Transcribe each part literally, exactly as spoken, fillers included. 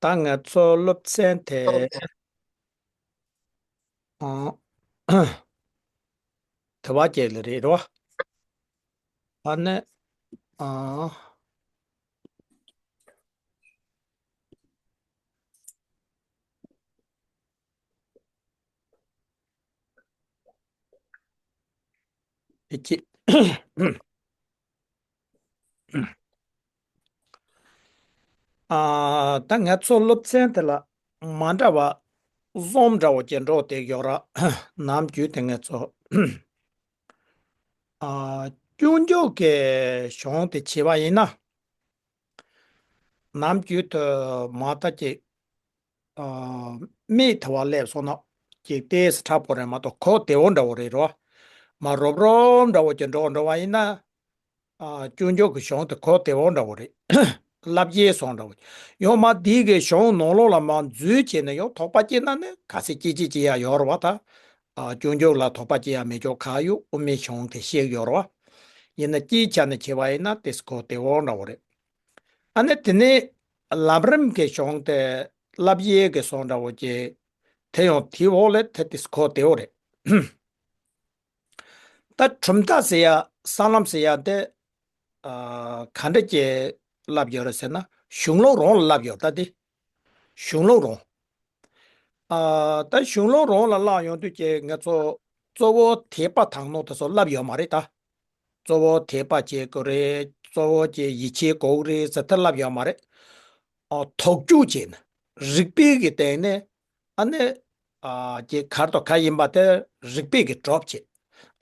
ད་ང་ཚོ་སློབ་ཚན་དེ། ཨ། དེ་བ་ཅིག་ལ་རེད་རོ། ཨ་ནི། ཨ། ཨེ་ཅི། ཨ། ད་ང་ཚོ་སློབ་ཚན་དེ་ལ་མ་འདྲ་བ་གསུམ་འདྲ་བོ་ཅིག་འགྲོ་བསྡད་ཡོད་ར། ནམ་རྒྱུན་དེ་ང་ཚོ། ཨ། སྐྱོན་བརྗོད་ཀྱི་གཞུང་དེ་བྱས་པ་ཡིན་ན། ནམ་རྒྱུན་དུ་མ་ད་ཅིག་ཨ། མིག་དེ་བ་སླེབས་སོང་ན་ཅིག་ཏོག་ཙམ་ཁྲ་པོ་རེད་མ་གཏོགས་གོ་བདེ་བོ་འདྲ་བོ་རེད་རོ། མ་རོབ་རོབ་འདྲ་བོ་ཅིག་འགྲོ་འགྲོ་བ་ཡིན་ན། ཨ། སྐྱོན་བརྗོད་ཀྱི་གཞུང་དེ་གོ་བདེ་བོ་འདྲ་བོ་རེད། བསླབ་བྱའི་གཞུང་འདྲ་བོ། ཡང་མ་འདི་གི་གཞུང་ནང་ལོགས་ལ་མ་འཛུལ་བྱས་ནས་ཡང་དོགས་པ་སྐྱེས་ན་ནི་ག་ཚད་སྐྱེ་སྐྱེ་སྐྱེ་ཡ་ཡོད་རེད་བ་ད། ཨ། སྐྱོན་བརྗོད་ལ་དོགས་པ་སྐྱེ་ཡ་མེད་ཅོག་ག་ཡོད། དབུ་མའི་གཞུང་དེ་བཤད་ཡོད་རེད་བ། ཡིན་ན་སྤྱིའི་ཆ་ནས་བྱས་པ་ཡིན་ན་དེ་གོ་བདེ་བོ་འདྲ་བོ་རེད། ཨ་ནི་དེ་ནས་ལམ་རིམ་གྱི་གཞུང་དེ་བསླབ་བྱའི་གི་གཞུང་འདྲ་བོ་ཅིག་དེ་ཡང་དེའི་འོག་ལ་དེ་དེ་གོ་བདེ་བོ་རེད། ད་གྲུབ་མཐའ་ཟེར་ཡ་གསང་ལམ་ཟེར་ཡ་དེ། ཨ། ག་འདྲ་ཅིག་བསླབ་ཡོད་རེད་ཟེར་ན་གཞུང་ལུགས་རང་ལ་བསླབ་ཡོད་ད་དེ། གཞུང་ལུགས་རང་། ཨ། ད་གཞུང་ལུགས་རང་ལ་བསླབ་ཡོང་དུས་ཀྱི་ང་ཚོ་གཙོ་བོ་དད་པ་དག་སྣང་དེ་ཚོ་བསླབ་ཡོད་མ་རེད་ད། གཙོ་བོ་དད་པ་བྱེད་དགོས་རེད། གཙོ་བོ་ཀྱི་ཡིད་ཆེས་དགོས་རེད་ཟེར་དེ་བསླབ་ཡོད་མ་རེད། ཨ། དོགས་འཇུག་བྱས་ནས་རིགས་པའི་གི་སྟེང་ནས། ཨ་ནི། ཨ། ཀྱི་གར་དང་ག་ཡིན་པ་དེ་རིགས་པའི་གི་གྲོགས་བྱེད།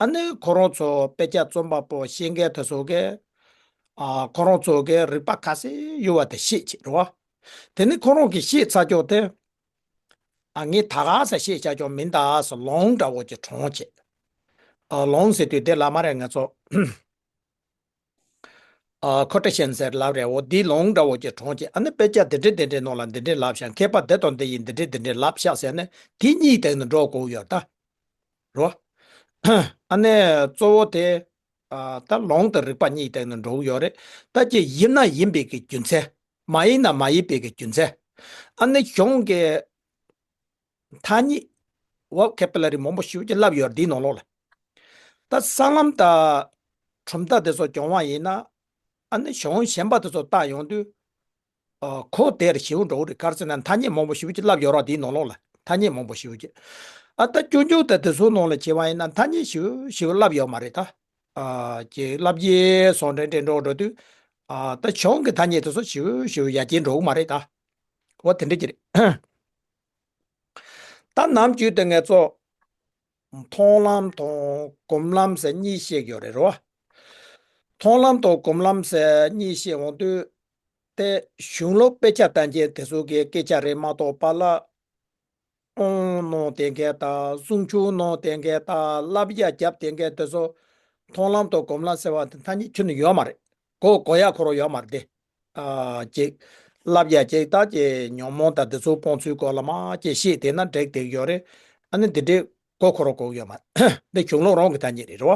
ཨ་ནི་ཁོ་རང་ཚོ་དཔེ་ཆ་རྩོམ་པ་པོ་ཤེས་མཁན་དེ་ཚོ་གི། ཨ། ཁོ་རང་ཚོ་གི་རིགས་པ་ག་ཚད་ཡོད་པ་དེ་ཤེས་བྱེད་རོ། དེ་ནི་ཁོ་རང་གི་ཤེས་ཚར་ཀྱོག་དེ། ཨ། ངས་ད་ག་ས་ཤེས་བྱ་ཀྱོག་མིན་ད་ཟེར་ལུང་འདྲ་བོ་ཅིག་དྲངས་བྱེད། ཨ། ལུང་ཟེར་དུས་དེ་ལ་མ་རེད་ང་ཚོ། ཨ། ཁོ་ཊེ་ཤན་ཟེར་ལབ་རེད། འོ་འདི་ལུང་འདྲ་བོ་ཅིག་དྲངས་བྱེད། ཨ་ནི་དཔེ་ཆ་འདི་འདྲའི་འདི་འདྲའི་ནང་ལ་འདི་འདྲའི་ལབ་ཤག་མཁས་པ་འདི་དང་འདི་ཡིས་འདི་འདྲའི་འདི་འདྲའི་ལབ་ཤག་ཟེར་ནས་དེ་གཉིས་སྟེང་དུ་འགྲོ་དགོས་ཡོད་ད། རོ། ཨ་ནི་གཙོ་བོ་དེ། ཨ། ད་ལུང་དང་རིགས་པ་གཉིས་སྟེང་དུ་འགྲོ་གི་ཡོད་རེད། ད་ཅི་ཡིན་ན་ཡིན་པའི་གི་རྒྱུ་མཚན། མ་ཡིན་ན་མ་ཡིན་པའི་གི་རྒྱུ་མཚན། ཨ་ནི་གཞུང་གི་ཐ་སྙད། vocabulary མང་པོ་ཞེ་པོ་ཅིག་བསླབ་ཡོད་རེད་འདིའི་ནང་ལོགས་ལ། ད་གསང་ལམ་དང་གྲུབ་མཐའ་དེ་ཚོ་སྦྱོང་བ་ཡིན་ན། ཨ་ནི་གཞུང་གཞན་པ་དེ་ཚོ་བལྟ་ཡོང་དུས། ཨ། གོ་བདེ་རུ་ཞེ་པོ་འགྲོ་གི་རེད། ག་རེ་ཟེར་ན་ཐ་སྙད་མང་པོ་ཞེ་པོ་ཅིག་བསླབ་ཡོད་རེད་འདིའི་ནང་ལོགས་ལ། ཐ་སྙད་མང་པོ་ཞེ་པོ་ཅིག་ཨ། ད་སྐྱོན་བརྗོད་དང་དེ་ཚོའི་ནང་ལ་བྱས་པ་ཡིན་ན་ཐ་སྙད་ཞེ་པོ་ཞེ་པོ་བསླབ་ཡོད་མ་རེད་ད། ཨ། ཀྱི་བསླབ་བྱའི་གཞུང་འདྲ་འདྲ་འགྲོ་འགྲོ་དུས། ཨ། ད་གཞུང་གི་ཐ་སྙད་དེ་ཚོ་ཞེ་པོ་ཞེ་པོ་ཡར་རྒྱས་འགྲོ་གི་མ་རེད་ད། འོ་དེ་འདྲ་ཅིག་རེད། ད་ནམ་རྒྱུན་དུ་ང་ཚོ་མཐོང་ལམ་དང་སྒོམ་ལམ་ཟེར་གཉིས་བཤད་ཡོད་རེད་རོ། མཐོང་ལམ་དང་སྒོམ་ལམ་ཟེར་གཉིས་བཤད་འོང་དུས། དེ་གཞུང་ལུགས་དཔེ་ཆ་ལྟ་མཁན་དེ་ཚོ་གི་སྐད་ཆ་རེད་མ་གཏོགས་པ་ལ། དབང་གནང་བསྡད་མཁན་དང་གསུང་ཆོས་གནང་བསྡད་མཁན་དང་བསླབ་བྱ་བརྒྱབ་བསྡད་མཁན་དེ་ཚོ་མཐོང་ལམ་དང་སྒོམ་ལམ་ཟེར་བ་དེ་ཐ་སྙད་ཁྱོན་ནས་ཡོད་མ་རེད། གོ་གོ་ཡ་ཁོ་རང་ཡོད་མ་རེད་དེ། ཨ། ཅིག་བསླབ་བྱ་ཅིག་ད་ཅིག་ཉོན་མོངས་དང་དེ་ཚོ་སྤོང་ཚུལ་སྐོར་ལ་མ་ཅིག་བཤད་བསྡད་ན་འགྲིག་བསྡད་ཡོད་རེད། ཨ་ནི་འདི་འདྲའི་གོ་ཁོ་རང་གོ་ཡོད་མ་རེད། འདི་གཞུང་ལུགས་རང་གི་ཐ་སྙད་རེད་རོ།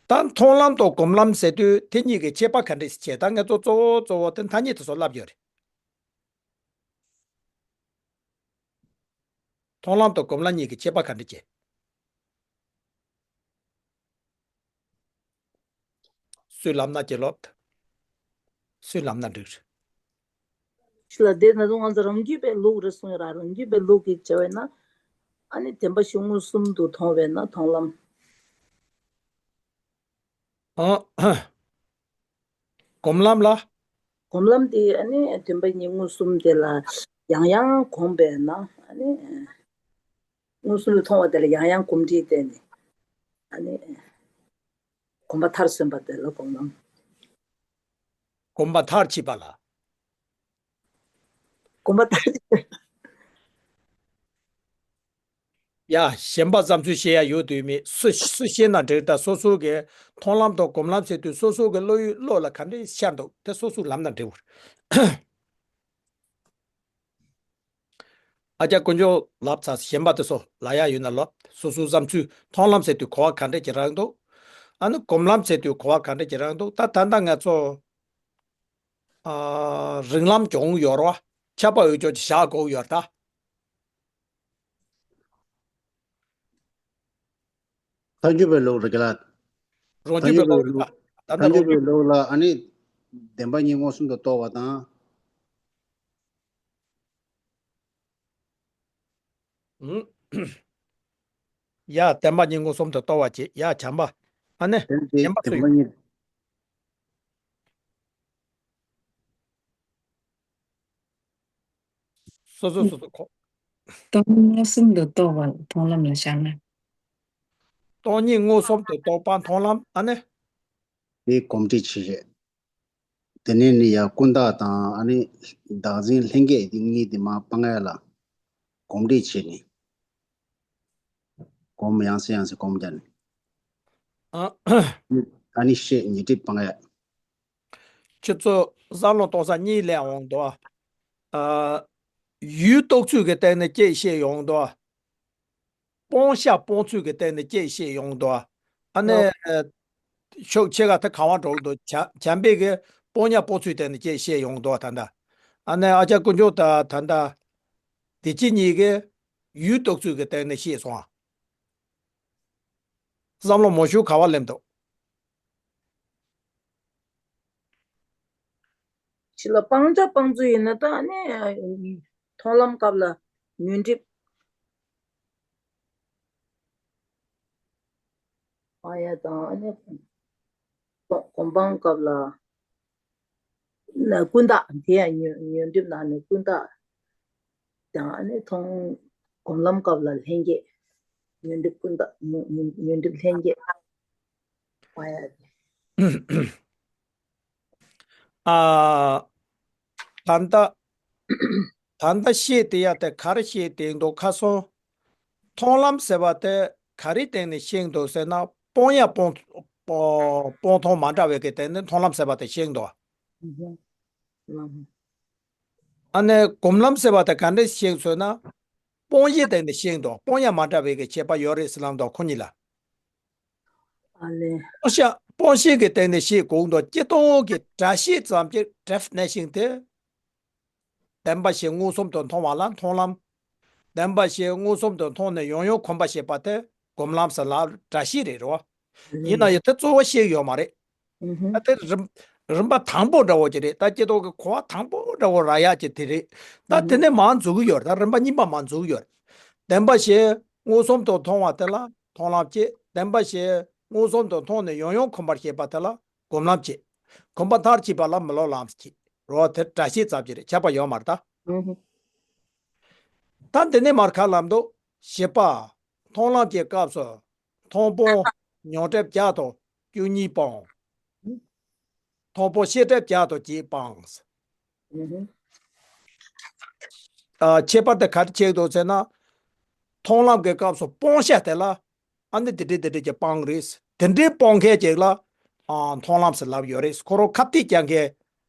ད་མཐོང་ལམ་དང་སྒོམ་ལམ་ཟེར་དུས་དེ་གཉིས་ཀྱི་ཁྱད་པར་ག་འདྲས་བྱས། ད་ང་ཚོ་གཙོ་བོ་གཙོ་བོ་དེ་ཐ་སྙད་དེ་ཚོ་བསླབ་ཡོད་རེད། མཐོང་ལམ་དང་སྒོམ་ལམ་གཉིས་ཀྱི་ཁྱད་པར་ག་འདྲ་བྱེད། སུས་ལབ་ན་ཅི་ལོབ། སུས་ལབ་ན་འགྲིག་རེད། ཞུ་ལ་དེ་ན་ང་ཚོ་རང་རྒྱུད་པའི་ལུགས་རེད་གསུངས་ཡོད་ར། རང་རྒྱུད་པའི་ལུགས་ཀྱི་བྱ་བས་ན། ཨ་ནི་བདེན་པ་བཞི་མངོན་སུམ་དུ་མཐོང་བས་ན་མཐོང་ལམ། ཨ། སྒོམ་ལམ་ལ། སྒོམ་ལམ་དེ་ཨ་ནི་བདེན་པ་གཉིས་མངོན་སུམ་དེ་ལ་ཡང་ཡང་གོམས་པས་ན་ཨ་ནི་མངོན་སུམ་དུ་མཐོང་བ་དེ་ལ་ཡང་ཡང་གོམས་འདྲིས་བསྟེན་ནས་ཨ་ནི་གོམས་པ་མཐར་སོན་པ་དེ་ལ་སྒོམ་ལམ། གོམས་པ་མཐར་ཕྱིན་པ་ལ། གོམས་པ་མཐར་ཕྱིན། ཡ། གཞན་པ་བསམ་ཚུལ་བཤད་ཡ་ཡོད་དུས་མེད། སུ་སུ་བཤད་ན་འགྲིག་ད་སོ་སོ་གི་མཐོང་ལམ་དང་སྒོམ་ལམ་ཟེར་དུས་སོ་སོ་གི་བློ་ཡུལ་བློ་ལ་ག་འདྲས་ཤར་འདུག་དེ་སོ་སོས་ལབ་ན་འགྲིག་བར། ཨ་ཅག་དཀོན་མཆོག་ལབ་ཚར། གཞན་པ་དེ་ཚོ་ལབ་ཡ་ཡོད་ན་ལབ། སོ་སོའི་བསམ་ཚུལ་མཐོང་ལམ་ཟེར་དུས་གོ་བ་ག་འདྲས་ཀྱི་རག་འདུག་ཨ་ནི་སྒོམ་ལམ་ཟེར་དུས་གོ་བ་ག་འདྲས་ཀྱི་རག་འདུག་ད་ད་ལྟ་ང་ཚོ། ཨ། རིང་ལམ་སྦྱོང་ཡོད་རེད་ ཁྱབ་པ་འོས་ཅོག་ཅིག་བཞག་དགོས་ཡོད་རེད་ད། ཐལ་འགྱུར་བའི་ལུགས་རེད་ལ། རང་རྒྱུད་པའི་ལུགས་རེད་ད། ད་ལྟ་ཐལ་འགྱུར་རང་རྒྱུད། བའི་ལུགས་ལ་ཨ་ནི། བདེན་པ་གཉིས་མངོན་སུམ་དུ་རྟོགས་པ་དང་། ཨུམ། ཡ། བདེན་པ་གཉིས་མངོན་སུམ་དུ་རྟོགས་པ་བྱེད་ཡ། བྱམས་པ། ཨ་ནི། དེ་དེ་བདེན་པ་བདེན་སུ་པ་ཡིན། གཉིས། སོ་སོ་སོ་སོ་ཁོ། སྟོང་ཉིད་མངོན་སུམ་དུ་རྟོགས་པ་མཐོང་ལམ་ལ་བཞག་ན། སྟོང་ཉིད་མངོན་སུམ་དུ་རྟོགས་པ་མཐོང་ལམ། ཨ་ནི། དེ་གོམས་འདྲིས་བྱེད་རེད། དེ་ནས་ནི་ཡང་ཀུན་བརྟགས་དང་ཨ་ནི་བདག་འཛིན་ལྷན་སྐྱེས་དེ་གཉིས་དེ་མར་སྤང་ཡ་ལ་གོམས་འདྲིས་བྱེད་ནི། གོམས་ཡང་སེ་ཡང་སེ་གོམས་རྒྱག་ནི། ཨ། ཨ་ནི་ཤེས་ཉིད་སྒྲིབ་སྤང་ཡ། ཁྱེད་ཚོ་བསམ་བློ་གཏོང་ས་གཉིས་ལས་འོང་འདུག་ཨ། ཡུལ་རྟོགས་ཚུལ་གྱི་སྟེང་ནས་སྐྱེད་བཤད་ཡོང་འདུག་སྤོང་བྱ་སྤོང་ཚུལ་གྱི་སྟེང་ནས་སྐྱེད་བཤད་ཡོང་འདུག་ཨ་ནི། ཨ། ཕྱོགས་ཕྱེད་ཀ་དེ་གང་བ་འགྲོ་འདུག་བྱ་བྱམས་པས་ཀྱི་སྤོང་བྱ་སྤོང་ཚུལ་སྟེང་ནས་སྐྱེད་བཤད་ཡོང་འདུག་ད་ལྟ། ཨ་ནི་ཨ་ཅག་དཀོན་མཆོག་ད་ད་ལྟ། བདེ་སྐྱིད་གཉིས་ཀྱིས་ཡུལ་རྟོགས་ཚུལ་གྱི་སྟེང་ནས་བཤད་སོང་ཨ། བསམ་བློ་མང་ཤོས་ག་བ་སླེབས་འདུག་ཕྱི་ལ་སྤང་བྱ་སྤང་ཚུལ་ཡིན་ན་ད་ནི་མཐོང་ལམ་སྐབས་ལ་ཉོན་སྒྲིབ་སྤང་ཡ་དང་ཨ་ནི་གོམས་སྤང་སྐབས་ལ་ན་ཀུན་བརྟགས་དེ་ཡང་ཉོན་ཉོན་སྒྲིབ་ནང་ནས་ཀུན་བརྟགས་དང་ཨ་ནི་མཐོང་གོམས་ལམ་སྐབས་ལ་ལྷན་སྐྱེས་ཉོན་སྒྲིབ་ཀུན་བརྟགས་ཉོན་ཉོན་སྒྲིབ་ལྷན་སྐྱེས་སྤང་ཡ་དེ། ཨ། ད་ལྟ། ད་ལྟ་བཤད་དེ་ཡ་དེ་ག་རེ་བཤད་དེ་འདུག་ཁ་སང་། མཐོང་ལམ་ཟེར་བ་དེ་ག་རེ་སྟེང་ནས་བཤད་འདུག་ཟེར་ན་སྤོང་ཡ་སྤོང་སྤོང་སྤོང་མཐོང་མ་འདྲ་བའི་གི་སྟེང་ནས་མཐོང་ལམ་ཟེར་བ་དེ་བཤད་འདུག་ཨ་ནི་གོམས་ལམ་ཟེར་བ་དེ་ག་འདྲ་བཤད་ཟེར་ན། སྤོང་བྱའི་སྟེང་ནས་བཤད་འདུག་སྤོང་ཡ་མ་འདྲ་བའི་གི་ཁྱད་པར་ཡོད་རེད་ཟེར་ལབ་འདུག་ཁོ་གཉིས་ལ། ཨ་ལེ། སྤོང་བྱ་སྤོང་བྱེད་ཀྱི་སྟེང་ནས་བཤད་དགོས་འདུག་སྤྱིར་བཏང་གི་སྒྲ་བཤད་ཙམ་གྱི་definition་དེ། བདེན་པ་བཞི་མངོན་སུམ་དུ་མཐོང་བ་ལ་མཐོང་ལམ། བདེན་པ་བཞི་མངོན་སུམ་དུ་མཐོང་ནས་ཡང་ཡང་གོམས་པ་བྱེད་པ་དེ་གོམས་ལམ་ཟེར་ལབ་སྒྲ་བཤད་རེད་རོ། ཡིན་ན་ཡང་དེ་གཙོ་བོ་བཤད་ཡོད་མ་རེད། ཨ་དེ་རིམ་རིམ་པ་དང་པོ་འདྲ་བོ་ཅིག་རེད་ད་སྤྱིར་བཏང་གི་གོ་བ་དང་པོ་འདྲ་བོ་རག་ཡག་ཅིག་དེ་རེད། ད་དེ་ནས་མར་འཛུགས་ཀྱི་ཡོད་རེད་ད་རིམ་པ་གཉིས་པ་མར་འཛུགས་ཀྱི་ཡོད་རེད། བདེན་པ་བཞི་མངོན་སུམ་དུ་མཐོང་བ་དེ་ལ་མཐོང་ལམ་བྱེད། བདེན་པ་བཞི་མངོན་སུམ་དུ་མཐོང་ནས་ཡང་ཡང་གོམས་པར་བྱེད་པ་དེ་ལ་གོམས་ལམ་བྱེད། གོམས་པ་མཐར་ཕྱིན་པ་ལ་མི་སློབ་ལམ་བྱེད། རོ་དེ་སྒྲ་བཤད་ཙམ་གྱི་རེད་ཁྱད་པར་ཡོད་མ་རེད་ད། ད་འདི་ནས་མར་ཁ་ལམ་དུ་བཞི་པ། མཐོང་ལམ་གྱི་སྐབས་སུ། མཐོང་སྤང་། མྱོང་སྒྲིབ་བརྒྱད་དང་བཅུ་གཉིས་སྤང་། མཐོང་སྤང་ཤེས་སྒྲིབ་བརྒྱད་དང་བརྒྱད་སྤང་། ཨ། ཁྱད་པར་དེ་ག་རེ་ཕྱེ་འདུག་ཟེར་ན། མཐོང་ལམ་གྱི་སྐབས་སུ་སྤང་བྱ་དེ་ལ། ཨ་ནི་དེ་འདྲའི་དེ་འདྲའི་ཀྱི་སྤང་རེད། དེ་འདྲའི་སྤང་མཁན་ཅིག་ལ། ཨ། མཐོང་ལམ་ཟེར་ལབ་ཡོད་རེད། ཁོ་རང་ཁ་གཏད་བཅག་མཁན།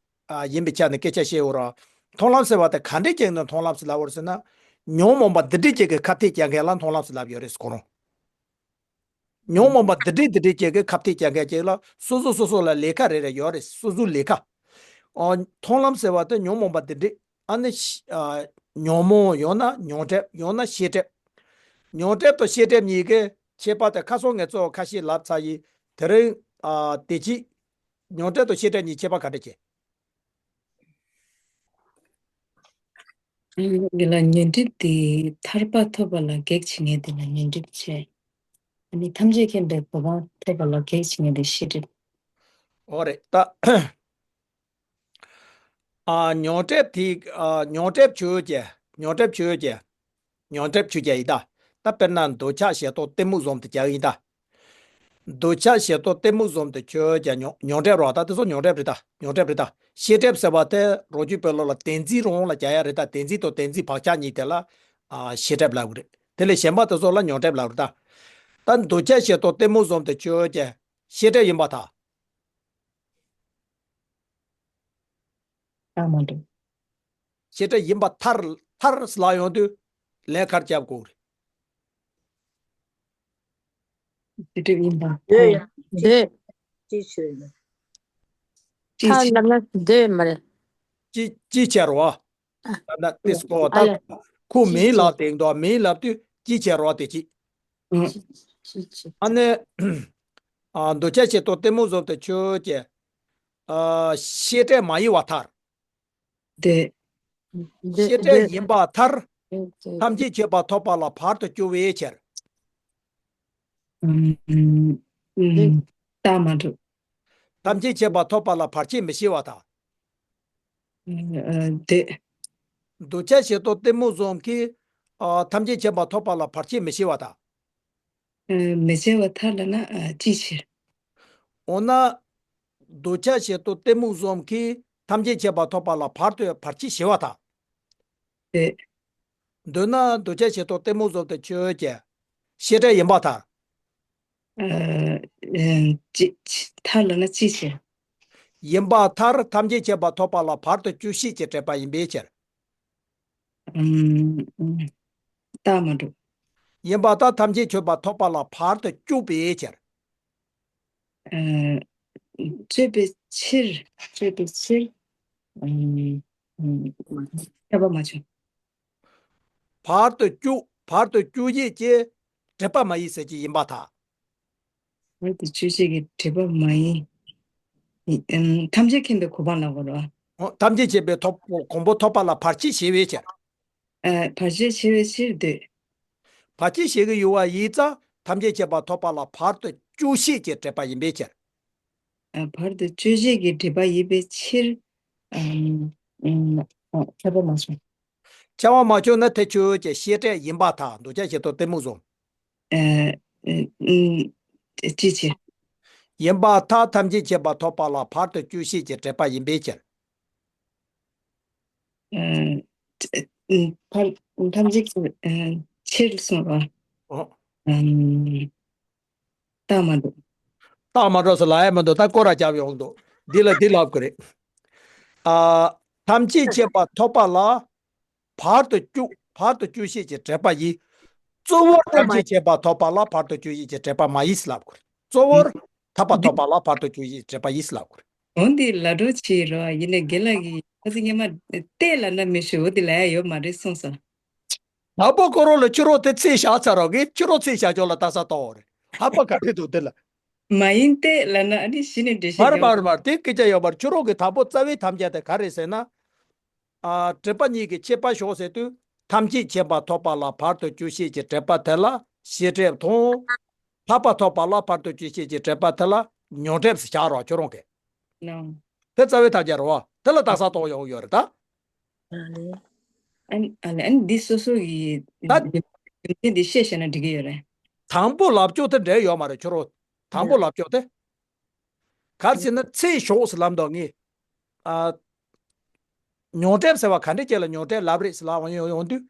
ཨ། ཡིན་པའི་ཆ་ནས་སྐད་ཆ་བཤད་ཡོད་ར། མཐོང་ལམ་ཟེར་བ་དེ་ག་འདྲའི་ཅིག་ནས་མཐོང་ལམ་ཟེར་ལབ་ཡོད་རེད་ཟེར་ན། ཉོན་མོངས་པ་འདི་འདྲའི་ཅིག་གི་ཁ་གཏད་བཅག་མཁན་ལ་མཐོང་ལམ་ཟེར་ལབ་ཡོད་རེད་ཁོ་རང་། ཉོན་མོངས་པ་འདི་འདྲའི་འདི་འདྲའི་ཅིག་གི་ཁ་གཏད་བཅག་མཁན་ཅིག་ལ་སོ་སོ་སོ་སོ་ལ་ལས་ཀ་རེ་རེ་ཡོད་རེད། སོ་སོའི་ལས་ཀ། ཨ། མཐོང་ལམ་ཟེར་བ་དེ་ཉོན་མོངས་པ་འདི་འདྲའི། ཨ་ནི་ཤ- ཨ། ཉོན་མོངས་ཡང་ན་མྱོང་སྒྲིབ་ཡང་ན་ཤེས་སྒྲིབ། མྱོང་སྒྲིབ་དང་ཤེས་སྒྲིབ་གཉིས་ཀའི་ཁྱད་པར་དེ་ཁ་སང་ངས་གཙོ་བོ་ཁ་ཤས་ལབ་ཚར་ཡིན། དེ་རིང་། ཨ། དེ་ཕྱིས། མྱོང་སྒྲིབ་དང་ཤེས་སྒྲིབ་གཉིས་ཁྱད་པར་ག་འདྲ་བྱེད། འདི་ལ་ཉོན་སྒྲིབ་དེ་ཐར་པ་ཐོབ་པ་ལ་གེགས་བྱེད་མཁན་དེ་ལ་ཉོན་སྒྲིབ་བྱས། ཨ་ནི་ཐམས་ཅད་མཁྱེན་པའི་གོ་འཕང་ཐོབ་པ་ལ་གེགས་བྱེད་མཁན་དེ་ཤེས་སྒྲིབ། འོ་རེད་ད། ཨ། མྱོང་སྒྲིབ་དེ། ཨ། མྱོང་སྒྲིབ་ཆོས་ཅན། མྱོང་སྒྲིབ་ཆོས་ཅན། མྱོང་སྒྲིབ་ཆོས་ཅན་ཡིན་ད། ད་དཔེར་ན་འདོད་ཆགས་ཞེ་སྡང་གཏི་མུག་གསུམ་དེ་རྒྱག་ཡིན་ད། འདོད་ཆགས་ཞེ་སྡང་གཏི་མུག་གསུམ་དེ་ཆོས་ཅན། མྱོང་མྱོང་སྒྲིབ་རེད་ད། དེ་ཚོ་མྱོང་སྒྲིབ་རེད་ད། མྱོང་སྒྲིབ་རེད་ད། ཤེས་སྒྲིབ་ཟེར་བ་དེ་རང་རྒྱུད་པའི་ལུགས་ལ་བདེན་འཛིན་རང་ལ་རྒྱག་ཡ་རེད་ད། བདེན་འཛིན་དང་བདེན་འཛིན་བག་ཆགས་གཉིས་དེ་ལ། ཨ། ཤེས་སྒྲིབ་ལབ་གི་རེད། དེ་ལས་གཞན་པ་དེ་ཚོ་ལ་མྱོང་སྒྲིབ་ལབ་གི་རེད་ད། ད་འདོད་ཆགས་ཞེ་སྡང་གཏི་མུག་གསུམ་དེ་ཆོས་ཅན། ཤེས་སྒྲིབ་ཡིན་པར་ཐལ། ཡང་མ་འགྲིག་ཤེས་སྒྲིབ་ཡིན་པར་ཐལ། ཐལ་ལབ་ཡོང་དུས་ལན་ག་རེ་རྒྱབ་དགོས་རེད། ཤེས་སྒྲིབ་ཡིན་པར་འདོད་ཐལ། ཡང་འདོད། ཅི་ཆོས་ཡིན། ཅི་ཐལ་ཆོས། ལབ་ན་འདོད་མ་རེད། ཅི་ཅི་བྱས་རོ། ད་ལྟ་དེ་སྐོར་ད་ཁོ་མིང་ལབ་དེ་འདུག་མིང་ལབ་དུས་ཅི་བྱེད་རོགས་དེ་ཅི། ཨ་ནི། འདོད་ཆགས་ཞེ་སྡང་གཏི་མུག་གསུམ་དེ་ཆོས་ཅན། ཤེས་སྒྲས་མ་ཡིན་པར་ཐལ། དེ། ཤེས་སྒྲས་ཡིན་པར་ཐལ། ཐམས་ཅད་མཁྱེན་པ་ཐོབ་པ་ལ་བར་དུ་གཅོད་པའི་ཕྱིར། ཨུམ། ཨུམ། རྟགས་མ་གྲུབ། ཐམས་ཅད་མཁྱེན་པ་ཐོབ་པ་ལ་བར་ཆད་མི་བྱེད་པར་ཐལ། ཨ། དེ། འདོད་ཆགས་ཞེ་སྡང་གཏི་མུག་གསུམ་གྱིས། ཨ། ཐམས་ཅད་མཁྱེན་པ་ཐོབ་པ་ལ་བར་ཆད་མི་བྱེད་པར་ཐལ། ཨ། མི་བྱེད་པར་ཐལ་ལབ་ན། ཨ། ཅིའི་ཕྱིར། འོ་ན། འདོད་ཆགས་ཞེ་སྡང་གཏི་མུག་གསུམ་གྱིས་ཐམས་ཅད་མཁྱེན་པ་ཐོབ་པ་ལ་བར་དུ་བར་ཆད་བྱེད་པར་ཐལ། དེ། མདོར་ན་འདོད་ཆགས་ཞེ་སྡང་གཏི་མུག་གསུམ་དེ་ཆོས་ཅན། ཤེས་སྒྲས་ཡིན་པར་ཐལ། ཨ། ཨ། ཅི། ཅི། ཐལ་ལབ་ན་ཅིའི་ཕྱིར། ཡིན་པར་ཐལ། ཐམས་ཅད་མཁྱེན་པ་ཐོབ་པ་ལ་བར་དུ་གཅོད་བྱེད་ཀྱི་སྒྲིབ་པ་ཡིན་པའི་ཕྱིར། ཨུམ། ཨུམ། རྟགས་མ་གྲུབ། ཡིན་པར་ཐལ། ཐམས་ཅད་མཁྱེན་པ་ཐོབ་པ་ལ་བར་དུ་གཅོད་པའི་ཕྱིར། ཨ། གཅོད་པའི་ཕྱིར། གཅོད་པའི་ཕྱིར། ཨུམ། ཨུམ། ཁྱབ་པ་མ་བྱུང་། བར་དུ་གཅོད། བར་དུ་གཅོད་བྱེད་ཀྱི་སྒྲིབ་པ་མ་ཡིན་ཟེར་གྱི་ཡིན་པར་ཐལ། བར་དུ་གཅོད་བྱེད་ཀྱི་སྒྲིབ་པ་མ་ཡིན། ཨམ། ཐམས་ཅད་མཁྱེན་པའི་གོ་འཕང་ལ་གོ་རོ། འོ། ཐམས་ཅད་མཁྱེན་པའི་ཐོབ། གོ་འཕང་ཐོབ་པ་ལ་བར་ཆད་བྱེད་པའི་ཕྱིར། ཨ། བར་ཆད་བྱེད་པའི་ཕྱིར་འདོད། བར་ཆད་བྱེད་ཀྱི་ཡོད་པ་ཡིན་ཙང་ཐམས་ཅད་མཁྱེན་པ་ཐོབ་པ་ལ་བར་དུ་གཅོད་བྱེད་ཀྱི་སྒྲིབ་པ་ཡིན་པའི་ཕྱིར། ཨ། བར་དུ་གཅོད་བྱེད་ཀྱི་སྒྲིབ་པ་ཡིན་པའི་ཕྱིར། ཨམ། ཨམ། ཨ། ཁྱབ་པ་མ་བྱུང་། ཁྱབ་པ་མ་བྱུང་ན་དེ་ཆོས་ཅན། ཤེས་སྒྲས་ཡིན་པར་ཐལ། འདོད་ཆགས་ཞེ་སྡང་གཏི་མུག་གསུམ། ཨ། ཨ། ཨུམ། ཅིའི་ཕྱིར། ཡིན་པར་ཐལ། ཐམས་ཅད་མཁྱེན་པ་ཐོབ་པ་ལ་བར་དུ་གཅོད་བྱེད་ཀྱི་སྒྲིབ་པ་ཡིན་པའི་ཕྱིར། ཨ། ཨ། ཐམས་ཅད་ཀྱི། ཨ། ཕྱིར་གསུངས་པ། ཨོ། ཨམ། རྟགས་མ་གྲུབ། རྟགས་མ་གྲུབ་ཟེར་ལབ་ཡ་མི་འདུག་ད་སྐོར་ར་རྒྱབ་ཡོང་འདུག་འདི་ལ་འདི་ལབ་དགོས་རེད། ཨ། ཐམས་ཅད་མཁྱེན་པ་ཐོབ་པ་ལ་བར་དུ་གཅོད། བར་དུ་གཅོད་བྱེད་ཀྱི་སྒྲིབ་པ་ཡིན། གཙོ་བོར་ཐམས་ཅད་མཁྱེན་པ་ཐོབ་པ་ལ་བར་དུ་གཅོད་བྱེད་ཀྱི་སྒྲིབ་པ་མ་ཡིན་ཟེར་ལབ་དགོས་རེད། གཙོ་བོར་ཐར་པ་ཐོབ་པ་ལ་བར་དུ་གཅོད་བྱེད་ཀྱི་སྒྲིབ་པ་ཡིན་ཟེར་ལབ་དགོས་རེད། འོ་འདི་ལ་འགྲོ་བྱེད་རོ། ཡིན་ནའི་རྒན་ལགས་ཀྱིས་ཁ་སང་སྔོན་མ་ལྟས་ལབ་ན་མི་ཤོད། འོ་འདི་ལབ་ཡ་ཡོད་མ་རེད་གསུངས་སོང་། དང་པོ་ཁོ་རང་ལ་ཕྱི་རོལ་དེ་ཚེས་བཞག་ཚར་རོགས་ཀྱིས། ཕྱི་རོལ་ཚེས་བཞག་ཆོག་ལ་ལྟ་ས་གཏོང་བ་རེད། ཧ་པ་ག་རེ་འདུག་དེ་ལ། མ་ཡིན་ཏེ་ལབ་ན་ཨ་ནི་གཞི་ནས་འགྲེལ་བཤད་མར་རྒྱག་མར་མར་དེ་སྐད་ཆ་ཡོད་པར། ཕྱི་རོལ་གྱི་དང་པོ་རྩ་བའི་དམ་བཅའ་དེ་ག་རེ་ཟེར་ན། ཨ། སྒྲིབ་པ་གཉིས་ཀྱི་ཁྱད་པར་ཞོག་ཟེར་དུས། ཐམས་ཅད་མཁྱེན་པ་ཐོབ་པ་ལ་བར་དུ་གཅོད་བྱེད་ཀྱི་སྒྲིབ་པ་དེ་ལ་ཤེས་སྒྲིབ་དང་། ཐར་པ་ཐོབ་པ་ལ་བར་དུ་གཅོད་བྱེད་ཀྱི་སྒྲིབ་པ་དེ་ལ་མྱོང་སྒྲིབ་ཟེར་བཞག་རོགས་ཁྱོད་རང་གིས། ནོ། དེ་རྩ་བའི་དམ་བཅའ་རེད་བ། དེ་ལ་རྟགས་གསལ་གཏོང་ཡོང་ཡོད་རེད་ད། ཨ་ལེ། ཨ་ནི་ཨ་ལེ་ཨ་ནི་འདི་སོ་སོ་ཡི་ད། རྒྱུ་མཚན་འདི་བཤད་བཤད་ན་འགྲིག་གི་ཡོད་རེད། དང་པོ་ལབ་ཕྱོགས་དེ་འདྲ་ཡོད་མ་རེད་ཁྱོད་རང་། དང་པོ་ལབ་ཕྱོགས་དེ། ག་རེ་ཟེར་ན་ཚེས་ཞོག་ཟེར་ལབ་མདོག་ངས། ཨ། མྱོང་སྒྲིབ་ཟེར་བ་ག་འདྲ་ཅིག་ལ་མྱོང་སྒྲིབ་ལབ་རེད་ཟེར་ལབ་ཡོང་ཡོང་དུས།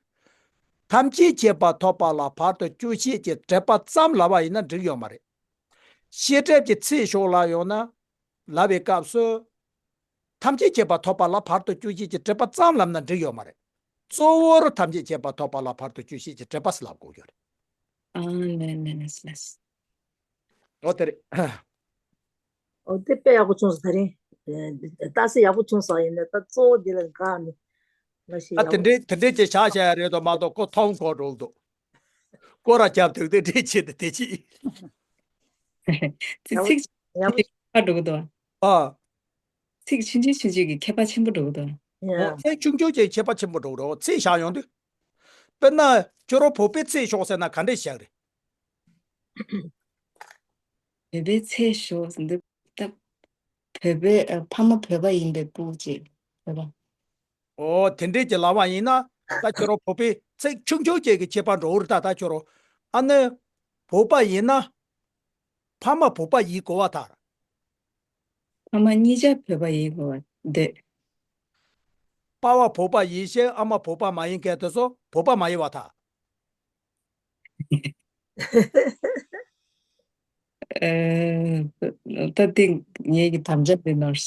ཐམས་ཅད་མཁྱེན་པ་ཐོབ་པ་ལ་བར་དུ་གཅོད་བྱེད་ཀྱི་སྒྲིབ་པ་ཙམ་ལབ་པ་ཡིན་ན་འགྲིག་ཡོད་མ་རེད། ཤེས་སྒྲིབ་ཀྱི་ཚེས་ཞོག་ལབ་ཡོང་ན། ལབ་པའི་སྐབས་སུ། ཐམས་ཅད་མཁྱེན་པ་ཐོབ་པ་ལ་བར་དུ་གཅོད་བྱེད་ཀྱི་སྒྲིབ་པ་ཙམ་ལབ་ན་འགྲིག་ཡོད་མ་རེད། གཙོ་བོར་ཐམས་ཅད་མཁྱེན་པ་ཐོབ་པ་ལ་བར་དུ་གཅོད་བྱེད་ཀྱི་སྒྲིབ་པ་ཟེར་ལབ་དགོས་ཡོད་རེད། ཨ་ལེ་ལེ་ལེ་ལེ། འོ་དེ་རེད། འོ་དེ་དཔེ་ཡག་པོ་བྱུང་སོང་། ད་རིང་ལྟ་ཚུལ་ཡག་པོ་བྱུང་སོང་། ཡིན་ནའི་ད་གཙོ་བོ་འདི་ལ་དགའ་ནི་ང་ཞིག་ཨ་ཡག་དེ་པོ་འདྲའི་དེ་འདྲའི་ཅིག་བཞག་བཞག་ཡ་རེད་དོ་མ་གཏོགས་ཁོ་མཐོང་གོ་འགྲོ་འདུག་སྐོར་ར་རྒྱབ་འདུག་དེ་འདྲའི་ཅིག་དེ་དེ་ཅིག་ཚིག་ཡག་པོ་ཚིག་ཡག་པོ་ཁ་འགྲོ་གི་འདུག་ཨ། ཚིག་ཆུང་ཆུང་ཆུང་ཆུང་གི་ཁྱད་པར་ཆེན་པོ་འགྲོ་གི་འདུག་ཨོ། ཡ། ཚིག་ཆུང་ཆུང་ཅིག་ཁྱད་པར་ཆེན་པོ་འགྲོ་གི་རེད། ཚིག་བཞག་ཡོང་དུས། དཔེར་ན་ཁྱོད་རང་བོད་པའི་ཚེས་ཞོག་ཟེར་ན་ག་འདྲས་བཞག་རེད། བོད་པའི་ཚེས་ཞོག་ཟེར་འདུག་ད། བོད་པའི་ཨ། ཕ་མ་བོད་པ་ཡིན་པའི་སྤུ་གུ་ཅིག་བོད་པ། ཨོ་དེ་འདྲས་ཀྱི་ལབ་པ་ཡིན་ན། ད་ཁྱོད་རང་བོད་པའི་ཚིག་ཆུང་ཆུང་ཅིག་གི་ཁྱད་པར་འགྲོ་གི་རེད་ད། ད་ཁྱོད་རང་། ཨ་ནི། བོད་པ་ཡིན་ན། ཕ་མ་བོད་པ་ཡིན་དགོས་པར་ཐལ། ཕ་མ་གཉིས་ཆ་བོད་པ་ཡིན་དགོས་པར་འདོད། པ་ཕ་བོད་པ་ཡིན་ཞིང་ཨ་མ་བོད་པ་མ་ཡིན་མཁན་དེ་ཚོ་བོད་པ་མ་ཡིན་པར་ཐལ། ཨེ། ད་དེ་ངེད་ཀྱི་དམ་བཅའ་དེ་ནོར། བྱས་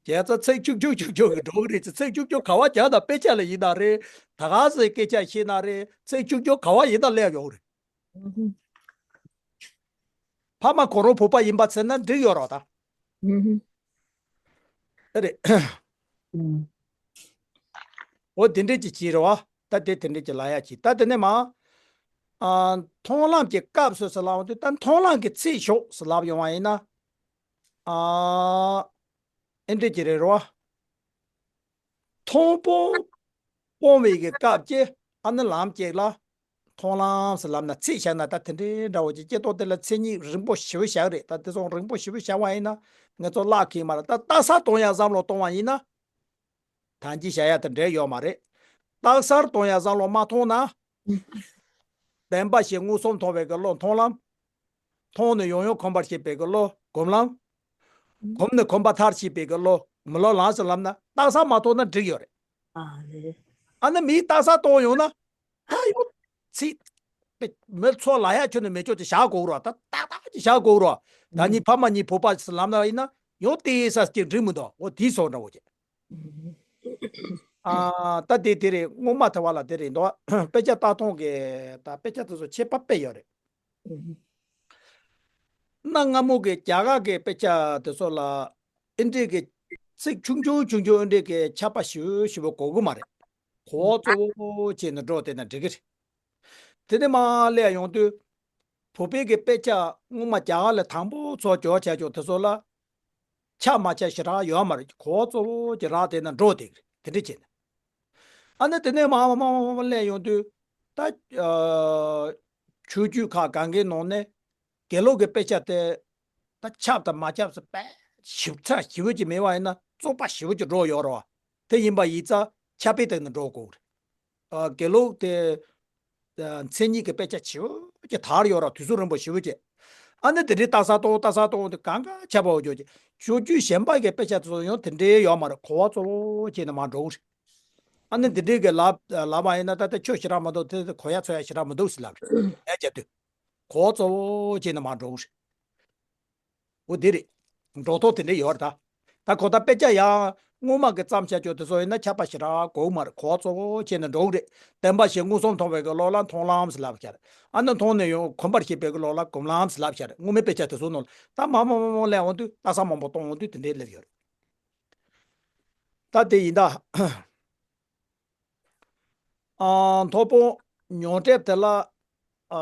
ཙང་ཚིག་ཆུང་ཆུང་ཆུང་ཆུང་གི་འགྲོ་གི་རེད། ཚིག་ཆུང་ཆུང་ག་པར་རྒྱག་ན། དཔེ་ཆ་ལ་ཡིན་ན་རེད། ད་ག་སེ་སྐད་ཆ་བཤད་ན་རེད། ཚིག་ཆུང་ཆུང་ག་པར་ཡིན་ན་སླེབས་ཡོང་རེད། ཕ་མ་ཁོ་རང་བོད་པ་ཡིན་པ་ཟེར་ན་འགྲིག་ཡོད་རེད་ད། ཨ་རེད། འོ་དེ་འདྲས་ཀྱི་བྱས་རེད་བ། ད་དེ་དེ་འདྲས་ཀྱི་ལབ་ཡ་བྱས། ད་དེ་ནས་མ། ཨ། མཐོང་ལམ་གྱི་སྐབས་སུ་ཟེར་ལབ་འོང་དུས། ད་མཐོང་ལམ་གྱི་ཚེ་ཞོག་ཟེར་ལབ་ཡོང་བ་ཡིན་ན། ཨ། ཨེ་འདྲས་ཀྱི་རེད་རོ། མཐོང་སྤང་སྤོང་བའི་གི་སྐབས་ཀྱི་ཨ་ནི་ལམ་གཅིག་ལ་མཐོང་ལམ་ཟེར་ལབ་ན། ཚིག་བཞག་ན་ད་དེ་འདྲའི་འདྲ་བོ་ཅིག་སྐྱེ་ཏོག་དེ་ལ་མཚན་ཉིད་རིང་པོ་ཞེ་པོ་བཞག་རེད། ད་དེ་ཚོ་རིང་པོ་ཞེ་པོ་བཞག་པ་ཡིན་ན་ངེད་ཚོ་བརླག་གི་མ་རེད། ད་རྟགས་གསལ་སྟོན་ཡ་བསམ་བློ་གཏོང་བ་ཡིན་ན། ད་གིན་བཤད་ཡ་དེ་འདྲ་ཡོད་མ་རེད། རྟགས་གསལ་སྟོན་ཡ་བསམ་བློ་མ་ཐོངས་ན། བདེན་པ་བཞི་མངོན་སུམ་མཐོང་བའི་གི་བློ་མཐོང་ལམ། མཐོང་ནས་ཡང་ཡང་གོམས་པར་བྱེད་པའི་གི་བློ་སྒོམ་ལམ། གོམས་ནས་གོམས་པ་མཐར་ཕྱིན་པའི་གི་བློ་མི་སློབ་ལམ་ཟེར་ལབ་ན། རྟགས་གསལ་མ་ཐོངས་ན་འགྲིག་ཡོད་རེད། ཨ་ནི་མིས་རྟགས་གསལ་སྟོན་ཡོང་ན། ད་ཡོད་ཚིག་མི་ཚོ་ལ་ཡ་ཁྱོན་ནས་མི་ཆོག་ཅིག་བཞག་དགོས་རོགས། ད་ཏག་ཏག་ཅིག་བཞག་དགོས་རོགས། ད་གཉིས་ཕ་མ་གཉིས་བུ་པ་ཟེར་ལབ་ན་ཡིན་ན་ཡང་ཏེ་ས་ཅིག་འགྲིག་མི་འདུག་འོ་དེའི་སོགས་འདྲ་བོ་ཅིག་ཨ། ད་དེ་དེ་རེད། སྔོན་མ་དེ་བ་ལ་དེ་རེད་འདུག་དཔེ་ཆ་ལྟ་སྟངས་ཀྱི་ད་དཔེ་ཆ་དེ་ཚོ་ཁྱད་པར་དཔེ་ཡོད་རེད། གནའ་སྔ་མོ་གི་རྒྱ་གར་གྱི་དཔེ་ཆ་དེ་ཚོ་ལ་ཨེ་འདྲས་ཀྱི་ཚིག་ཆུང་ཆུང་ཆུང་ཆུང་ཨེ་འདྲས་ཀྱི་ཆགས་པ་ཞེ་པོ་ཞེ་པོ་དགོས་ཀྱི་མ་རེད། གོ་བ་གཙོ་བོ་བྱས་ནས་འགྲོ་བསྡད་ན་འགྲིག་གི་རེད། དེ་ནས་མར་སླེབས་ཡོང་དུས། བོད་པའི་གི་དཔེ་ཆ་སྔོན་མ་རྒྱ་གར་ལ་དང་པོ་ཚོ་འབྱོར་བྱས་ཆོག་དེ་ཚོ་ལ། ཆགས་མ་ཆགས་ཞེ་དྲག་ཡོད་མ་རེད། གོ་བ་གཙོ་བོ་ཅིག་རག་བསྡད་ན་འགྲོ་བསྡད་ཀྱི་རེད། དེ་འདྲ་བྱས་ནས། ཨ་ནི་དེ་ནས་མར་མར་མར་མར་སླེབས་ཡོང་དུས། ད་ཨ་ཆོས་བརྒྱུད་ཁག་གང་གའི་ནང་ནས་དགེ་ལུགས་ཀྱི་དཔེ་ཆ་དེ་ད་ཁྱབ་དང་མ་ཁྱབ་ཟེར་དཔེ་ཞིབ་ཚགས་ཞེ་པོ་ཅིག་མེད་པ་ཡིན་ན་བཙོག་པ་ཞེ་པོ་ཅིག་འགྲོ་ཡོད་རེད་བ། དེ་ཡིན་པ་ཡིན་ཙང་ཁྱབ་སྤེལ་བཏང་ནས་འགྲོ་དགོས་རེད། ཨ་དགེ་ལུགས་དེ་ཨ་མཚན་ཉིད་ཀྱི་དཔེ་ཆ་ཆེ་བོ་ཅིག་དར་ཡོད་ར། དུས་ཚོད་རིང་པོ་ཞེ་པོ་ཅིག་ཨ་ནི་དེ་འདྲའི་རྟགས་གསལ་གཏོང་རྟགས་གསལ་གཏོང་དེ་གང་ག་ཁྱབ་པ་འོ་ཅོག་ཅིག་ཆོས་བརྒྱུད་གཞན་པ་གི་དཔེ་ཆ་དེ་ཚོ་ཡང་དེ་འདྲའི་ཡོད་མ་རེད། གོ་བ་གཙོ་བོ་བྱས་ནས་མར་འགྲོ་གི་རེད། ཨ་ནི་འདི་འདྲའི་གི་ལབ་ལབ་པ་ཡིན་ན། ད་ལྟ་ཆོས་ཞེ་དྲག་མི་འདུག་དེ་གོ་ཡ་ཚོར་ཡ་ཞེ་དྲག་མི་འདུག་ཟེར་ལབ་རེད། ལན་བརྒྱབ་དུས་གོ་བ་གཙོ་བོ་བྱས་ནས་མར་འགྲོ་གི་རེད། འོ་དེ་རེད། འགྲོ་ཐོག་དེ་འདྲ་ཡོད་རེད་ད། ད་གོ་ད་དཔེ་ཆ་ཡང་སྔོན་མ་གི་བརྩམས་བྱ་ཆོག་དེ་ཚོ་ཡིན་ན་ཁྱབ་པ་ཞེ་དྲག་དགོས་མ་རེད། གོ་བ་གཙོ་བོ་བྱས་ནས་འགྲོ་གི་རེད། བདེན་པ་བཞི་མངོན་སུམ་མཐོང་བའི་གི་བློ་ལ་མཐོང་ལམ་ཟེར་ལབ་བྱ་རེད། ཨ་ནི་མཐོང་ནས་ཡང་གོམས་པར་བྱེད་པའི་གི་བློ་ལ་སྒོམ་ལམ་ཟེར་ལབ་བྱ་རེད། སྔོན་མའི་དཔེ་ཆ་དེ་ཚོ་ནང་ལ་ད་མར་མར་མར་མར་སླེབས་འོང་དུས་རྟགས་གསལ་མང་པོ་གཏོང་འོང་དུས་དེ་འདྲའི་སླེབས་ཡོད་རེད། ད་དེ་ཡིན་ད། ཨ་མཐོང་སྤང་མྱོང་གྲུབ་དེ་ལ། ཨ་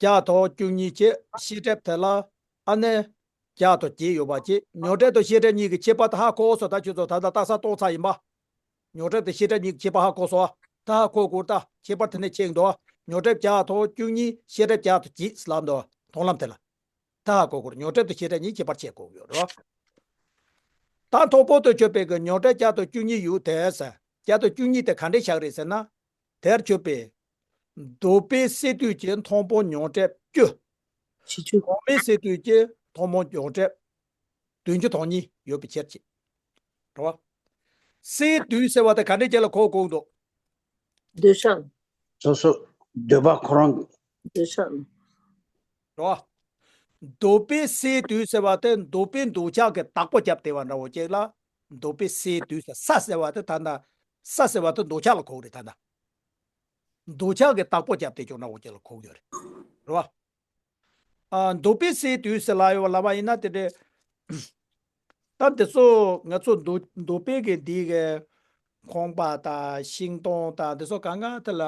བརྒྱ་དང་བཅུ་གཉིས་བྱས། ཤེས་གྲུབ་དེ་ལ་ཨ་ནི་བརྒྱ་དང་བརྒྱད་ཡོད་པ་བྱས། མྱོང་གྲུབ་དང་ཤེས་གྲུབ་གཉིས་ཀྱི་ཁྱད་པར་དེ་ཧ་གོ་སོང་། ད་ཁྱོད་ཚོ་ད་ལྟ་རྟགས་གསལ་གཏོང་ཚར་ཡིན་པ། མྱོང་གྲུབ་དང་ཤེས་གྲུབ་གཉིས་ཀྱི་ཁྱད་པར་ཧ་གོ་སོང་ཨ། ད་ཧ་གོ་དགོས། ད་ཁྱད་པར་དེ་ནས་ཕྱེ་འདུག་མྱོང་གྲུབ་བརྒྱ་དང་བཅུ་གཉིས། ཤེས་གྲུབ་བརྒྱ་དང་བརྒྱད་ཟེར་ལབ་འདུག་མཐོང་ལམ་དེ་ལ། ད་ཧ་གོ་དགོས། མྱོང་གྲུབ་དང་ཤེས་གྲུབ་གཉིས་ཁྱད་པར་ཕྱེ་དགོས་ཡོད་རེད། ད་མཐོང་སྤང་དུ་གྱུར་པའི་གི་མྱོང་གྲུབ་བརྒྱ་དང་བཅུ་གཉིས་ཡོད་དེ་ཟེར། བརྒྱ་དང་བཅུ་གཉིས་དེ་ག་འདྲས་བཞག་རེད་ཟེར་ན། དེར་གྱུར་པའི་འདོད་པའི་སས་བསྡུས་ཀྱི་མཐོང་སྤང་མྱོང་གྲུབ་བཅུ། གོང་མའི་སས་བསྡུས་ཀྱི་མཐོང་སྤང་མྱོང་གྲུབ་བདུན་ཅུ་དོན་གཉིས་ཡོད་པའི་ཕྱིར་ཅིག་རེད་བ། སས་བསྡུས་ཟེར་བ་དེ་ག་འདྲས་ཅིག་ལ་གོ་དགོས་འདུག་འདོད་ཆགས། སོ་སོ་འདོད་པ་ཁོ་རང་། འདོད་ཆགས། རེད་བ། འདོད་པའི་སས་བསྡུས་ཟེར་བ་དེ་འདོད་པའི་འདོད་ཆགས་ཀྱི་བདག་པོ་བརྒྱབ་བསྡད་པ་འདྲ་བོ་ཅིག་ལ། འདོད་པའི་སས་བསྡུས་ཟེར། ས་ཟེར་བ་དེ་ད་ལྟ་ས་ཟེར་བ་དེ་འདོད་ཆགས་ལ་གོ་གི་རེད། ད་ལྟ་འདོད་ཆགས་ཀྱི་བདག་པོ་བརྒྱབ་བསྡད་ཀྱང་འདྲ་བོ་ཅིག་ལ་གོ་གི་ཡོད་རེད། རེད་བ། ཨ་འདོད་པའི་སས་བསྡུས་ཟེར་ལབ་ཡོད་ལབ་པ་ཡིན་ན་དེ་འདྲའི། ད་འདི་ཚོ་ང་ཚོ་འདོད་འདོད་པའི་གི་འདི་གི་ཁང་པ་དང་ཤིང་སྡོང་དང་འདི་ཚོ་གང་ག་དེ་ལ་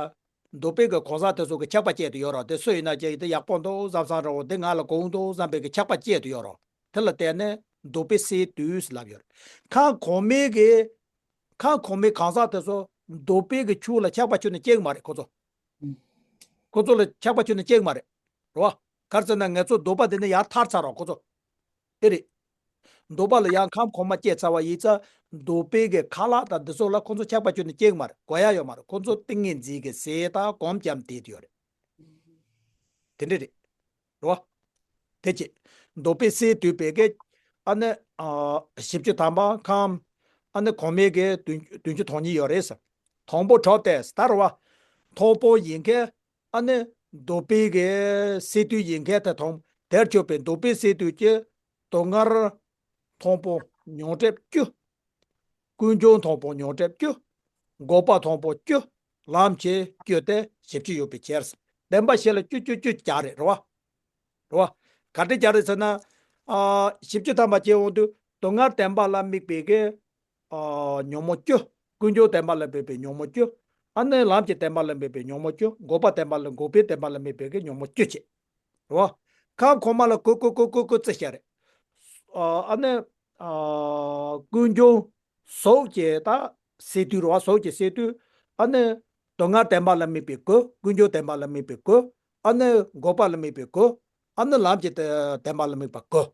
འདོད་པའི་གི་གང་ཟག་དེ་ཚོ་གི་ཆགས་པ་སྐྱེས་དུ་ཡོད་རེད། དེ་སུ་ཡིན་ན་ཅིག་དེ་ཡག་པོ་འདུག་བསམ་བསམ་རེད་བ། དེ་ང་ལ་དགོས་འདུག་བསམ་པའི་གི་ཆགས་པ་སྐྱེས་དུ་ཡོད་རེད། དེ་ལ་བརྟེན་ནས་འདོད་པའི་སས་བསྡུས་ལབ་ཡོད་རེད། ཁམས་གོང་མའི་གི་ཁམས་གོང་མའི་གང་ཟག་དེ་ཚོ་འདོད་པའི་གི་ཆོས་ལ་ཆགས་པ་ཁྱོན་ནས་སྐྱེ་གི་མ་རེད་ཁོ་ཚོ། ཁོ་ཚོ་ལ་ཆགས་པ་ཁྱོན་ནས་སྐྱེ་གི་མ་རེད། རེད་བ། ག་རེ་ཟེར་ན་ང་ཚོ་འདོད་པ་དེ་ནས་ཡར་ཐར་ཚར་རོགས་ཁོ་ཚོ། དེ་རེད། འདོད་པ་ལ་ཡང་ཁམས་གོང་མ་སྐྱེས་ཚར་བ་ཡིན་ཙང་འདོད་པའི་གི་ཁ་ལག་དང་འདི་ཚོ་ལ་ཁོ་ཚོ་ཆགས་པ་ཁྱོན་ནས་སྐྱེ་གི་མ་རེད། དགོས་ཡ་ཡོད་མ་རེད། ཁོ་ཚོ་ཏིང་ངེ་འཛིན་གྱི་ཟས་དང་སྒོམ་བརྒྱབ་བསྡད་དུ་ཡོད་རེད། དེ་འདྲ་རེད། རེད་བ། དེ་ཅི། འདོད་པའི་སས་བསྡུས་པའི་གི། ཨ་ནི་ཨ་བཞི་བཅུ་ཐམ་པ་ཁམས། ཨ་ནི་གོང་མའི་གི་བདུན་བདུན་ཅུ་དོན་གཉིས་ཡོད་རེད་ཟེར། དང་པོ་གྲུབ་སྟེ་ཟེར་ད་རེད་བ། མཐོང་སྤང་ཡིན་མཁན། ཨ་ནི་འདོད་པའི་གི་སས་བསྡུས་ཡིན་མཁན་དེ་དང་དེར་གྱུར་པའི་འདོད་པའི་སས་བསྡུས་ཀྱི་དོན་ལྔར་མཐོང་སྤང་མྱོང་གྲུབ་བཅུ། ཀུན་འབྱུང་མཐོང་སྤང་མྱོང་གྲུབ་བཅུ། འགོག་པ་མཐོང་སྤང་བཅུ། ལམ་གྱི་བཅུ་སྟེ་བཞི་བཅུ་ཡོད་པའི་ཕྱིར། བདེན་པ་བཞི་ལ་བཅུ་བཅུ་བཅུ་སྦྱར་རེད། རེད་བ། རེད་བ། ག་འདྲ་སྦྱར་རེད་ཟེར་ན། ཨ་བཞི་བཅུ་ཐམ་པ་བྱས་འོང་དུས་དོན་ལྔ་བདེན་པ་ལ་དམིགས་པའི་གི། ཨ་ཉོན་མོངས་བཅུ། ཀུན་འབྱུང་བདེན་པ་ལ་དམིགས་པའི་ཉོན་མོངས་བཅུ། ཨ་ནི་ལམ་གྱི་བདེན་པ་ལ་དམིགས་པའི་ཉོན་མོངས་བཅུ། འགོག་པ་བདེན་པ་ལ་འགོག་པའི་བདེན་པ་ལ་དམིགས་པའི་གི་ཉོན་མོངས་བཅུ་བྱས། རེད་བ། ཁམས་གོང་མ་ལ་ཀུན་ཀུན་ཀུན་ཀུན་ཀུན་བརྩི་བྱ་རེད། ཨ་ནི། ཀུན་འབྱུང་། གཟུགས་ཀྱི་ད་སས་བསྡུས་རེད་བ། གཟུགས་ཀྱི་སས་བསྡུས། ཨ་ནི། སྡུག་བསྔལ་བདེན་པ་ལ་དམིགས་པའི་ཀུན། ཀུན་འབྱུང་བདེན་པ་ལ་དམིགས་པའི་ཀུན། ཨ་ནི་འགོག་པ་ལ་དམིགས་པའི་ཀུན། ཨ་ནི་ལམ་གྱི་བདེན་པ་ལ་དམིགས་པ་ཀུན།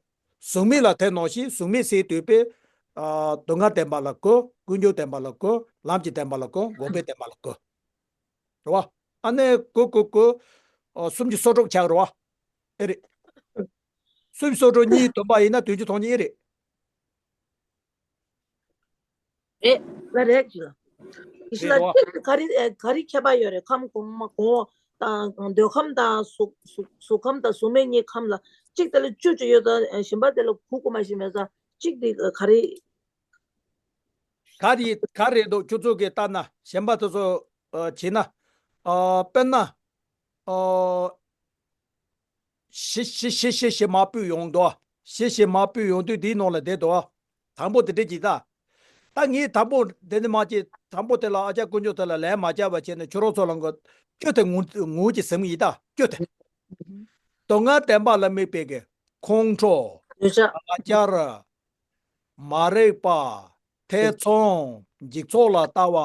གཟུགས་མེད་ལ་དེ་ནང་བཞིན་གཟུགས་མེད་སས་བསྡུས་པའི། སྡུག་བསྔལ་བདེན་པ་ལ་ཀུན། ཀུན་འབྱུང་བདེན་པ་ལ་ཀུན། ལམ་གྱི་བདེན་པ་ལ་ཀུན། འགོག་པའི་བདེན་པ་ལ་ཀུན། རེད་བ། ཨ་ནི་ཀུན་ཀུན་ཀུན། སུམ་ཅུ་སོ་དྲུག་ཆགས་རེད་བ། ཨེ་རེད། སུམ་ཅུ་སོ་དྲུག་གཉིས་བསྡོམས་པ་ཡིན་ན་བདུན་ཅུ་དོན་གཉིས་ཨེ་རེད། རེད་ལ་རེད་ཀྱི་ལ། ཡེ་ཤེས་ལ་རེད་བ། གཅིག་ག་རེ་ག་རེ་ཁྱད་པར་ཡོད་རེད། ཁམས་གོང་མ་གོང་དང་འདོད་ཁམས་དང་གཟུགས་གཟུགས་གཟུགས་ཁམས་དང་གཟུགས་མེད་གཉིས་ཁམས་ལ་གཅིག་དེ་ལ་བཅུ་བཅུ་ཡོད་ཙང་གཞན་པ་དེ་ལ་དགུ་དགུ་མ་ཞིག་མེད་ཙང་གཅིག་དེ་ག་རེ། ག་རེ་ག་རེ་འདུག་ཁྱོད་ཚོ་གིས་ལྟ་ན་གཞན་པ་དེ་ཚོ་བྱས་ན། དཔེར་ན། ཞི་ཞི་ཞི་ཞི་ཞི་མ་སྤུས་ཡོང་དོ། ཞི་ཞི་མ་སྤུས་ཡོང་དུས་འདིའི་ནང་ལ་བསྡད་དོ། དང་པོ་དེ་འདྲ་གྱིས་ད། ད་ངས་དང་པོ་དེ་ནི་མ་བྱེད། དང་པོ་དེ་ལ་ཨ་ཅག་དཀོན་མཆོག་དེ་ལ་ལན་མ་བརྒྱབ་པ་བྱས་ནས་ཁྱོད་རང་ཚོ་ལ་མགོ་སྐྱོ་དེ་ངུ་ངུ་གྱི་ཟིན་ཡིན་ད་སྐྱོ་དེ། སྡུག་བསྔལ་བདེན་པ་ལ་དམིགས་པའི་གི་ཁོང་ཁྲོ། འདོད་ཆགས། ང་རྒྱལ། མ་རིག་པ། ཐེ་ཚོམ། འཇིག་ཚོགས་ལ་ལྟ་བ།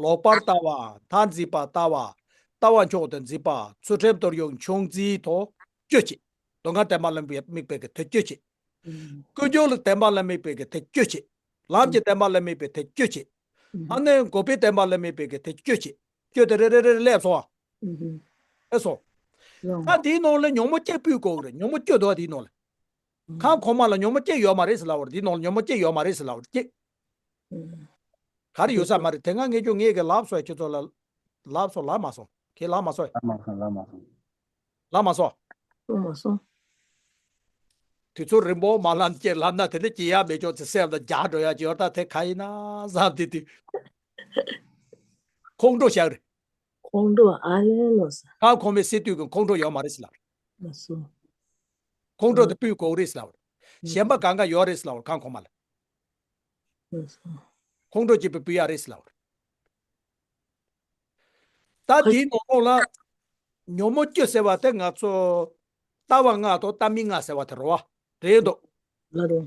ལོག་པར་ལྟ་བ། མཐར་འཛིན་པ་ལྟ་བ། ལྟ་བ་མཆོག་ཏུ་འཛིན་པ། ཚུལ་ཁྲིམས་དོར་ཡུག་མཆོག་འཛིན་དོ། བཅུ་བྱེད། སྡུག་བསྔལ་བདེན་པ་ལ་དམིགས་པའི་དེ་བཅུ་བྱེད། ཀུན་འབྱུང་ལ་བདེན་པ་ལ་དམིགས་པའི་དེ་བཅུ་བྱེད། ལམ་གྱི་བདེན་པ་ལ་དམིགས་པའི་དེ་བཅུ་བྱེད། ཨ་ནི་འགོག་པའི་བདེན་པ་ལ་དམིགས་པའི་དེ་བཅུ་བྱེད། བཅུ་དེ་རེ་རེ་རེ་རེ་སླེབས་སོང་ཨ། ཨེ་སོང་། ད་དེའི་ནང་ལ་ཉོན་མོངས་བཅུ་སྤུས་དགོས་རེད། ཉོན་མོངས་བཅུ་འདུག་དེའི་ནང་ལ། ཁམས་གོང་མ་ལ་ཉོན་མོངས་བཅུ་ཡོད་མ་རེད་ཟེར་ལབ་པ་རེད། དེའི་ནང་ལ་ཉོན་མོངས་བཅུ་ཡོད་མ་རེད་ཟེར་ལབ་པ་རེད། ག་རེ་ཡོད་ས་མ་རེད། དེ་སྔ་ངས་ཀྱང་ངས་ཀྱི་ལབ་སོང་ཁྱོད་ཚོ་ལ། ལབ་སོང་ལབ་མ་སོང་། ཁྱེད་ལབ་མ་སོང་། ལབ་མ་སོང་། ལབ་མ་སོང་། ལབ་མ་སོང་། སོང་མ་སོང་། དུས་ཚོད་རིང་པོ་མ་ལངས་ཀྱི་ལབ་ན་དེ་འདྲ་བྱེད་ཡ་མེད་ཀྱང་ཚེ་སེམས་ལ་རྒྱག་འགྲོ་ཡ་ཅིག་ཡོད་ད། དེ་ག་ཡིན་ན་བསམ་དེ་དུས་ཁོང་ཁྲོ་བཞག་རེད། ཁོང་ཁྲོ་ཨ་ལེ་ལོ་ས། ཁམས་གོང་མའི་སས་བསྡུས་ཀྱི་ཁོང་ཁྲོ་ཡོད་མ་རེད་ཟེར་ལབ་རེད། མ་སོང་། ཁོང་ཁྲོ་དེ་སྤུས་དགོས་རེད་ཟེར་ལབ་རེད། གཞན་པ་གང་ག་ཡོད་རེད་ཟེར་ལབ་རེད། ཁམས་གོང་མ་ལ། ཁོང་ཁྲོ་སྐྱེས་པའི་སྤུས་ཡག་རེད་ཟེར་ལབ་རེད། ད་དེའི་ནང་ལོགས་ལ་ཉོན་མོངས་བཅུ་ཟེར་བ་དེ་ང་ཚོ་ལྟ་བ་ལྔ་དང་ལྟ་མིན་ལྔ་ཟེར་བ་དེ་རེད་བ། རེད་འདུག་ལ་རེད།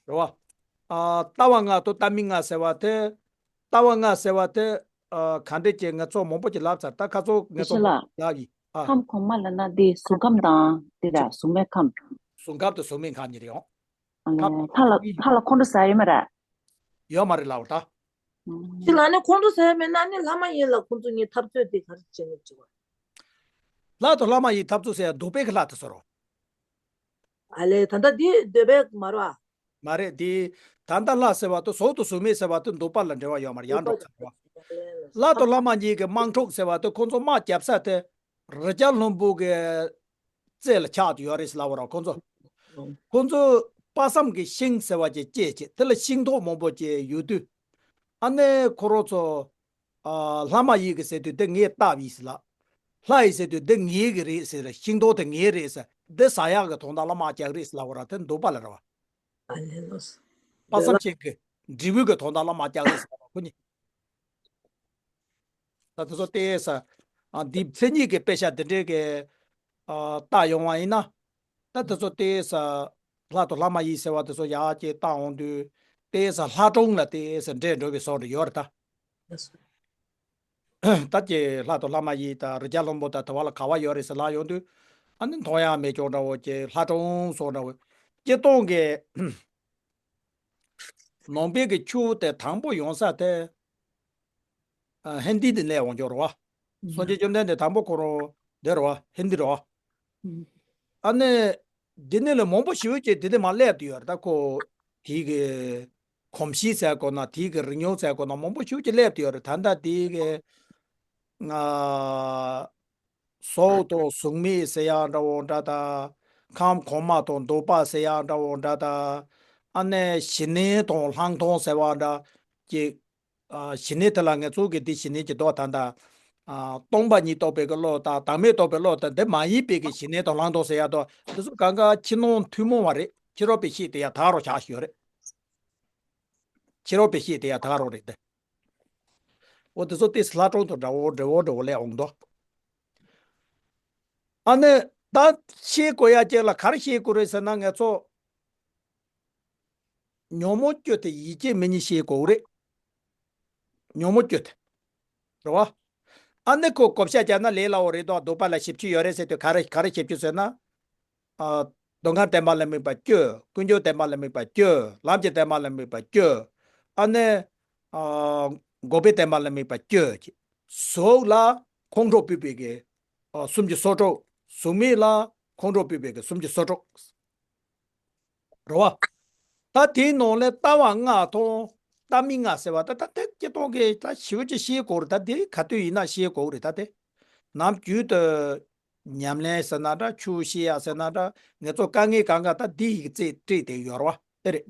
རེད་བ། ཨ། ལྟ་བ་ལྔ་དང་ལྟ་མིན་ལྔ་ཟེར་བ་དེ། ལྟ་བ་ལྔ་ཟེར་བ་དེ། ཨ། ག་འདྲས་ཀྱི་ང་ཚོ་མང་པོ་ཅིག་ལབ་ཚར། ད་ཁ་ཚོ་ངས་ཚོ་ཡེ་ཤེས་མང་པོ་ལབ་ཡིན། ཨ། ཁམས་གོང་མ་ལབ་ན་དེ་གཟུགས་ཁམས་དང་དེ་ར་གཟུགས་མེད་ཁམས། གཟུགས་ཁམས་དང་གཟུགས་མེད་ཁམས་གཉིས་རེད་ཡོང་། ཨ་ནི་ཁམས་ལྷ་ལ་ལྷ་ལ་ཁོང་ཁྲོ་ཟ་ཡོད་མ་རེད། ཡོད་མ་རེད་ལབ་པ་ད། ཅི་ལ་ནི་ཁོང་ཁྲོ་ཟ་ཡོད་མེད་ན་ནི་ལྷ་མ་ཡིན་ལ་ཁོང་ཚོ་གཉིས་འཐབ་རྩོད་དེ་ག་རེ་བྱེད་ནི་བྱེད་པ། ལྷ་དང་ལྷ་མ་ཡིན་འཐབ་རྩོད་ཟེར་ཡ་འདོད་པའི་གི་ལྷ་དེ་ཚོ་རོ། ཨ་ལས་ད་ལྟ་འདི་འདོད་པའི་མ་རོ་ཨ། མ་རེད་དེ། ད་ལྟ་ལྷ་ཟེར་བ་དེ་གཟུགས་དང་གཟུགས་མེད་ཟེར་བ་དེ་འདོད་པ་ལ་འབྲེལ་བ་ཡོད་མ་རེད། ཡར་འགྲོ་ཚར་བ། ལྷ་དང་ལྷ་མ་གཉིས་ཀྱི་དམག་འཁྲུག་ཟེར་བ་དེ་ཁོང་ཚོ་དམག་རྒྱབ་ས་དེ། རི་རྒྱལ་ལྷུན་པོ་གི་རྩེ་ལ་ཆགས་ཏེ་ཡོད་རེད་ཟེར་ལབ་པ་ར་ཁོང་ཚོ། ཁོང་ཚོ་དཔག་བསམ་གྱི་ཤིང་ཟེར་བ་ཅིག་སྐྱེས་བྱས་དེ་ལ་ཤིང་ཐོག་མང་པོ་ཅིག་ཡོད་དུས། ཨ་ནི་ཁོ་རང་ཚོ། ཨ། ལྷ་མ་ཡིན་གི་ཟེར་དུས་འདི་ངས་བཏབ་ཡིན་ཟེར་ལ། ལྷ་ཡིན་ཟེར་དུས་འདི་ངའི་གི་རེད་ཟེར། ཤིང་ཐོག་དེ་ངའི་རེད་ཟེར། འདི་ཟ་ཡག་གི་དོན་དག་ལ་དམག་རྒྱག་རེད་ཟེར་ལབ་པ་ར་དེ་འདོད་པ་ལ་ར་བ། ཨ་ལས་ལོས། དཔག་བསམ་ཤིང་གི་འབྲས་བུ་གི་དོན་དག་ལ་དམག་རྒྱག་རེད་ཟེར་ལབ་པ་ཁོ་གཉིས། ད་དེ་ཚོ་བལྟས་ས། ཨ། འདི་མཚན་ཉིད་ཀྱི་དཔེ་ཆ་འདི་འདྲའི་གི། ཨ། བལྟ་ཡོང་བ་ཡིན་ན། ད་དེ་ཚོ་བལྟས་ས། ལྷ་དང་ལྷ་མ་ཡིན་ཟེར་བ་དེ་ཚོ་ཡག་ཅིག་བལྟ་འོང་དུས། བལྟས་ས་ལྷ་སྒྲུང་ལ་བལྟས་ས་འདྲེས་འགྲོ་བའི་བཟོ་འདྲ་ཡོད་རེད་ད། ད་ཀྱི་ལྷ་དང་ལྷ་མ་ཡིན་དང་རི་རྒྱལ་ལྷུན་པོ་དང་དེ་བ་ལ་ག་བ་ཡོད་རེད་ཟེར་ལབ་ཡོང་དུས། ཨ་ནི་མཐོང་ཡག་མེད་ཀྱང་འདྲ་བོ་ཀྱི་ལྷ་སྒྲུང་སོགས་འདྲ་བོ། སྤྱིར་བཏང་གི། ནང་པའི་གི་ཆོས་དེ་དང་པོ་ཡོང་ས་དེ། ཨ། ཧིན་དི་དེ་ནས་འོང་ཀྱོག་རེད་བ། སངས་རྒྱས་བཅོམ་ལྡན་འདས་དང་པོ་ཁོ་རང་དེ་རེད་བ། ཧིན་དི་རེད་བ། ཨ་ནི། དེ་ནས་ལས་མང་པོ་ཞེ་པོ་ཅིག་དེ་དེ་མར་སླེབས་བསྡད་ཡོད་རེད་ད་ཁོ། དེའི་གི་གོམས་གཤིས་ཟེར་དགོས་ན་དེའི་གི་རིག་ཉམས་ཟེར་དགོས་ན་མང་པོ་ཞེ་པོ་ཅིག་སླེབས་བསྡད་ཡོད་རེད། ད་ལྟ་དེའི་གི། ང་། གཟུགས་དང་གཟུགས་མེད་ཟེར་ཡག་འདྲ་བོ་འདྲ་དང་། ཁམས་གོང་མ་དང་འདོད་པ་ཟེར་ཡག་འདྲ་བོ་འདྲ་དང་། ཨ་ནི་ཞི་གནས་དང་ལྷག་མཐོང་ཟེར་བ་འདྲ། ཅིག་ཨ། ཞི་གནས་དེ་ལ་ངེད་ཚོ་གིས་འདི་ཞི་གནས་ཀྱི་མདོ་ད་ལྟ། ཨ། སྟོང་པ་ཉིད་རྟོགས་པའི་གི་བློ་དང་བདག་མེད་རྟོགས་པའི་བློ་དང་འདི་མ་ཡིན་པའི་གི་ཞི་གནས་དང་ལྷག་མཐོང་ཟེར་ཡག་དང་འདི་ཚོ་གང་ག་ཕྱི་ནང་ཐུན་མོང་བ་རེད། ཕྱི་རོལ་པའི་གཤིས་དེ་ཡང་དག་རོགས་ཆགས་ཤིག་ཡོད་རེད། ཕྱི་རོལ་པའི་གཤིས་དེ་ཡང་དག་རོགས་རེད་དེ། འོ་དེ་ཚོ་ཏོག་ཙམ་ལྷ་སྒྲུང་དང་འདྲ་བོ་འདྲ་བོ་འདྲ་བོ་ལས་འོང་དོ། ཨ་ནི་ད་ཤེས་དགོས་ཡ་ཅིག་ལ་ག་རེ་ཤེས་དགོས་རེད་ཟེར་ན། ངེད་ཚོ་ཉོན་མོངས་སྤྱོད་དེ་ཡིད་ཀྱི་མི་ཉིད་ཤེས་དགོས་རེད། ཉོན་མོངས་སྤྱོད་དེ། རེད་བ། ཨ་ནི་ཁོ་བགོ་བཤའ་བརྒྱབ་ན་ལས་སླ་བོ་རེད་དོ། སྡུག་པ་ལ་ཞིབ་ཆ་ཡོད་རེད་ཟེར་དུས་ག་རེ་ག་རེ་ཞིབ་ཆ་ཟེར་ན། ཨ། འདོད་ཁམས་བདེན་པ་ལ་དམིགས་པ་བཅུ། ཀུན་འབྱུང་བདེན་པ་ལ་དམིགས་པ་བཅུ། ལམ་གྱི་བདེན་པ་ལ་དམིགས་པ་བཅུ། ཨ་ནི། ཨ། འགོག་པའི་བདེན་པ་ལ་དམིགས་པ་བཅུ། གཟུགས་ལ་ཁོང་ཁྲོ་སྤུད་པའི་གི། ཨ། སུམ་ཅུ་སོ་དྲུག། གཟུགས་མེད་ལ་ཁོང་ཁྲོ་སྤུད་པའི་གི་སུམ་ཅུ་སོ་དྲུག། རེད་བ། ད་དེའི་ནང་ལས་ལྟ་བ་ལྔ་དང་ལྟ་མིན་ལྔ་ཟེར་བ་ད་ད་དེ་སྤྱིར་བཏང་གི་ད་ཞེ་པོ་ཅིག་ཤེས་དགོས་རེད། ད་དེ་ག་དུས་ཡིན་ན་ཤེས་དགོས་རེད། ད་དེ་ནམ་རྒྱུན་དུ་ཉམས་ལེན་ཟེར་ན་འདྲ། ཆོས་བཤད་ཡ་ཟེར་ན་འདྲ། ངེད་ཚོ་དཀའ་ངལ་གང་ག་ད་འདི་ཡིག་རྩིས་སྤྲད་དེ་ཡོད་རེད་བ། དེ་རེད།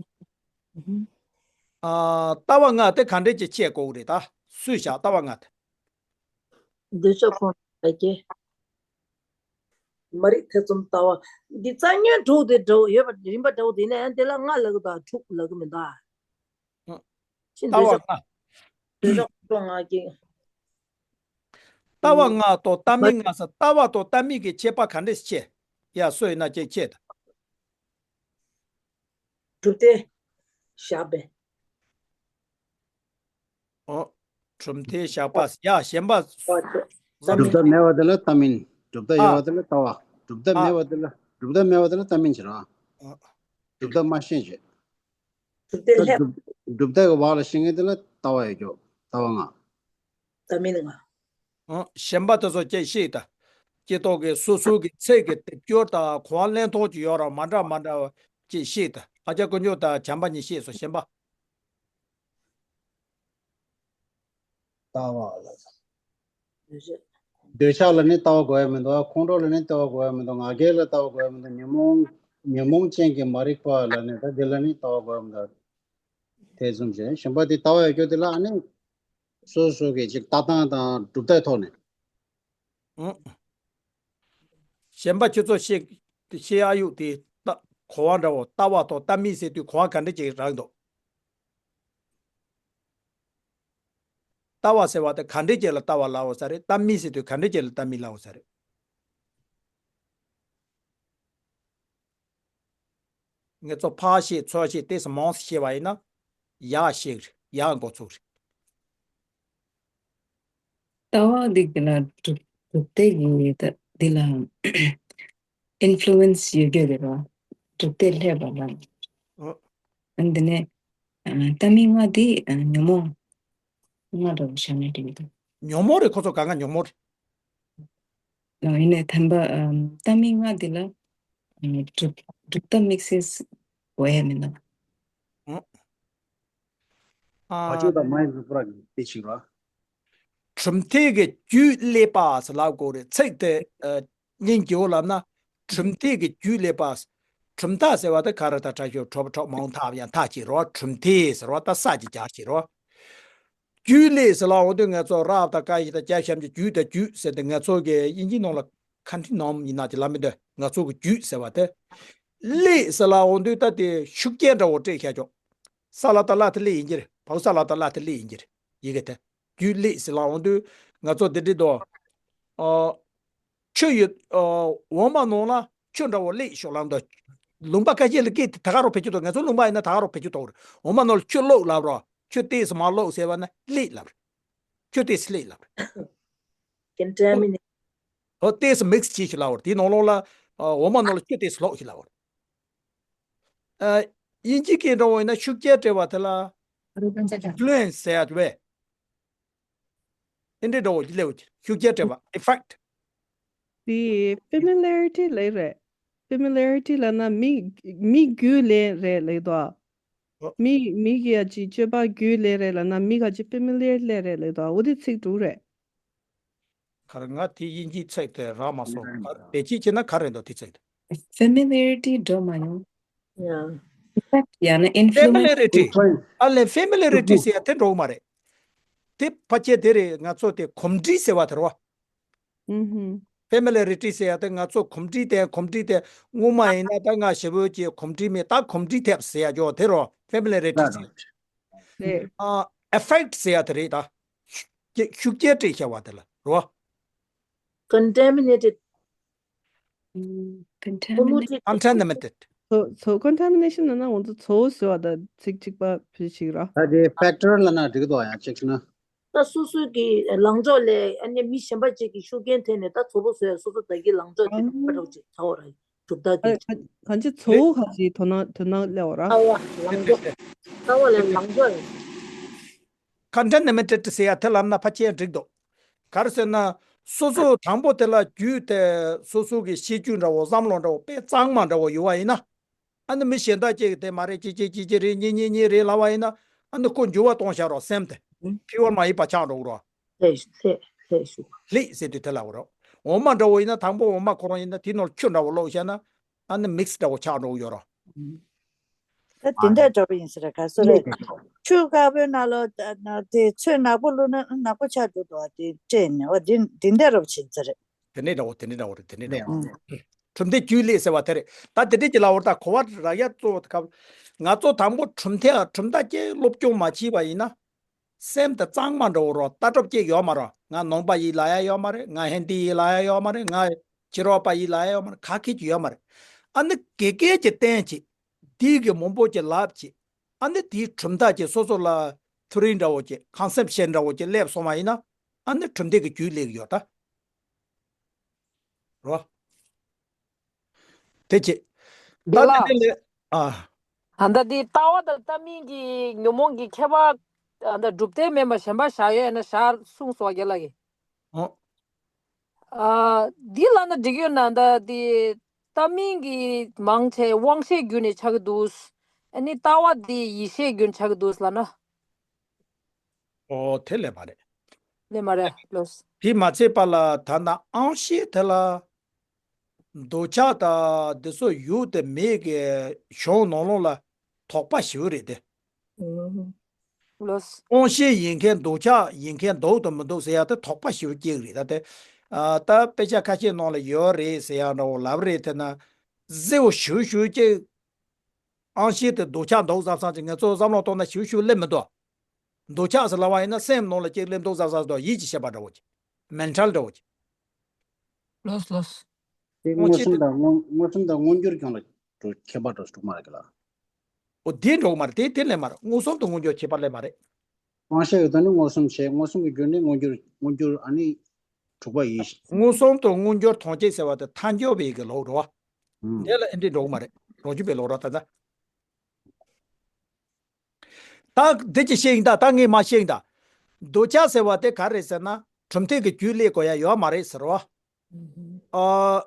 ཨ། ལྟ་བ་ལྔ་དེ་ག་འདྲས་ཀྱི་ཤེས་དགོས་རེད། ད་སུས་བཞག་ལྟ་བ་ལྔ་དེ། འདོད་ཆགས་ཁོང་ལ་སྐྱེ། མ་རིག་ཐེ་ཚོམ་ལྟ་བ། འདི་རྩ་ཉོན་དྲུག་དེ་འདྲ་བོ་ཡོད་པ། རིམ་པ་འདྲ་བོ་དེ་ནས་ཡང་དེ་ལ་ལྔ་ལབ་གི་འདུག་དྲུག་ལབ་གི་མི་འདུག་ཨ། ཨ། ཕྱི་ལྟ་བ་འདོད་ཆགས། ལྔ། འདོད་ཆགས་ཁོང་ལ་སྐྱེ། ལྟ་བ་ལྔ་དང་ལྟ་མིན་ལྔ་ཟེར། ལྟ་བ་དང་ལྟ་མིན་གྱི་ཁྱད་པར་ག་འདྲས་ཤེས། ཡ། སུ་ཡིན་ན་ཁྱེད་ཁྱེད་ད། གྲུབ་མཐས་བཞག་པའི། ཨོ། གྲུབ་མཐས་བཞག་པ། ཡ། གཞན་པ། ཨོ། ཨོ། གྲུབ་མཐའ་མེད་པ་དེ་ལ་ལྟ་མིན། གྲུབ་མཐའ་ཨ། ཡོད་པ་དེ་ལ་ལྟ་བ། གྲུབ་མཐའ་ཨ། མེད་པ་དེ་ལ། གྲུབ་མཐའ་མེད་པ་དེ་ལ་ལྟ་མིན་བྱེད་རོགས། ཨ། གྲུབ་མཐའ་མ་ཤེས་བྱེད། གྲུབ་མཐས་ད་སླེབས། གྲུབ། གྲུབ་མཐའ་གི་བག་ལ་ཞིག་མཁན་དེ་ལ་ལྟ་བ་ཡོད་རྒྱུ། ལྟ་བ་ལྔ། ལྟ་མིན་ལྔ། ཨ། གཞན་པ་དེ་ཚོ་ཅིག་ཤེས་ད། སྤྱིར་བཏང་གི་སོ་སོ་གི་ཚིག་གི་སྡེབ་སྦྱོར་དང་གོ་བ་ལེན་སྟངས་ཅིག་ཡོད་ར། མ་འདྲ་མ་འདྲ་བ་ཅིག་ཤེས་ད། ཨ་ཅག་དཀོན་མཆོག་དང་བྱམས་པ་གཉིས་ཤེས་སོང་། གཞན་པ། ལྟ་བ་ལ། འདོད་ཆགས་ལ་ནི་ལྟ་བ་དགོས་ཡ་མི་འདུག་ཁོང་ཁྲོ་ལ་ནི་ལྟ་བ་དགོས་ཡ་མི་འདུག་ང་རྒྱལ་ལ་ལྟ་བ་དགོས་ཡ་མི་འདུག་ཉོན་མོངས། ཉོན་མོངས་ཅན་གྱི་མ་རིག་པ་ལ་ནི་ད་འདི་ལ་ནི་ལྟ་བ་དགོས་ཡ་མི་འདུག་དེ་བཟུམ་བྱས་གཞན་པ་དེ་ལྟ་བ་ཡོད་རྒྱུ་དེ་ལ་ཨ་ནི་སོ་སོ་གི་ཅིག་ལྟ་སྟངས་དང་གྲུབ་མཐའི་ཐོག་ནས། ཨང་། གཞན་པ་ཁྱོད་ཚོ་ཤེས། ཤེས་ཨ་ཡུག་དེ་ལྟ། གོ་བ་འདྲ་བོ། ལྟ་བ་དང་ལྟ་མིན་ཟེར་དུས་གོ་བ་ག་འདྲ་ཅིག་རག་འདུག་ལྟ་བ་ཟེར་བ་དེ་ག་འདྲ་ཅིག་ལ་ལྟ་བ་ལབ་ཡོད་ས་རེད། ལྟ་མིན་ཟེར་དུས་ག་འདྲ་ཅིག་ལ་ལྟ་མིན་ལབ་ཡོད་ས་རེད། ངེད་ཚོ་ཕར་བཤད་ཚུར་བཤད་ཏོག་ཙམ་མང་ཙམ་བཤད་པ་ཡིན་ན་ཡག་ཤོས་རེད། ཡག་འགོ་ཚུགས་རེད། ལྟ་བ་འདི་གི་ལ་གྲུབ་གྲུབ་མཐའ་གི་ད་འདི་ལ་ཨིན་ཕུ་ལུ་ཨེན་སི་ཡོད་རྒྱུ་རེད་པ། གྲུབ་མཐས་སླེབས་པ་ལ། ཨོ། ཨ་འདི་ནས་ཨ་ལྟ་མིན་ལྔ་འདི་ཨ་ཉོན་མོངས་ལྔ་འདྲ་བོ་བཞག་ན་འགྲིག་གི་འདུག་ཉོན་མོངས་རེད། ཁོ་ཚོ་གང་ག་ཉོན་མོངས་རེད། ཨ་ཡིན་ནའི་དམ་པ་ཨ་ལྟ་མིན་ལྔ་འདི་ལ་ཨ་གྲུབ་གྲུབ་མཐའ་དམིགས་བསལ་དགོས་ཡ་མིན་ནམ། ཨོ། ཨ། བ་ཅོ་དང་མ་ཡི་ཟུག་པོ་ར་གི་དེ་ཆིག་ར། གྲུབ་མཐའི་གི་རྒྱུད་བསླད་པ་ཟེར་ལབ་དགོས་རེད། ཚིག་དེ་ཨ་སྙིང་རྗེ་བོ་ལབ་ན། གྲུབ་མཐའི་གི་རྒྱུད་བསླད་པ། གྲུབ་མཐའ་ཟེར་བ་དེ་ག་རེ་ད་ཁྲ་ཤོ་ཁྲོ་བ་ཁྲོ་མང་ཐག་ཡང་ཐག་ཅིག་རོ། གྲུབ་མཐའི་ཟེར་བ་ད་ས་ཅིག་རྒྱག་ཅིག་རོ། རྒྱུད་བསླད་ཟེར་ལབ་འོང་དུས་ང་ཚོ་རབ་དང་དཀའ་བཞི་དང་རྒྱ་ཞབས་ཀྱུ་རྒྱུད་དང་རྒྱུད་ཟེར་ཏེ་ང་ཚོ་གི་དབྱིན་ཇིའི་ནང་ལ་ཁ་འདྲི་ནོམ་ཡིན་ན་དེ་ལབ་མི་འདོད། ང་ཚོ་གི་རྒྱུད་ཟེར་བ་དེ། བསླད་ཟེར་ལབ་འོང་དུས་ད་དེ་ཤུགས་རྐྱེན་འདྲ་བོ་སྤྲད་ཤག་ཅོག་ས་ལ་ད་ལ་དེ་བསླད་ཡིན་གྱི་རེད། བའོ་ས་ལ་ད་ལ་དེ་བསླད་ཡིན་གྱི་རེད། ཡི་གེ་དེ། རྒྱུད་བསླད་ཟེར་ལབ་འོང་དུས་ང་ཚོ་དེ་འདྲི་དོ། ཨ། ཆུ་ཡོད། ཨ། འོ་མ་ནང་ལ་ཆུ་འདྲ་བོ་བསླད་ཤོག་ལབ་འདུག་ལུང་པ་ཁ་ཤས་ལ་སྐད་དེ་ད་ག་རང་བེད་སྤྱོད་འདུག་ང་ཚོ་ལུང་པ་ཡིན་ན་ད་ག་རང་བེད་སྤྱོད་འདུག་འོ་མ་ནང་ལ་ཆུ་བླུགས་ལབ་རོགས། ཆུ་ཏོག་ཙམ་མར་བླུགས་ཟེར་བ་ན་བསླད་ལབ་རེད། ཆུ་ཏོག་ཙམ་བསླད་ལབ་རེད། ཀན་ཏྲ་མི་ནི། ཨོ་ཏོག་ཙམ་མིག་སི་བྱེད་ཤིག་ལབ་རེད། དེའི་ནང་ལོགས་ལ་ཨ་འོ་མ་ནང་ལ་ཆུ་ཏོག་ཙམ་བླུགས་ཤིག་ལབ་རེད། ཨ་དབྱིན་ཇི་སྐད་འདྲ་བོ་ཡིན་ན་ཤུགས་རྐྱེན་སྤྲད་པ་དེ་ལ་ཨིན་ཕུ་ལུ་ཨེན་སི་ཟེར་ཡ་བས། ཨེ་འདྲའི་འདྲ་བོ་ལེའུ་ཤུགས་རྐྱེན་སྤྲད་པ། ཨི་ཕེག་ཊི། དེ་ཕེ་མི་ལི་ཡ་རི་ཊི་ལབ་རེད། ཕེ་མི་ལི་ཡ་རི་ཊི་ལབ་ན་མི་མི་རྒྱུད་ལས་རེད་ལབ་དོ། ཨོ། མི་མི་གི་ཡ་ཅིག་སྤྱོད་པ་རྒྱུད་ལས་རེད་ལབ་ན་མི་ག་ཅིག་ཕེ་མི་ལི་ཡ་རི་ལས་རེད་ལབ་དོ། འོ་དེ་ཚིག་དྲུག་རེད། ག་རེ། ང་དེ་དབྱིན་ཇིའི་ཚིག་དེ་རག་མ་སོང་། བེད་སྤྱོད་བྱས་ན་ག་རེ་འདུག་དེ་ཚིག་དེ། ཕེ་མི་ལི་ཡ་རི་ཊི་འགྲོ་མ་ཡོང་། ཡ། ཨི་ཕེག་ཊི་ཡང་ན་ཨིན་ཕུ་ལུ་ཨེན་སི། ཕེ་མི་ལི་ཡ་རི་ཊི། ཨ་ལས་ཕེ་མི་ལི་ཡ་རི་ཊི་ཟེར་ཡ་དེ་འགྲོ་གི་མ་རེད། དེ་ཕལ་ཆེར་དེ་རེད། ང་ཚོ་དེ་གོམས་འདྲིས་ཟེར་བ་དེ་རེད་བ། ཨུ་ཧུམ། ཕེ་མི་ལི་ཡ་རི་ཊི་ཟེར་ཡ་དེ་ང་ཚོ་གོམས་འདྲིས་དེ་གོམས་འདྲིས་དེ་སྔོན་མ་ཡིན་ན་ད་ང་ཞེ་པོ་ཅིག་གོམས་འདྲིས་མེད། ད་གོམས་འདྲིས་ཐེབས་ཟེར་ཡ་ཅོག་དེ་རེད་བ། ཕེ་མི་ལི་ཡ་རི་ཊི་ཟེར། རེད། ཨ་ཨི་ཕེག་ཊི་ཟེར་ཡ་དེ་རེད་ད། ཅིག་ཤུགས་རྐྱེན་སྤྲད་བྱ་བ་དེ་ལ་རོ། Contaminated. ཨུམ། Contaminated. Contaminated. So, so contamination ནང་ང་ཚོ་ཚོ་བཟོ་བ་དང་ཚིག་གཅིག་པ་ཕྱི་ཞིག་ར། ད་དེ་factor ལབ་ན་འགྲིག་འདུག་ཡང་གཅིག་ན། ད་སོ་སོ་གི་ལངས་ཕྱོགས་ལས་ཨ་ནི་མི་གཞན་པ་ཅིག་གི་ཤུགས་རྐྱེན་ཐེབས་ནས་ད་ཚོ་བཟོ་བཟོས་སོ་སོ་ད་གི་ལངས་ཕྱོགས་དེ་ཨང་། ཕར་འགྲོ་ཅིག་ཚ་བ་ར་གྲུབ་མཐའ་གི། གང་ཅི་ཚོ་བོ་གང་ཅི་དོ་སྣང་དོ་སྣང་སླེབས་པ་ར། ལངས་ཕྱོགས། ཚ་བ་ལས་ལངས་ཕྱོགས་ཡིན། Contaminated ཟེར་ཡ་དེ་ལབ་ན་ཕལ་ཆེར་འགྲིག་འདུག་ག་རེ་ཟེར་ན། སོ་སོ་དང་པོ་དེ་ལ་རྒྱུས་དེ་སོ་སོ་གི་ཤེས་རྒྱུ་འདྲ་བོ་བསམ་བློ་འདྲ་བོ་དཔེ་གཙང་མ་འདྲ་བོ་ཡོད་པ་ཡིན་ན། ཨ་ནི་མི་གཞན་དག་ཅིག་གིས་དེ་མ་རེད་ཅི་ཅི་ཅི་ཅི་རེད་གཉིས་གཉིས་གཉིས་རེད་ལབ་པ་ཡིན་ན། ཨ་ནི་ཁོ་འགྱུར་བ་གཏོང་བཞག་རོགས་སེམས་དེ། ཕི་ཝར་མ་ཡིན་པ་ཆགས་འགྲོ་གི་རོགས། ལྷད་ལྷད་ལྷད་ཞུ། ལྷད་ཟེར་དུས་དེ་ལབ་རོགས། འོ་མ་འདྲ་བོ་ཡིན་ན་དང་པོ་འོ་མ་ཁོ་རང་ཡིན་ན་དེའི་ནང་ལ་ཆུ་འདྲ་བོ་བླུགས་བཞག་ན། ཨ་ནི་མིག་སི་འདྲ་བོ་ཆགས་འགྲོ་གི་ཡོད་རོགས། ད་དེ་འདྲ་འདྲ་པོ་ཡིན་ས་རེད་ག་སོ་རེད། ཆུ་དཀར་པོའི་ནང་ལ་དེ་ཚོས་ནག་པོ་བླུགས་ན་ནག་པོ་ཆགས་འགྲོ་འདུག་བ་དེ་སྤྲད་ནས་བ་དེ་དེ་འདྲ་འདྲ་པོ་བྱེད་ས་རེད། དེ་འདྲ་འདྲ་བོ་དེ་འདྲ་འདྲ་བོ་རེད་དེ་འདྲ་འདྲ་བོ། ཨང་། གྲུབ་མཐའི་རྒྱུན་ལས་ཟེར་བ་དེ་རེད། ད་དེ་འདྲ་ཅིག་ལབ་པ་རེད། ད་གོ་བ་རག་ཡ་གཙོ་བོ་དེ་ག། ང་ཚོ་དང་པོ་གྲུབ་མཐའ་གྲུབ་མཐའ་ཅིག་སློབ་སྦྱོང་མ་བྱས་པ་ཡིན་ན། སེམས་དེ་གཙང་མ་འདྲ་བོ་རོ། ལྟ་གྲུབ་ཅིག་ཡོད་མ་རོ། ང་ནང་པ་ཡིན་ལབ་ཡ་ཡོད་མ་རེད། ང་ཧིན་དི་ཡིན་ལབ་ཡ་ཡོད་མ་རེད། ང་ཕྱི་རོལ་པ་ཡིན་ལབ་ཡ་ཡོད་མ་རེད། ག་གེ་ཅིག་ཡོད་མ་རེད། ཨ་ནི་དགེ་རྒན་གྱིས་བསྟན་བྱས། དེའི་གི་མང་པོ་ཅིག་ལབ་བྱས། ཨ་ནི་དེའི་གྲུབ་མཐའ་ཅིག་སོ་སོ་ལ་ཐུ་རིང་འདྲ་བོ་ཅིག་ཁོན་སེབ་ཤན་འདྲ་བོ་ཅིག་སླེབས་སོང་བ་ཡིན་ན། ཨ་ནི་གྲུབ་མཐའི་གི་རྒྱུན་སླེབས་ཀྱི་ཡོད་ད། རོ། དེ་ཅི། འདི་ལ། ད་དེ་ལས། ཨ། ཨ་ད་འདི་ལྟ་བ་དང་ལྟ་མིན་གྱི་ཉོན་མོངས་ཀྱི་ཁྱད་པར། ཨ་ད་གྲུབ་མཐའི་མིན་པ་གཞན་པ་བཞག་ཡོད་ན་བཞག་གསུངས་སོ་རྒན་ལགས་ཀྱིས། ཨོ། ཨ་འདི་ལ་ན་འགྲིག་ཡོད་ན་ད་འདི་ལྟ་མིན་གྱི་མང་ཆེ་དབང་ཤེས་བརྒྱུད་ནས་ཆགས་ཀྱི་འདུག་ཨ་ནི་ལྟ་བ་འདི་ཡིད་ཤེས་བརྒྱུད་ནས་ཆགས་ཀྱི་འདུག་ལ་ན། ཨོ་དེ་ལས་མ་རེད། ལས་མ་རེད་ལོས། དེ་མ་ཚད་པ་ལ་ད་ལྟ་དབང་ཤེས་དེ་ལ། འདོད་ཆགས་དང་འདི་ཚོ་ཡོད་དེ་མེད་ཀྱི་གཞུང་ནང་ལོགས་ལ་དོགས་པ་ཞེ་པོ་རེད་དེ། ལོས། དབང་ཤེས་ཡིན་མཁན་འདོད་ཆགས་ཡིན་མཁན་འདུག་དང་མི་འདུག་ཟེར་ཡ་དེ་དོགས་པ་ཞེ་པོ་སྐྱེ་གི་རེད་ད་དེ། ཨ་ད་དཔེ་ཆ་ཁ་ཤས་ནང་ལ་ཡོད་རེད་ཟེར་ཡ་འདྲ་བོ་ལབ་རེད་དེ་ན། གཟི་བོ་ཞེ་པོ་ཞེ་པོ་སྐྱེ། དབང་ཤེས་དེ་འདོད་ཆགས་འདུག་བསམ་བསམ་ཅིག་ང་ཚོ་བསམ་བློ་གཏོང་ན་ཞེ་པོ་ཞེ་པོ་སླེབས་མི་འདུག་འདོད་ཆགས་ཟེར་ལབ་པ་ཡིན་ན་སེམས་ནང་ལ་ཅིག་སླེབས་འདུག་བསམ་བསམ་འདུག་ཡིད་ཀྱི་ཤེས་པ་འདྲ་བོ་ཅིག་མེན་ཊལ་འདྲ་བོ་ཅིག་ལོས་ལོས། དེ་མངོན་སུམ་དང་མངོན་མངོན་སུམ་དང་མངོན་གྱུར་ཀྱང་ལ་འགྲོ་ཁྱད་པར་འགྲོ་འགྲོ་མ་རེད་གི་ལ། ཨོ་དེ་འགྲོ་གི་མ་རེད། དེ་དེ་ལས་མ་རེད། མངོན་སུམ་དང་མངོན་གྱུར་ཁྱད་པར་ལས་མ་རེད། དབང་ཤེས་ཡོད་ཙང་ནི་མངོན་སུམ་བྱས། མངོན་སུམ་གྱི་རྒྱུ་ནི་མངོན་གྱུར་མངོན་གྱུར་ཨ་ནི་དྲུག་པ་ཡིན། མངོན་སུམ་དང་མངོན་གྱུར་ཐམས་ཅད་ཟེར་བ་དེ་ཐལ་འགྱུར་བའི་གི་ལོག་འགྲོ་བ། ཨང་། དེ་ལ་ཨེ་འདྲི་འགྲོ་གི་མ་རེད། རང་རྒྱུད་པའི་ལོག་ར་ད་ད། ད་འདི་ཅི་བཤད་ཡིན་ད། ད་ངས་མ་བཤད་ཡིན་ད། འདོད་ཆགས་ཟེར་བ་དེ་ག་རེད་ཟེར་ན་གྲུབ་མཐའི་གི་རྒྱུན་སླེབས་དགོས་ཡ་ཡོད་མ་རེད་ཟེར་བ། ཨ།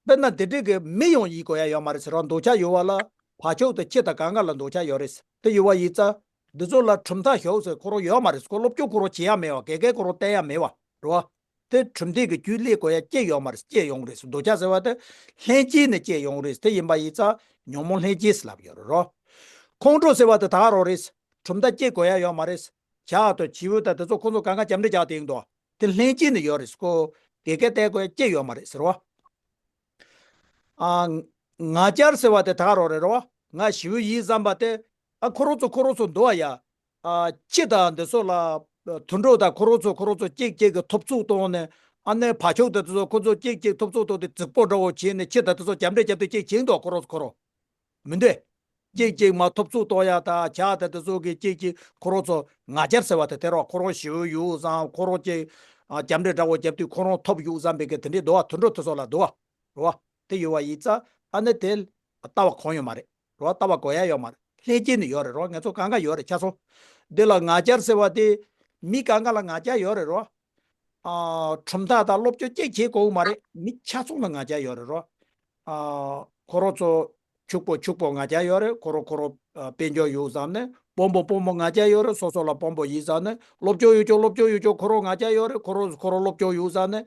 དཔེར་ན་འདི་འདྲའི་གི་མི་ཡང་ཡིན་དགོས་ཡ་ཡོད་མ་རེད་ཟེར་བ། འདོད་ཆགས་ཡོད་པ་ལ་བག་ཆགས་དང་ཁྱི་དང་གང་ག་ལ་འདོད་ཆགས་ཡོད་རེད་ཟེར། དེ་ཡོད་པ་ཡིན་ཙང་འདི་ཚོ་ལ་གྲུབ་མཐའ་ཞོག་ཟེར་ཁོ་རང་ཡོད་མ་རེད་ཟེར། ཁོ་སློབ་སྦྱོང་ཁོ་རང་བྱེད་ཡ་མེད་པ། དགེ་རྒན་ཁོ་རང་བསྟེན་ཡ་མེད་པ་རེད་བ། དེ་གྲུབ་མཐའི་གི་རྒྱུན་སླེབས་དགོས་ཡ་སྐྱེ་ཡོང་མ་རེད། སྐྱེ་ཡོང་རེད། འདོད་ཆགས་ཟེར་བ་དེ་ལྷན་སྐྱེས་ནས་སྐྱེ་ཡོང་རེད། དེ་ཡིན་པ་ཡིན་ཙང་ཉོན་མོངས་ལྷན་སྐྱེས་ཟེར་ལབ་ཡོད་རེད་རོ། ཁོང་ཁྲོ་ཟེར་བ་དེ་ད་ག་རང་རེད། གྲུབ་མཐའ་སྐྱེ་དགོས་ཡ་ཡོད་མ་རེད། ཇ་དང་བྱིའུ་དང་དེ་ཚོ་ཁོང་ཚོ་གང་ག་རྒྱབ་འདྲེ་རྒྱག་དེ་ཡིན་དོ། དེ་ལྷན་སྐྱེས་ནས་ཡོད་རེད། ཁོ་དགེ་རྒན་བསྟེན་དགོས་ཡ་སྐྱེ་ཡོད་མ་རེད་ཟེར་བ། ཨ། ང་རྒྱལ་ཟེར་བ་དེ་ད་ག་རང་རེད་རོ། ང་བྱིའུ་ཡིན་བསམ་པ་དེ། ཨ་ཁོ་རང་ཚོ་ཁོ་རང་ཚོ་འདུག་ཨ་ཡ། ཨ་ཁྱི་དང་འདི་ཚོ་ལ། དུད་འགྲོ་དང་ཁོ་རང་ཚོ་ཁོ་རང་ཚོ་གཅིག་གཅིག་གི་ཐོབ་ཚུགས་བཏང་ནས། ཨ་ནི་བ་ཕྱུགས་དང་དེ་ཚོ་ཁོ་ཚོ་གཅིག་གཅིག་ཐོབ་ཚུགས་བཏང་སྟེ་རྫིག་པོ་འདྲ་བོ་བྱས་ནས་ཁྱི་དང་དེ་ཚོ་རྒྱབ་འདྲེ་རྒྱབ་སྟེ་གཅིག་བྱེད་འདུག་ཁོ་རང་ཚོ་ཁོ་རང་། མི་འདུག་གཅིག་གཅིག་མ་ཐོབ་ཚུགས་གཏོང་ཡ་དང་ཇ་དང་དེ་ཚོ་གི་གཅིག་གཅིག་ཁོ་རང་ཚོ་ང་རྒྱལ་ཟེར་བ་དེ་དེ་རོ། ཁོ་རང་བྱིའུ་ཡོད་བསམ། ཁོ་རང་གཅིག་ཨ་རྒྱབ་འདྲེ་འདྲ་བོ་རྒྱབ་དུས་ཁོ་རང་ཐོབ་ཡོད་བསམ་པའི་གི་དེ་འདྲའི་འདུག་བ། དུད་འགྲོ་དེ་ཚོ་ལ་འདུག་བ། རེད་བ། དེ་ཡོད་བ་ཡིན་ཙང་ཨ་ནི་དེ་ལྟ་བ་གང་ཡང་མ་རེད། རེད་བ། ལྟ་བ་དགོས་ཡ་ཡོད་མ་རེད། ལྷན་སྐྱེས་ནས་ཡོད་རེད་རོ། ང་ཚོ་གང་ག་ཡོད་རེད་ཆ་ཚང་། འདི་ལ་ང་རྒྱལ་ཟེར་བ་དེ་མི་གང་ག་ལ་ང་རྒྱལ་ཡོད་རེད་རོ། ཨ། གྲུབ་མཐའ་དང་སློབ་སྦྱོང་གཅིག་བྱེད་དགོས་མ་རེད། མི་ཆ་ཚང་ལ་ང་རྒྱལ་ཡོད་རེད་རོ། ཨ། ཁོ་རང་ཚོ་ཕྱུག་པོ་ཕྱུག་པོ་ང་རྒྱལ་ཡོད་རེད། ཁོ་རང་ཁོ་རང་ཨ་དཔལ་འབྱོར་ཡོད་བསམ་ནས། དཔོན་པོ་དཔོན་པོ་ང་རྒྱལ་ཡོད་རེད། སོ་སོ་ལ་དཔོན་པོ་ཡིན་བསམ་ནས། སློབ་སྦྱོང་ཡོད་ཀྱང་སློབ་སྦྱོང་ཡོད་ཀྱང་ཁོ་རང་ང་རྒྱལ་ཡོད་རེད། ཁོ་རང་ཁོ་རང་སློབ་སྦྱོང་ཡོད་བསམ་ནས།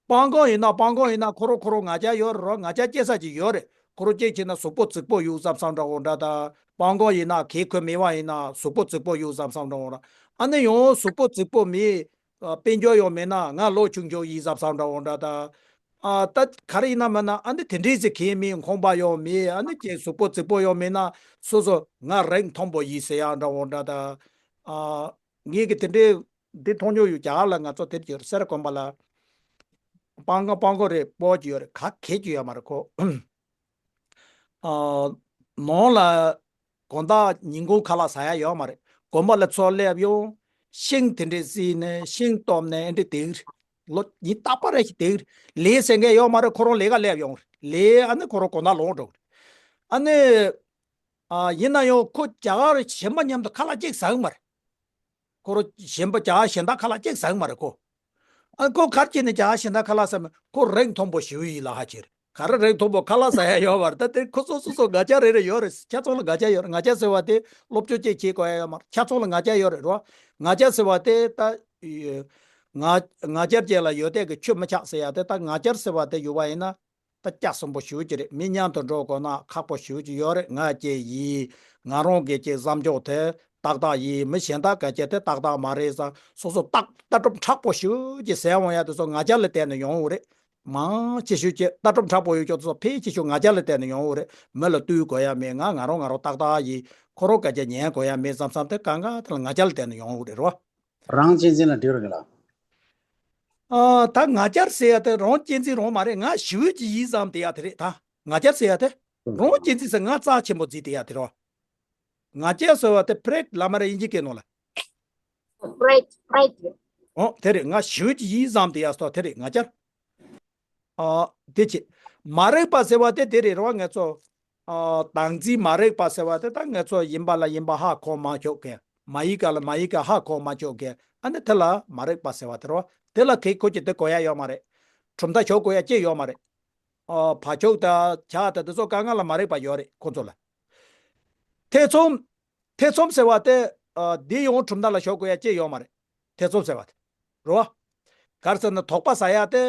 སྤང་གང་ཡིན་ན་སྤང་གང་ཡིན་ན་ཁོ་རང་ཁོ་རང་ང་རྒྱལ་ཡོད་རེད་རོ། ང་རྒྱལ་སྐྱེ་ས་ཅིག་ཡོད་རེད། ཁོ་རང་སྐྱེ་བྱས་ན་གཟུགས་པོ་རྫིག་པོ་ཡོད་བསམ་བསམ་འདྲ་བོ་འདྲ་དང་། སྤང་གང་ཡིན་ན་གེ་ཁོད་མེད་པ་ཡིན་ན་གཟུགས་པོ་རྫིག་པོ་ཡོད་བསམ་བསམ་འདྲ་བོ་འདྲ། ཨ་ནི་ཡང་གཟུགས་པོ་རྫིག་པོ་མེད། ཨ། དཔལ་འབྱོར་ཡང་མེད་ན་ང་ལོ་ཆུང་ཆུང་ཡིན་བསམ་བསམ་འདྲ་བོ་འདྲ་དང་། ཨ། ད་ག་རེ་ཡིན་ན་མིན་ན་ཨ་ནི་དེ་འདྲའི་ཟེར་མཁན་མེད། ཁང་པ་ཡང་མེད། ཨ་ནི་ཅིག་གཟུགས་པོ་རྫིག་པོ་ཡང་མེད་ན་སོ་སོ་ང་རིགས་མཐོན་པོ་ཡིན་ཟེར་ཡག་འདྲ་བོ་འདྲ་དང་། ཨ། ངེད་ཀྱི་དེ་འདྲའི་ འདི་མཐོང་མྱོང་ཡོད། རྒྱ་གར་ལ་ང་ཚོ་དེར་ཡོད་རེད། སེ་ར་དགོན་པ་ལ་སྤང་སྒང་སྤང་སྒང་རེད། སྤོ་གི་ཡོད་རེད། ག་གེ་གི་ཡོད་མ་རེད་ཁོ། ཨ། ནང་ལ་དགོང་དག་ཉིན་གུང་ཁ་ལག་ཟ་ཡ་ཡོད་མ་རེད། དགོན་པ་ལ་ཚུར་སླེབས་ཡོང་། ཤིང་དེ་འདྲས་བསྲེགས་ནས་ཤིང་བཏོགས་ནས་ཨེ་འདྲས་བསྡད་ཀྱི་རེད། ལོ་ཉིན་རྟག་པར་རེ་ཞིག་བསྡད་ཀྱི་རེད། ལས་ཟེར་མཁན་ཡོད་མ་རེད། ཁོ་རང་ལས་ཀ་སླེབས་ཡོང་རེད། ལས་ཨ་ནི་ཁོ་རང་དགོང་དག་ལོག་འགྲོ་གི་རེད། ཨ་ནི། ཨ། ཡིན་ན་ཡང་ཁོ་རྒྱ་གར་གཞན་པ་མཉམ་དུ་ཁ་ལག་གཅིག་ཟ་གི་མ་རེད། ཁོ་རང་གཞན་པ་རྒྱ་གར་གཞན་དག་ཁ་ལག་གཅིག་ཟ་གི་མ་རེད་ཁོ། ཨ། ཁོ་ག་རེ་བྱས་ནས་རྒྱ་གར་གཞན་དག་ཁ་ལག་ཟ་མི། ཁོ་རིགས་མཐོན་པོ་ཞེ་པོ་ཡིན་ལབ་ཧ་ཅིག་རེད། ག་རེ་རིགས་མཐོན་པོ། ཁ་ལག་ཟ་ཡ་ཡོད་མ་རེད། ད་དེ་ཁོ་ཚོ་སོ་སོ་ང་རྒྱལ་རེ་རེ་ཡོད་རེད། ཁྱེད་ཚོ་ལ་ང་རྒྱལ་ཡོད་རེད། ང་རྒྱལ་ཟེར་བ་དེ་སློབ་སྦྱོང་ཅིག་བྱེད་དགོས་ཡ་ཡོད་མ་རེད། ཁྱེད་ཚོ་ལ་ང་རྒྱལ་ཡོད་རེད་རོ། ང་རྒྱལ་ཟེར་བ་དེ་ད། ང་ང་རྒྱལ་ཅན་ལ་ཡོད་དེ་གི་ཆོས་མི་ཆགས་ཟེར་ཡ་དེ། ད་ང་རྒྱལ་ཟེར་བ་དེ་ཡོད་པ་ཡིན་ན། ད་སྐྱག་ཟིན་པོ་ཞེ་པོ་ཅིག་རེད། མི་མཉམ་དུ་འགྲོ་དགོས་ན་ཁག་པོ་ཞེ་པོ་ཅིག་ཡོད་རེད། ང་སྐྱེ་ཡིན། ང་རང་གི་ཅིག་བསམ་ཕྱོགས་དེ་ཏག་ཏག་ཡིན། མི་གཞན་དག་ག་ཅིག་དེ་ཏག་ཏག་མ་རེད་ཟེར། སོ་སོ་ལྟ་ལྟ་གྲུབ་མཁྲེགས་པོ་ཞེ་པོ་ཅིག་ཟེར་འོང་ཡ་དེ་ཚོ་ང་རྒྱལ་ལ་བརྟེན་ནས་ཡོང་བ་རེད། མང་ཆེ་ཤོས་ཀྱི་ལྟ་གྲུབ་མཁྲེགས་པོ་ཡོད་ཀྱོག་དེ་ཚོ་ཕལ་ཆེ་ཤོས་ང་རྒྱལ་ལ་བརྟེན་ནས་ཡོང་བ་རེད། མི་ལ་བསྟུན་དགོས་ཡ་མེད། ང་ང་རང་ང་རང་ཏག་ཏག་ཡིན། ཁོ་རང་ག་ཅིག་ཉན་དགོས་ཡ་མེད་བསམ་བསམ་དེ་གང་ག་དེ་ལ་ང་རྒྱལ་ལ་བརྟེན་ནས་ཡོང་བ་རེད་རོ། རང་གཅེས་འཛིན་ལ་འགྲིག་རེད་ལ། ཨ། ད་ང་རྒྱལ་ཟེར་ཡ་དེ་རང་གཅེས་འཛིན་རང་མ་རེད། ང་ཞེ་པོ་ཅིག་ཡིན་བསམ་བསྡད་ཡ་དེ་རེད། ད་ང་རྒྱལ་ཟེར་ཡ་དེ་རང་གཅེས་འཛིན་ཟེར། ང་རྩ་ཆེན་པོ་བརྩིས་བསྡད་ཡ་དེ་རེད། ང་རྒྱལ་ཟེར་བ་དེ་pride ལབ་མ་རེད། དབྱིན་ཇི་སྐད་ནང་ལ། Pride, pride. ཨོ་དེ་རེད། ང་ཞེ་པོ་ཅིག་ཡིན་བསམ་བསྡད་ཡ་སོགས་དེ་རེད་ང་རྒྱལ། ཨ། དེ་ཆེ། མ་རིག་པ་ཟེར་བ་དེ་དེ་རེད་རོ། ང་ཚོ། ཨ། བདག་འཛིན་མ་རིག་པ་ཟེར་བ་དེ་ད་ང་ཚོ་ཡིན་པ་ལ་ཡིན་པ་ཧ་གོ་མ་ཆོག་མཁན། མ་ཡིན་པ་ལ་མ་ཡིན་པ་ཧ་གོ་མ་ཆོག་མཁན། ཨ་ནི་དེ་ལ་མ་རིག་པ་ཟེར་བ་དེ་རོ། དེ་ལ་གེ་ཁོ་ཅིག་དེ་གོ་ཡ་ཡོད་མ་རེད། གྲུབ་མཐའ་ཞོག་དགོས་ཡ་ཅི་ཡོད་མ་རེད། ཨ། བ་ཕྱུགས་དང་བྱ་དང་དེ་ཚོ་གང་ག་ལ་མ་རིག་པ་ཡོད་རེད་ཁོ་ཚོ་ལ། ཐེ་ཚོམ། ཐེ་ཚོམ་ཟེར་བ་དེ། ཨ། འདི་ཡང་གྲུབ་མཐའ་ལ་ཞོག་དགོས་ཡ་ཅི་ཡོད་མ་རེད། ཐེ་ཚོམ་ཟེར་བ་དེ། རོ། ག་རེ་ཟེར་ན་དོགས་པ་ཟ་ཡ་དེ།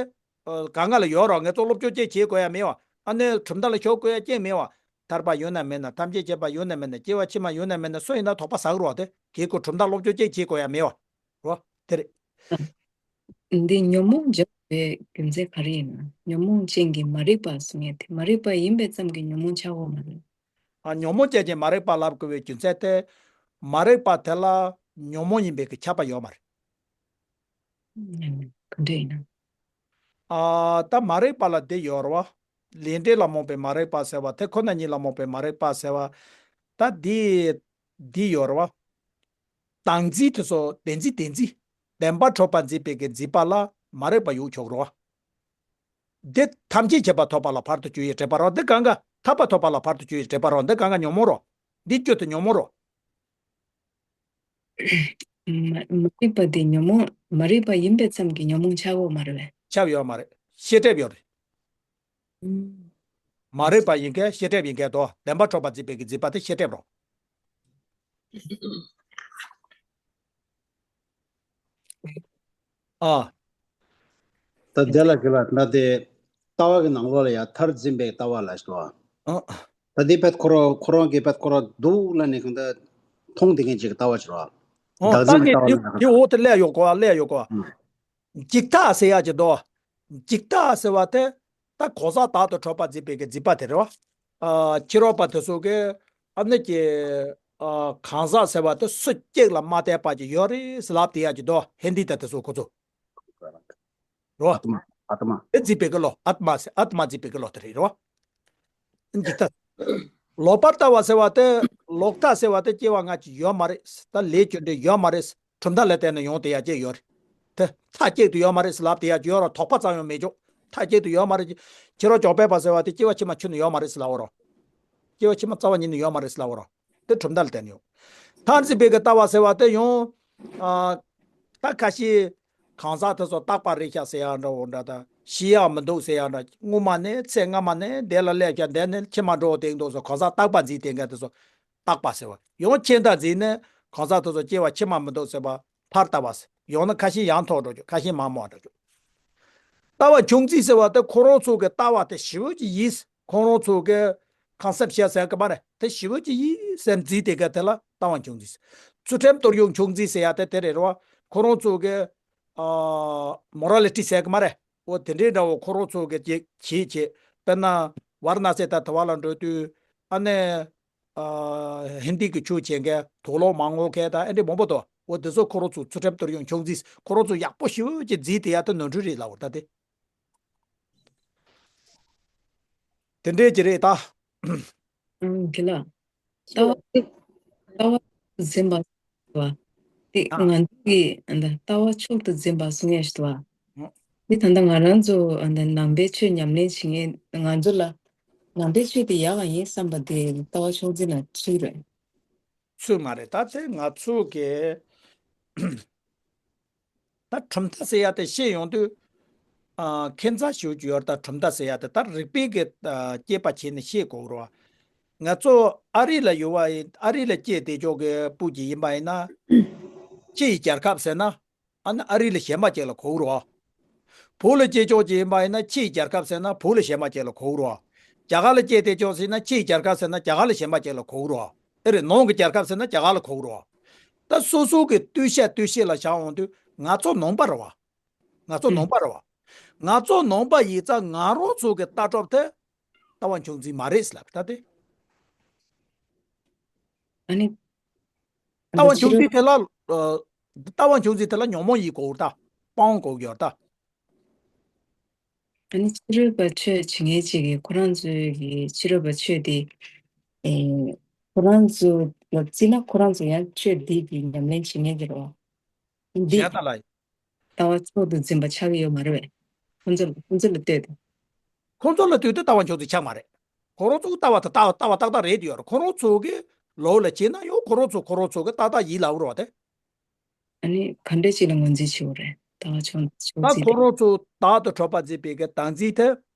ཨ། གང་ག་ལ་ཡོད་རོ། ང་ཚོ་སློབ་སྦྱོང་ཅིག་བྱེད་དགོས་ཡ་མེད་བ། ཨ་ནི་གྲུབ་མཐའ་ལ་ཞོག་དགོས་ཡ་ཅི་མེད་བ། ཐར་པ་ཡོད་ན་མེད་ན། ཐམས་ཅད་མཁྱེན་པ་ཡོད་ན་མེད་ན། སྐྱེ་བ་ཕྱི་མ་ཡོད་ན་མེད་ན། སུ་ཡིན་ན་དོགས་པ་ཟ་གི་རོ། དེ་གེ་ཁོ་གྲུབ་མཐའ་སློབ་སྦྱོང་ཅིག་བྱེད་དགོས་ཡ་མེད་བ། རོ། དེ་རེད། འདི་ཉོན་མོངས་འཇོམས་པའི་རྒྱུ་མཚན་ག་རེ་ཡིན་ན། ཉོན་མོངས་ཅན་གྱི་མ་རིག་པ་གསུང་ཡ་དེ། མ་རིག་པ་ཡིན་པའི་ཙམ་གྱིས་ཉོན་མོངས་ཆགས་ཡོད་མ་རེད། ཨ། ཉོན་མོངས་ཅན་གྱི་མ་རིག་པ་ལབ་དགོས་པའི་རྒྱུ་མཚན་དེ། མ་རིག་པ་དེ་ལ་ཉོན་མོངས་ཡིན་པའི་གི་ཁྱབ་པ་ཡོད་མ་རེད། ཨ། ག་འདྲ་ཡིན་ན། ཨ། ད་མ་རིག་པ་ལ་འདི་ཡོད་རེད་བ། ལས་འབྲས་ལ་རྨོངས་པའི་མ་རིག་པ་ཟེར་བ། དེ་ཁོ་ན་ཉིད་ལ་རྨོངས་པའི་མ་རིག་པ་ཟེར་བ། ད་འདི། འདི་ཡོད་རེད་བ། བདག་འཛིན་དེ་ཚོ་བདེན་འཛིན་བདེན་འཛིན། བདེན་པ་འཕྲོག་པར་འཛིན་པའི་གི་འཛིན་པ་ལ་མ་རིག་པ་ཡོད་ཆོག་རེད་བ། འདི་ཐམས་ཅད་མཁྱེན་པ་ཐོབ་པ་ལ་བར་དུ་གཅོད་ཡས་བྲེལ་བ་རོ། འདི་གང་ག་ཐར་པ་ཐོབ་པ་ལ་བར་དུ་གཅོད་ཡས་བྲེལ་བ་རོ། འདི་གང་ག་ཉོན་མོངས་རོ། འདི་སྐྱོ་དུ་ཉོན་མོངས་རོ། མ་མ་རིག་པ་དེ་ཉོན་མོངས། མ་རིག་པ་ཡིན་པའི་ཙམ་གྱིས་ཉོན་མོངས་ཆགས་ཡོད་མ་རེད་པས། ཆགས་ཡོད་མ་རེད། ཤེས་སྒྲིབ་ཡོད་རེད། ཨུམ། མ་རིག་པ་ཡིན་མཁན་ཤེས་སྒྲིབ་ཡིན་མཁན་དོ། བདེན་པ་འཕྲོག་པར་འཛིན་པའི་གི་འཛིན་པ་དེ་ཤེས་སྒྲིབ་རོ། ཨ། ད་དེ་ལ་གི་ལ་ན་དེ། ལྟ་བ་གི་ནང་ལོགས་ལ་ཡ་མཐར་འཛིན་པའི་ལྟ་བ་ལ་ཞུ་བ། ཨ། ད་དེ་བེད་ཁོ་རང་ཁོ་རང་གི་བེད་ཁོ་རང་འདུག་ལ་ནི་གང་ད་མཐོང་བསྡད་མཁན་ཅིག་གི་ལྟ་བ་ཞུ་བ། ཨོ། བདག་ད་འཛིན་གི་གི་ལྟ་བ་ལ་དེ་དེ་འོག་ཏུ་སླེབས་ཡོད་གོ་བ། སླེབས་ཡོད་གོ་བ། ཨ། འཇིག་ལྟ་ཟེར་ཡ་ཅིག་འདུག་འཇིག་ལྟ་ཟེར་བ་དེ། ད་གང་ཟག་བདག་ཏུ་འཕྲོག་པར་འཛིན་པའི་གི་འཛིན་པ་དེ་རེད་བ། ཨ། ཕྱི་རོལ་པ་དེ་ཚོ་གི། ཨ་ནི་ཀྱི། ཨ། གང་ཟག་ཟེར་བ་དེ་སུ་གཅིག་ལ་མ་བལྟས་པ་ཅིག་ཡོད་རེད་ཟེར་ལབ་བསྡད་ཡ་ཅིག་འདུག་ཧིན་དི་དང་དེ་ཚོ་ཁོ་ཚོ། རེད་བ། ཨ་ཏྨ། ཨ་ཏྨ། དེ་འཛིན་པའི་གི་བློ། ཨ་ཏྨ་ཟེར། ཨ་ཏྨ་འཛིན་པའི་གི་བློ་དེ་རེད། རེད་བ། འཇིག་ལྟ། ལོག་པར་ལྟ་བ་ཟེར་བ་དེ། ལོག་ལྟ་ཟེར་བ་དེ་སྐྱེ་བ་སྔ་ཕྱི་ཡོད་མ་རེད། ད་ལས་རྒྱུ་འབྲས་ཡོད་མ་རེད། གྲུབ་མཐའ་ལ་བརྟེན་ནས་ཡོང་བསྡད་ཡ་ཅིག་ཡོད་རེད། དེ་མཐའ་གཅིག་ཏུ་ཡོད་མ་རེད་ཟེར་ལབ་བསྡད་ཡ་ཅིག་ཡོད་རེད། དོགས་པ་ཙམ་ཡང་མེད་ཅོག་མཐའ་གཅིག་ཏུ་ཡོད་མ་རེད། ཕྱི་རོལ་འཇོག་པའི་བ་ཟེར་བ་དེ་སྐྱེ་བ་ཕྱི་མ་ཁྱོན་ནས་ཡོད་མ་རེད་ཟེར་ལབ་པ་རེད། སྐྱེ་བ་ཕྱི་མ་རྩ་བ་ཉིད་ནས་ཡོད་མ་རེད་ཟེར་ལབ་པ་རེད། དེ་གྲུབ་མཐའ་ལ་བརྟེན་ནས་ཡོང་། མཐར་འཛིན་པའི་གི་ལྟ་བ་ཟེར་བ་དེ་ཡང་། ཨ། ད་ཁ་ཤས་གང་ཟག་དེ་ཚོ་རྟག་པ་རེད་ཤག་ཟེར་ཡ་འདྲ་བོ་འདྲ་དང་། ཤི་ཡག་མི་འདུག་ཟེར་ཡ་འདྲ། སྔོན་མ་ནས་ཚེ་སྔ་མ་ནས་འདི་ལ་སླེབས་ཤག་འདི་ནས་ཕྱི་མ་འགྲོ་བསྡད་འདུག་ཟེར་གང་ཟག་རྟག་པ་འཛིན་བསྡད་མཁན་དེ་ཚོ་རྟག་པ་ཟེར་བ། ཡང་ཁྱད་མཐའ་འཛིན་ནས་གང་ཟག་དེ་ཚོ་སྐྱེ་བ་ཕྱི་མ་མི་འདུག་ཟེར་བ་ཕར་ལྟ་བ་ཟེར། ཡང་ན་ཁ་ཤས་ཡང་ཐོག་འགྲོ་རྒྱུ། ཁ་ཤས་མ་མོ་འགྲོ་རྒྱུ། ལྟ་བ་འབྱུང་རྩིས་ཟེར་བ་དེ་ཁོ་རང་ཚོ་གི་ལྟ་བ་དེ་ཞེ་པོ་ཅིག་ཡིན། ཁོ་རང་ཚོ་གི་ཁང་སེམས་བཤད་ཟེར་གི་མ་རེད། དེ་ཞེ་པོ་ཅིག་ཡིན་སེམས་འཛིན་དེ་ག་དེ་ལ་ལྟ་བ་འབྱུང་རྩིས། ཚུལ་ཁྲིམས་གཏོར་ཡུག་འབྱུང་རྩིས་ཟེར་ཡ་དེ་དེ་རེད་རོ། ཁོ་རང་ཚོ་གི། ཨ། མོ་ར་ལི་ཊི་ཟེར་གི་མ་རེད། འོ་དེ་འདྲའི་འདྲ་བོ་ཁོ་རང་ཚོ་གི་ཅིག་བྱེད་བྱེད། དཔེར་ན་ཝཱ་ར་ཎ་སི་དང་དེ་བ་ལ་འགྲོ་དུས། ཨ་ནི། ཨ། ཧིན་དི་གི་ཆོས་བྱེད་མཁན། དུག་ལོག་མ་ངོ་མཁན་དང་ཨེ་འདྲ་མང་པོ་འདུག་འོ་དེ་ཚོ་ཁོ་རང་ཚོ་ཚུལ་ཁྲིམས་གཏོར་སྐྱོན་ཆུང་ཙིས་ཁོ་རང་ཚོ་ཡག་པོ་ཞེ་པོ་ཅིག་བརྩིས་བསྡད་ཡ་དེ་ནོར་འཁྲུལ་རེད་ལབ་པ་རེད་ད་དེ། དེ་འདྲས་ཀྱི་རེད་ད། ཨང་། དེ་ལ་ལྟ་བ་ལྟ་བ་འཛིན་པ་བ། དེ་ཨ། ང་ཚོ་གི་ཨ་ད་ལྟ་བ་མཆོག་ཏུ་འཛིན་པ་གསུང་ཡས་ཞིག་འདུག་བ། ཨ། དེ་ད་ལྟ་ང་རང་ཚོ་ཨ་ད་ནང་པའི་ཆོས་ཉམས་ལེན་བྱེད་མཁན་ང་ཚོ་ལ་ནང་པའི་ཆོས་དེ་ཡག་ག་ཡིན་བསམ་པ་དེ་ལྟ་བ་མཆོག་འཛིན་ལ་ཁྲིད་རེད། ཚུལ་མ་རེད་ད་དེ་ང་ཚོ་གི་ད་གྲུབ་མཐའ་ཟེར་ཡ་དེ་བཤད་ཡོང་དུས། ཨ། ཁྱད་མཚར་ཞེ་པོ་ཅིག་ཡོད་རེད་ད། གྲུབ་མཐའ་ཟེར་ཡ་དེ་ད་རིགས་པའི་གི་ཨ་དཔྱད་པ་བྱས་ནས་བཤད་དགོས་རེད་བ། ང་ཚོ་ཨ་རི་ལ་ཡོད་པ་ཡིན། ཨ་རི་ལ་སྐྱེས་བསྡད་ཆོག་གི་སྤུ་གི་ཡིན་པ་ཡིན་ན། ཕྱི་ཡི་རྒྱལ་ཁབ་ཟེར་ན། ཨ་ནི་ཨ་རི་ལ་གཞན་པ་ཅིག་ལ་གོ་གི་རེད་བ། བོད་ལ་སྐྱེས་ཆོག་ཅིག་ཡིན་པ་ཡིན་ན་ཕྱི་ཡི་རྒྱལ་ཁབ་ཟེར་ན་བོད་ལ་གཞན་པ་ཅིག་ལ་གོ་གི་རེད་བ། རྒྱ་གར་ལ་སྐྱེས་བསྡད་ཆོག་ཟེར་ན་ཕྱི་ཡི་རྒྱལ་ཁབ་ཟེར་ན་རྒྱ་གར་ལ་གཞན་པ་ཅིག་ལ་གོ་གི་རེད་བ། ཨེ་རེད། ནང་གི་རྒྱལ་ཁབ་ཟེར་ན་རྒྱ་གར་ལ་གོ་གི་རེད་བ། ད་སོ་སོ་གི་ལྟོས་བཤད་ལྟོས་བཤད་ལ་བཞག་འོང་དུས་ང་ཚོ་ནང་པ་རེད་བ། ང་ཚོ་ནང་པ་རེད་བ། ང་ཚོ་ནང་པ་ཡིན་ཙང་ང་རང་ཚོ་གི་ལྟ་གྲུབ་དེ་ལྟ་བ་མཆོག་འཛིན་མ་རེད་ཟེར་ལབ་ད་དེ། ཨ་ནི། ལྟ་བ་མཆོག་འཛིན་དེ་ལ། ཨ། ལྟ་བ་མཆོག་འཛིན་དེ་ལ་ཉོན་མོངས་ཡིན་དགོས་ད། སྤང་དགོས་ཡོད་ད། ཨ་ནི་ཕྱི་རོལ་པ་ཆོས་བྱེད་མཁན་ཅིག་གིས་ཁོ་རང་ཚོའི་གི་ཕྱི་རོལ་པ་ཆོས་དེ། ཨེ། ཁོ་རང་ཚོ་ལ་བརྩིས་ན་ཁོ་རང་ཚོ་ཡང་ཆོས་འདི་གི་ཉམས་ལེན་བྱེད་མཁན་གྱི་རོ། འདི་གཞན་དག་ལ། ལྟ་བ་མཆོག་ཏུ་འཛིན་པ་ཆགས་ཀྱི་ཡོད་མ་རེད་པས། ཁོ་ཚོ་ལ་ཁོ་ཚོ་ལ་ལྟོས་ཏེ། ཁོ་ཚོ་ལ་ལྟོས་ཏེ་ལྟ་བ་མཆོག་འཛིན་ཆགས་མ་རེད། ཁོ་རང་ཚོ་ལྟ་བ་དང་ལྟ་བ་ལྟ་བ་ཏག་ཏག་རེད་ཡོད་རེད། ཁོ་རང་ཚོ་གི་ལོགས་ལ་བྱས་ན་ཡང་ཁོ་རང་ཚོ་ཁོ་རང་ཚོ་གི་ཏག་ཏག་ཡིན་ལབ་རོགས་ཏེ། ཨ་ནི་ག་འདྲས་ཅིག་ལ་ངོས་འཛིན་བྱེད་དགོས་རེད། ལྟ་བ་མཆོག་མཆོག་ད་འཛིན་ཁོ་རང་ཚོ་བདག་ཏུ་གྲུབ་པ་འཛིན་པའི་གི་བདག་འཛིན་དེ་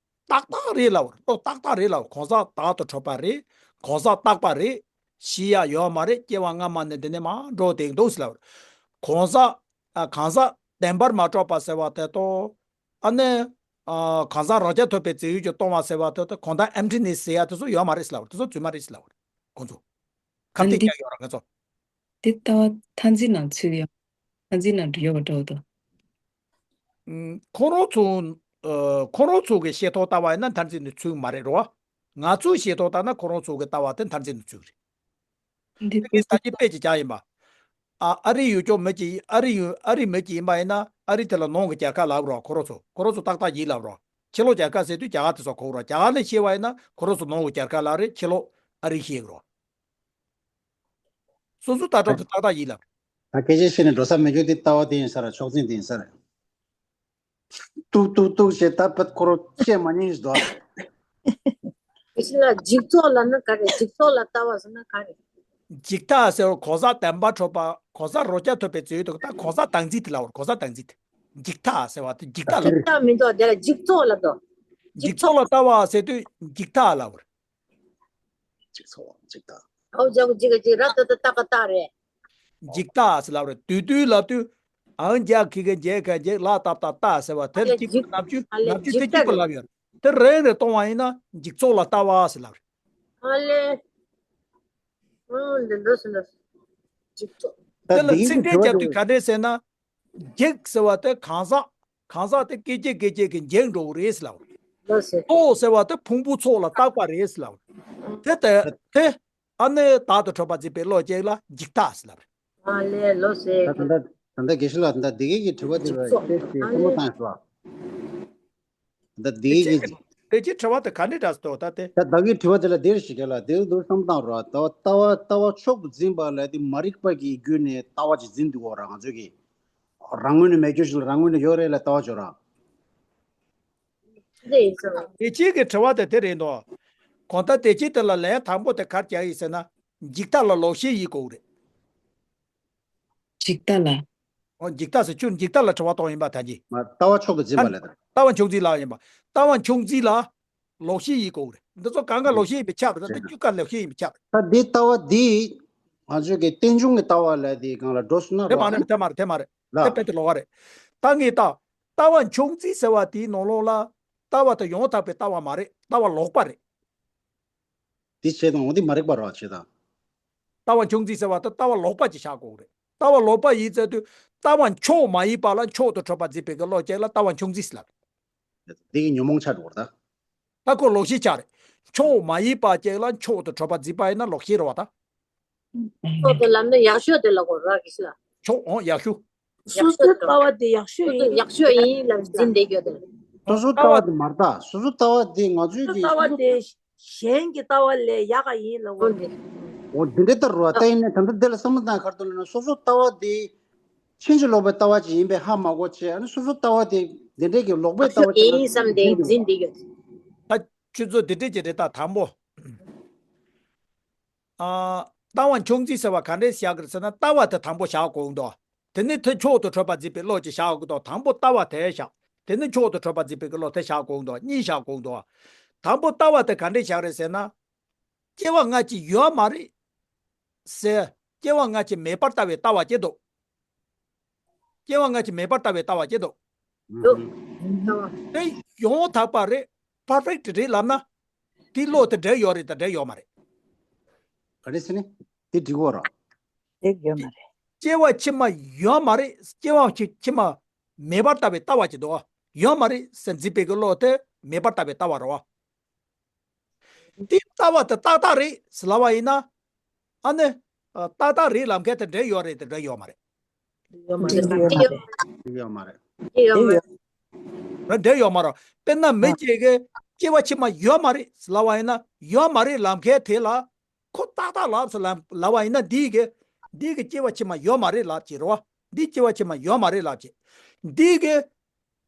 ཏག་ཏག་རེད་ལབ་རེད། ལོ་ཏག་ཏག་རེད་ལབ་རེད། གང་ཟག་བདག་ཏུ་གྲུབ་པ་རེད། གང་ཟག་རྟག་པ་རེད། ཤི་ཡ་ཡོད་མ་རེད། སྐྱེ་བ་སྔ་མ་ནས་འདི་ནས་མར་འགྲོ་བསྡད་འདུག་ཟེར་ལབ་རེད། གང་ཟག་ཨ། གང་ཟག་བདེན་པར་མ་གྲུབ་པ་ཟེར་བ་དེ་དང་། ཨ་ནི། ཨ། གང་ཟག་རང་རྐྱ་ཐུབ་པའི་རྫས་ཡོད་ཀྱིས་སྟོང་བ་ཟེར་བ་དེ་དང་གང་དག་ཨེམ་ཊི་ནེ་སི་ཟེར་ཡ་དེ་ཚོ་ཡོད་མ་རེད་ཟེར་ལབ་རེད། དེ་ཚོ་རྫུན་མ་རེད་ཟེར་ལབ་རེད། ཁོང་ཚོ། ཁ་གཏད་འདི་རྒྱག་ཡོད་ར་ང་ཚོ། འདི་ལྟ་བ་མཐར་འཛིན་ནང་ཚུད་ཡོད། མཐར་འཛིན་ནང་ཡོད་པ་འགྲོ་འདུག་ཁོ་རང་ཚོ། ཨ། ཁོ་རང་ཚོ་གི་ཤེས་ཐོག་ལྟ་བ་ཡིན་ན་མཐར་འཛིན་དུ་ཚུད་མ་རེད་རོ། ང་ཚོའི་ཤེས་ཐོག་ལྟ་ན་ཁོ་རང་ཚོ་གི་ལྟ་བ་དེ་མཐར་འཛིན་དུ་ཚུད་རེད། འདི་དེ་གའི་ད་ཅི་དཔེ་ཅིག་བྱ་ཡིན་པ། ཨ། ཨ་རི་ཡུལ་སྐྱོང་མི་གཅིག་ཨ་རི་ཡུལ་ཨ་རི་མི་གཅིག་ཡིན་པ་ཡིན་ན་ཨ་རི་དེ་ལ་ནང་གི་རྒྱལ་ཁབ་ལབ་རོ། ཁོ་རང་ཚོ་ཁོ་རང་ཚོ་ཏག་ཏག་ཡིན་ལབ་རོ། ཕྱི་ལོགས་རྒྱལ་ཁབ་ཟེར་དུས་རྒྱ་གར་དེ་ཚོ་གོ་རོ། རྒྱ་གར་ལ་ཤེས་པ་ཡིན་ན་ཁོ་རང་ཚོ་ནང་གི་རྒྱལ་ཁབ་ལབ་རེད། ཕྱི་ལོགས་ཨ་རི་ཤེས་རོ། སོ་སོ་ལྟ་གྲུབ་དེ་ཏག་ཏག་ཡིན་ལབ། ད་སྐད་ཆ་བཤད་ནས་འགྲོ་ས་མེད་རྒྱུ་དེ་ལྟ་བ་དེ་ཡིན་ས་རེད། ཕྱོགས་འཛིན་དེ་ཡིན་ས་རེད། ཏུག་ཏུག་ཏུག་ཞེས་ད་བད་ཁོ་རོ་བཤད་མ་ཉན་ཞིག་འདུག་དེ་བཞིན་ལ་འཇིག་ཚོགས་ལབ་ན་ག་རེ། འཇིག་ཚོགས་ལ་ལྟ་བ་ཟེར་ན་ག་རེ། འཇིག་ལྟ་ཟེར་བ་གང་ཟག་བདེན་པར་གྲུབ་པ། གང་ཟག་རང་རྐྱ་ཐུབ་པའི་རྫས་ཡོད་དུ་ད་གང་ཟག་བདག་འཛིན་དེ་ལབ་རེད། གང་ཟག་བདག་འཛིན་དེ། འཇིག་ལྟ་ཟེར་བ་དེ་འཇིག་ལྟ་ལབ་རེད། འཇིག་ལྟ་མི་འདུག་དེ་ལ་འཇིག་ཚོགས་ལབ་འདུག་འཇིག་ཚོགས་ལ་ལྟ་བ་ཟེར་དུས་འཇིག་ལྟ་ལབ་རེད། འཇིག་ཚོགས་འཇིག་ལྟ། ཨའུ་ཇག་འཇིག་ག་འཇིག་ར་ཏ་ཏ་ཏ་ག་ཏ་རེད། འཇིག་ལྟ་ཟེར་ལབ་རེད། དུས་དུས་ལབ་དུས་ཨང་རྒྱག་གི་གི་འཇིག་ག་འཇིག་ལ་ཏབ་ཏ་ཏ་ཟེར་བ་དེར་ཨ་ལས་གཅིག་འཇིག་ནམ་རྒྱུན་ཨ་ལས་ནམ་རྒྱུན་འཇིག་དེ་གཅིག་པུ་ལྟ་ལབ་ཡོད་རེད། དེ་རེ་རེ་གཏོང་བ་ཡིན་ན་འཇིག་ཚོགས་ལ་ལྟ་བ་ཟེར་ལབ་རེད། ཨ་ལས། ཨང་འདི་འདྲ་ཟེར་ན། འཇིག་ཚོགས། ད་དེ་ལ་འདི་ཚིག་ཕྲད་རྒྱག་དུས་ག་འདྲས་ཟེར་ན། འཇིག་ཟེར་བ་དེ་གང་ཟག་གང་ཟག་དེ་སྐད་ཅིག་སྐད་ཅིག་གིས་འཇིག་འགྲོ་གི་རེད་ཟེར་ལབ་རེད། ལགས་སེ། ཚོགས་ཟེར་བ་དེ་ཕུང་པོ་ཚོགས་ལ་བཏགས་པ་རེད་ཟེར་ལབ་རེད། དེ་ལྟར་དེ་ཨ་ནི་བདག་ཏུ་གྲུབ་པ་འཛིན་པའི་བློ་ཅིག་ལ་འཇིག་ལྟ་ཟེར་ལབ་རེད། ཨ་ལས་ལོ་སེ། ད་ད་ད་ད་དགེ་བཤེས་ལགས། ད་འདི་གའི་གི་དྲི་བ་དེ་ལ་འཇིག་ཚོགས་ཤེས་ཤེས་ཨ་ཐུབ་མ་ལས་བཏང་ཤོག་ད་དེ་དེ་གའི་ཅི་གི་དེ་ཅི་དྲི་བ་དེ་ག་འདྲ་འདྲ་སོ་ད་དེ། ད་བདག་གི་དྲི་བ་དེ་ལ་འདིར་ཞིག་ག་ལ་དེ་འདུག་བསམ་བཏང་རོགས། ལྟ་བ་ལྟ་བ་ལྟ་བ་མཆོག་ཏུ་འཛིན་པ་ལ་དེ་མ་རིག་པ་གི་བརྒྱུད་ནས་ལྟ་བ་ཅིག་འཛིན་འདུག་གོ་ར། ང་ཚོས་གི་རང་ངོས་ནས་མེད་རྒྱུ་ཞིག་ལ་རང་ངོས་ནས་ཡོད་རེད་ལ་ལྟ་བ་བྱོས་ར། དེ་ཡིན་ཟེར་བ། དེ་གཅིག་གི་དྲི་བ་དེ་དེ་རེད་འདུག་གང་ལྟར་དེ་གཅིག་དེ་ལ་ལན་དང་པོ་དེ་གར་རྒྱག་ཡིན་ཟེར་ན། འཇིག་ལྟ་ལ་ལོག་ཤེས་ཡིན་དགོས་རེད། འཇིག་ལྟ་ལ། ཨོ་འཇིག་ལྟ་ཟེར་ཁྱོད་འཇིག་ལྟ་ལ་དྲི་བ་གཏོང་ཡིན་པ་ད་གྱིས། མ་ལྟ་བ་མཆོག་ཏུ་འཛིན་པ་ལ་ད། ལྟ་བ་མཆོག་འཛིན་ལ་ཡིན་པ། ལྟ་བ་མཆོག་འཛིན་ལ་ལོག་ཤེས་ཡིན་དགོས་རེད། འདི་ཚོ་གང་ག་ལོག་ཤེས་ཡིན་པའི་ཆ་རེད། ད་ལྟ་རྒྱུད་ཀ་ལོག་ཤེས་ཡིན་པའི་ཆ་རེད། ད་འདི་ལྟ་བ་འདི་ང་ཚོས་ཀྱི་རྟེན་འབྱུང་གི་ལྟ་བ་ལ་དེའི་སྒང་ལ་འགྲོ་སོང་ན་རེད་མ་རོགས་རེད། དེ་མ་རེད། དེ་མ་རེད། ལ་དེ་དཔེ་དེ་ལོག་པ་རེད། ད་ངས་ལྟ་ལྟ་བ་མཆོག་འཛིན་ཟེར་བ་དེའི་ནང་ལོགས་ལ་ལྟ་བ་དེ་ཡང་དག་པའི་ལྟ་བ་མ་རེད། ལྟ་བ་ལོག་པ་རེད། དེ་བྱས་དང་འོ་དེ་མ་རིག་པ་རོ་བྱས་དང་། ལྟ་བ་མཆོག་འཛིན་ཟེར་བ་དེ་ལྟ་བ་ལོག་པ་ཅིག་བཞག་དགོས་རེད། ལྟ་བ་ལོག་པ་ཡིན་ཟེར་དུས་ལྟ་བ་མཆོག་མ་ཡིན་པ་ལ་མཆོག་ཏུ་གྲུབ་པ་འཛིན་པའི་གི་བློ་ཅིག་ལ་ལྟ་བ་མཆོག་འཛིན་ཟེར་ལབ། དེ་གི་ཉོན་མོངས་ཆགས་འགྲོ་བར་ད། ད་ཁོ་ལོག་ཤེས་ཆགས་རེད། མཆོག་མ་ཡིན་པ་ཅིག་ལ་མཆོག་ཏུ་གྲུབ་པ་འཛིན་པ་ཡིན་ན་ལོག་ཤེས་རེད་བ་ད། མཆོག་ཏུ་ལབ་ན་ཡག་ཤོས་དེ་ལ་གོ་ར་གི་ཤི་ལ། ཆོག་ཨང་ཡག་ཤོས། སོ་སོའི་ལྟ་བ་དེ་ཡག་ཤོས་ཡིན། ཡག་ཤོས་ཡིན་ལབ་འཛིན་བསྡད་ཡོད་དེ། སོ་སོའི་ལྟ་བ་དེ་མ་རེད་ད། སོ་སོའི་ལྟ་བ་དེ་ང་ཚོའི་གི་ལྟ་བ་དེ་གཞན་གྱི་ལྟ་བ་ལས་ཡག་ག་ཡིན་ལབ་འོ་འདི་འདྲ་ལྟར་རོ། ད་ཡིན་ནའི་ད་ལྟ་འདི་ལ་བསམ་བློ་བཏང་ག་རེ་འདུག་ལབ་ན། སོ་སོའི་ལྟ་བ་དེ་ཕྱིན་ཅི་ལོག་པའི་ལྟ་བ་ཅིག་ཡིན་པས་ཧ་མ་གོ་བྱས། ཨ་ནི་སོ་སོའི་ལྟ་བ་དེ་འདི་འདྲའི་གི་ལོག་པའི་ལྟ་བ་ཅིག་ཡིན་བསམ་སྟེ་འཛིན་བསྡད་ཡོད། ད་ཁྱོད་ཚོ་འདི་འདྲས་ཀྱི་རེད། ད་དང་པོ། ཨ། ལྟ་བ་འཁྱོག་འཛིན་ཟེར་བ་ག་འདྲས་བཞག་གི་རེད་ཟེར་ན། ལྟ་བ་དེ་དང་པོ་བཞག་དགོས་འདུག་དེ་ནི་དེ་མཆོག་ཏུ་གྲུབ་པ་འཛིན་པའི་བློ་ཅིག་བཞག་དགོས་འདུག་དང་པོ་ལྟ་བ་དེ་བཞག་དེ་ནི་མཆོག་ཏུ་གྲུབ་པ་འཛིན་པའི་བློ་དེ་བཞག་དགོས་འདུག་གཉིས་བཞག་དགོས་འདུག་དང་པོ་ལྟ་བ་དེ་ག་འདྲས་བཞག་རེད་ཟེར་ན། སྐྱེ་བ་སྔ་ཕྱི་ཡོད་མ་རེད་ཟེར། སྐྱེ་བ་སྔ་ཕྱི་མེད་པར་ལྟ་བའི་ལྟ་བ་ཅིག་འདུག་སྐྱེ་བ་སྔ་ཕྱི་མེད་པར་ལྟ་བའི་ལྟ་བ་ཅིག་འདུག་འདུག་དེ་ཡོངས་དག་པ་རེད། པར་ཕེག་ཊི་རེད་ལབ་ན། དེའི་བློ་དེ་འབྲེལ་ཡོད་རེད་དང་འབྲེལ་ཡོད་མ་རེད། ག་རེ་ཟེར་ནས་དེ་འགྲིག་གོ་ར། དེ་ཡོད་མ་རེད། སྐྱེ་བ་ཕྱི་མ་ཡོད་མ་རེད། སྐྱེ་བ་ཕྱི་ཕྱི་མ་མེད་པར་ལྟ་བའི་ལྟ་བ་ཅིག་འདུག་ཡོད་མ་རེད་ཟེར་འཛིན་པའི་གི་བློ་དེ་མེད་པར་ལྟ་བའི་ལྟ་བ་རེད་བ། དེ་ལྟ་བ་དེ་ཏག་ཏག་རེད་ཟེར་ལབ་པ་ཡིན་ན། ཨ་ནི། ཏག་ཏག་རེད་ལབ་མཁན་དེ་འབྲེལ་ཡོད་རེད་དེ་འབྲེལ་ཡོད་མ་རེད། འབྲེལ་ཡོད་མ་རེད། འབྲེལ་ཡོད་མ་རེད། འབྲེལ་ཡོད་མ་རེད། ར་འབྲེལ་ཡོད་མ་རེད། དཔེར་ན་མི་གཅིག་གིས་སྐྱེ་བ་ཕྱི་མ་ཡོད་མ་རེད་ཟེར་ལབ་པ་ཡིན་ན། ཡོད་མ་རེད་ལབ་མཁན་དེ་ལ་ཁོ་ཏག་ཏག་ལབ་ཟེར་ལབ་ལབ་པ་ཡིན་ན། འདི་གི་འདི་གི་སྐྱེ་བ་ཕྱི་མ་ཡོད་མ་རེད་ལབ་ཀྱི་རེད་བ། འདི་སྐྱེ་བ་ཕྱི་མ་ཡོད་མ་རེད་ལབ་ཀྱི། འདི་གི་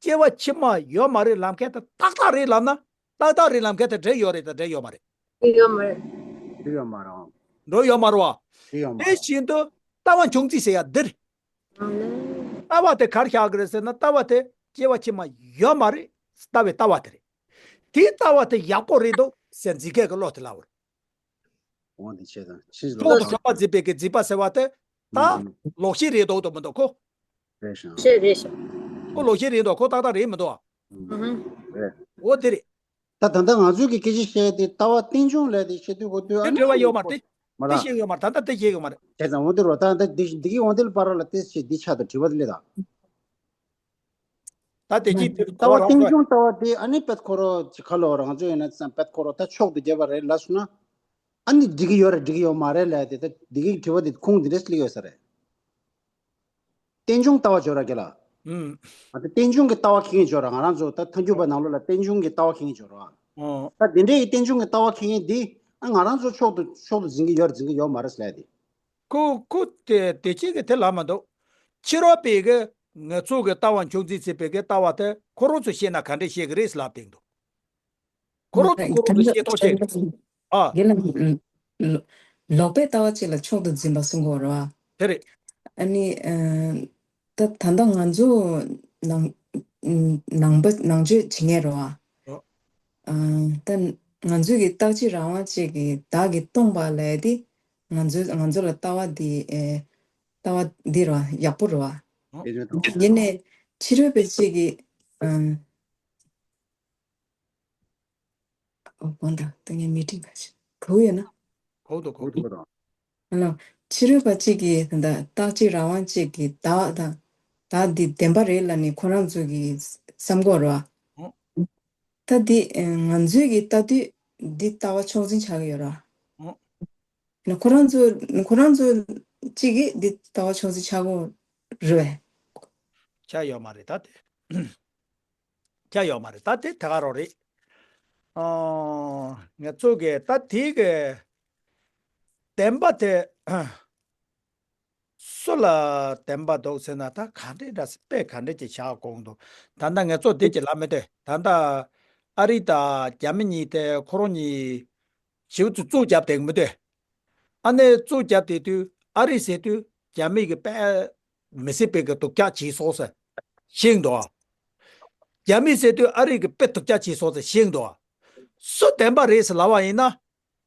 སྐྱེ་བ་ཕྱི་མ་ཡོད་མ་རེད་ལབ་མཁན་དེ་ཏག་ཏག་རེད་ལབ་ན། ཏག་ཏག་རེད་ལབ་མཁན་དེ་འབྲེལ་ཡོད་རེད་དང་འབྲེལ་ཡོད་མ་རེད། འབྲེལ་ཡོད་མ་རེད། འབྲེལ་ཡོད་མ་རེད། འགྲོ་ཡོད་མ་རེད་བ། འབྲེལ་ཡོད་མ་དེ་རེད། བཞིན་དུ་ལྟ་བ་འཁྱོག་འཛིན་ཟེར་ཡ་འདི་རེད། ལྟ་བ་དེ་ག་རེ་བཞག་གི་རེད་ཟེར་ན། ལྟ་བ་དེ་སྐྱེ་བ་ཕྱི་མ་ཡོད་མ་རེད་ལྟ་བའི་ལྟ་བ་དེ་རེད། དེའི་ལྟ་བ་དེ་ཡག་པོ་རེད་འདུག་ཟེར་འཛིན་མཁན་གྱི་བློ་དེ་ལབ་པ་རེད། འོ་དེ་བྱས་ཙང་ཕྱིས་ལོག་ཕྱོགས་དང་གྲུབ་པ་འཛིན་པའི་གི་འཛིན་པ་ཟེར་བ་དེ་ད་ཨུམ། ལོག་ཤེས་རེད་འདུག་དང་མི་འདུག་ཁོ། རེད་ཤག་རེད་རེད་ཤག་ཁོ་ལོག་ཤེས་རེད་འདུག་ཁོ་ཏག་ཏག་རེད་མི་འདུག་ཨ། ཨུམ། རེད། འོ་དེ་རེད། ད་ད་ལྟ་ང་ཚོས་ཀྱི་སྐད་ཆ་བཤད་དེ་ལྟ་བ་རྟེན་འབྱུང་ལབ་དེ་བཤད་དུས་གོ་དུས། དེ་ཨ་ནི་འབྲེལ་བ་ཡོད་མ་རེད། མ་དེ་ལ་བཤད་ཡོད་མ་རེད། ད་ལྟ་དེ་བཤད་ཡོད་མ་རེད། བྱས་ཙང་འོ་དེ་རོ། ད་ད་འདི་འདི་གི་འོ་དེ་ལ་བར་ལ་དེ་བཤད་འདི་ཆ་དང་དྲི་བ་དེ་ལས་ད། ད་དེ་གཅིག་དེ་ལྟ་བ་རྟེན་འབྱུང་ལྟ་བ་དེ་ཨ་ནི་པད་ཁོ་རོ་ཅི་ཁ་ལོ་རང་ཚོ་ཡིན་ན་ཙང་པད་ཁོ་རོ་ད་མཆོག་ཏུ་གྱུར་པ་རེད་ལབ་སོང་ན། ཨ་ནི་འགྲིག་གི་ཡོད་རེད་འགྲིག་གི་ཡོད་མ་རེད་ལབ་དེ། ད་འདི་གི་དྲི་བ་དེ་ཁུངས་འདི་འདྲས་སླེབས་ཡོད་ས་རེད། རྟེན་འབྱུང་ལྟ་བ་སྦྱོར་ར་གི་ལ། ཨུམ། ཨ་ད་རྟེན་འབྱུང་གི་ལྟ་བ་ཁེངས་སྦྱོར་ར། ང་རང་ཚོ་ད་ཐལ་འགྱུར་བའི་ནང་ལོགས་ལ་རྟེན་འབྱུང་གི་ལྟ་བ་ཁེངས་སྦྱོར་ར། ཨོ། ད་དེ་འདྲའི་རྟེན་འབྱུང་གི་ལྟ་བ་ཁེངས་འདི་ཨ་ང་རང་ཚོ་མཆོག་ཏུ་མཆོག་ཏུ་འཛིན་གི་ཡོད་རེད་འཛིན་གི་ཡོད་མ་རེད་ལབ་དེ། ཁོ་ཁོ་དེ་དེ་ཅིག་གི་དེ་ལབ་མ་འདུག་ཕྱི་རོལ་པའི་གི་ང་ཚོ་གི་ལྟ་བ་འཁྱོག་འཛིན་བྱེད་པའི་གི་ལྟ་བ་དེ་ཁོ་རང་ཚོ་བཤད་ན་ག་འདྲས་བཤད་གི་རེད་ལབ་བསྟན་འདུག་ཁོ་རང་ཚོ་ཁོ་རང་ཚོ་བཤད་ཐུབ་བཤད་གི་རེད། ཨ། རྒན་ལགས། ལོག་པའི་ལྟ་བ་ཅིག་ལ་མཆོག་ཏུ་འཛིན་པ་གསུང་གི་ཡོད་རེད་བ། དེ་རེད། ཨ་ནི། ད་ད་ལྟ་ང་ཚོ་ནང་ནང་པ་ནང་ཆོས་བྱེད་མཁན་རེད་བ། ཨོ། ད་ང་ཚོའི་གི་རྟག་གཅིག་རང་དབང་ཅིག་གི་བདག་གིས་སྟོང་པ་ལབ་དེ། ང་ཚོ་ང་ཚོ་ལ་ལྟ་བ་འདི་ཨེ། ལྟ་བ་འདི་རེད་བ་ཡག་པོ་རེད་བ། ཨོ། ཡིན་ནའི་ཕྱི་རོལ་པ་ཅིག་གིས། ཨ། ཨོ་དགོངས་དག་ད་ངས་མི་ཊིང་ག་ཞིག་གོ་ཡོད་ན། གོ་འདུག་གོ་འདུག་ཨ་ལོ། ཕྱི་རོལ་པ་གཅིག་གིས་ད་ལྟ་རྟག་གཅིག་རང་དབང་གཅིག་གིས་བདག་དང་བདག་འདི་བདེན་པ་རེད་ལབ་ནས་ཁོ་རང་ཚོ་གིས་བསམ་གྱི་ཡོད་རེད་བ། ཨོ། ད་འདི་ང་ཚོས་ཀྱིས་ལྟ་དུས་འདི་ལྟ་བ་མཆོག་འཛིན་ཆགས་ཀྱི་ཡོད་རེད་བ། ཨོ། ཁོ་རང་ཚོ་ཁོ་རང་ཚོ་གཅིག་གིས་འདི་ལྟ་བ་མཆོག་འཛིན་ཆགས་ཀྱི་རེད་བས། ཆགས་ཡོད་མ་རེད་ད་དེ། ཆ་ཡོད་མ་རེད། ད་དེ་དེ་ག་རང་རེད། ཨོ། ང་ཚོ་གི་ད་དེ་གི་བདེན་པ་དེ་སུ་ལ་བདེན་པ་འདུག་ཟེར་ན། ད་ག་འདྲས་འདྲ་ཟེར་དཔེ་ག་འདྲས་ཀྱི་བཞག་དགོས་འདུག་ད་ལྟ་ང་ཚོ་དེ་ཅིག་ལབ་མི་འདོད། ད་ལྟ་ཨ་རི་དང་རྒྱ་མི་གཉིས་དེ་ཁོ་རང་གཉིས་ཞིབ་ཏུ་རྩོད་རྒྱབ་བསྡད་མི་འདོད། ཨ་ནེ་རྩོད་རྒྱབ་བསྡད་དུས་ཨ་རི་ཟེར་དུས་རྒྱ་མི་གི་དཔེ་མི་སྲིད་པའི་གི་སྡུག་ཅག་བྱས་སོང་ཟེར་ཤེས་འདུག་རྒྱ་མི་ཟེར་དུས་ཨ་རི་གི་དཔེ་སྡུག་ཅག་བྱས་སོང་ཟེར་ཤེས་འདུག་སུ་བདེན་པ་རེད་ཟེར་ལབ་པ་ཡིན་ན།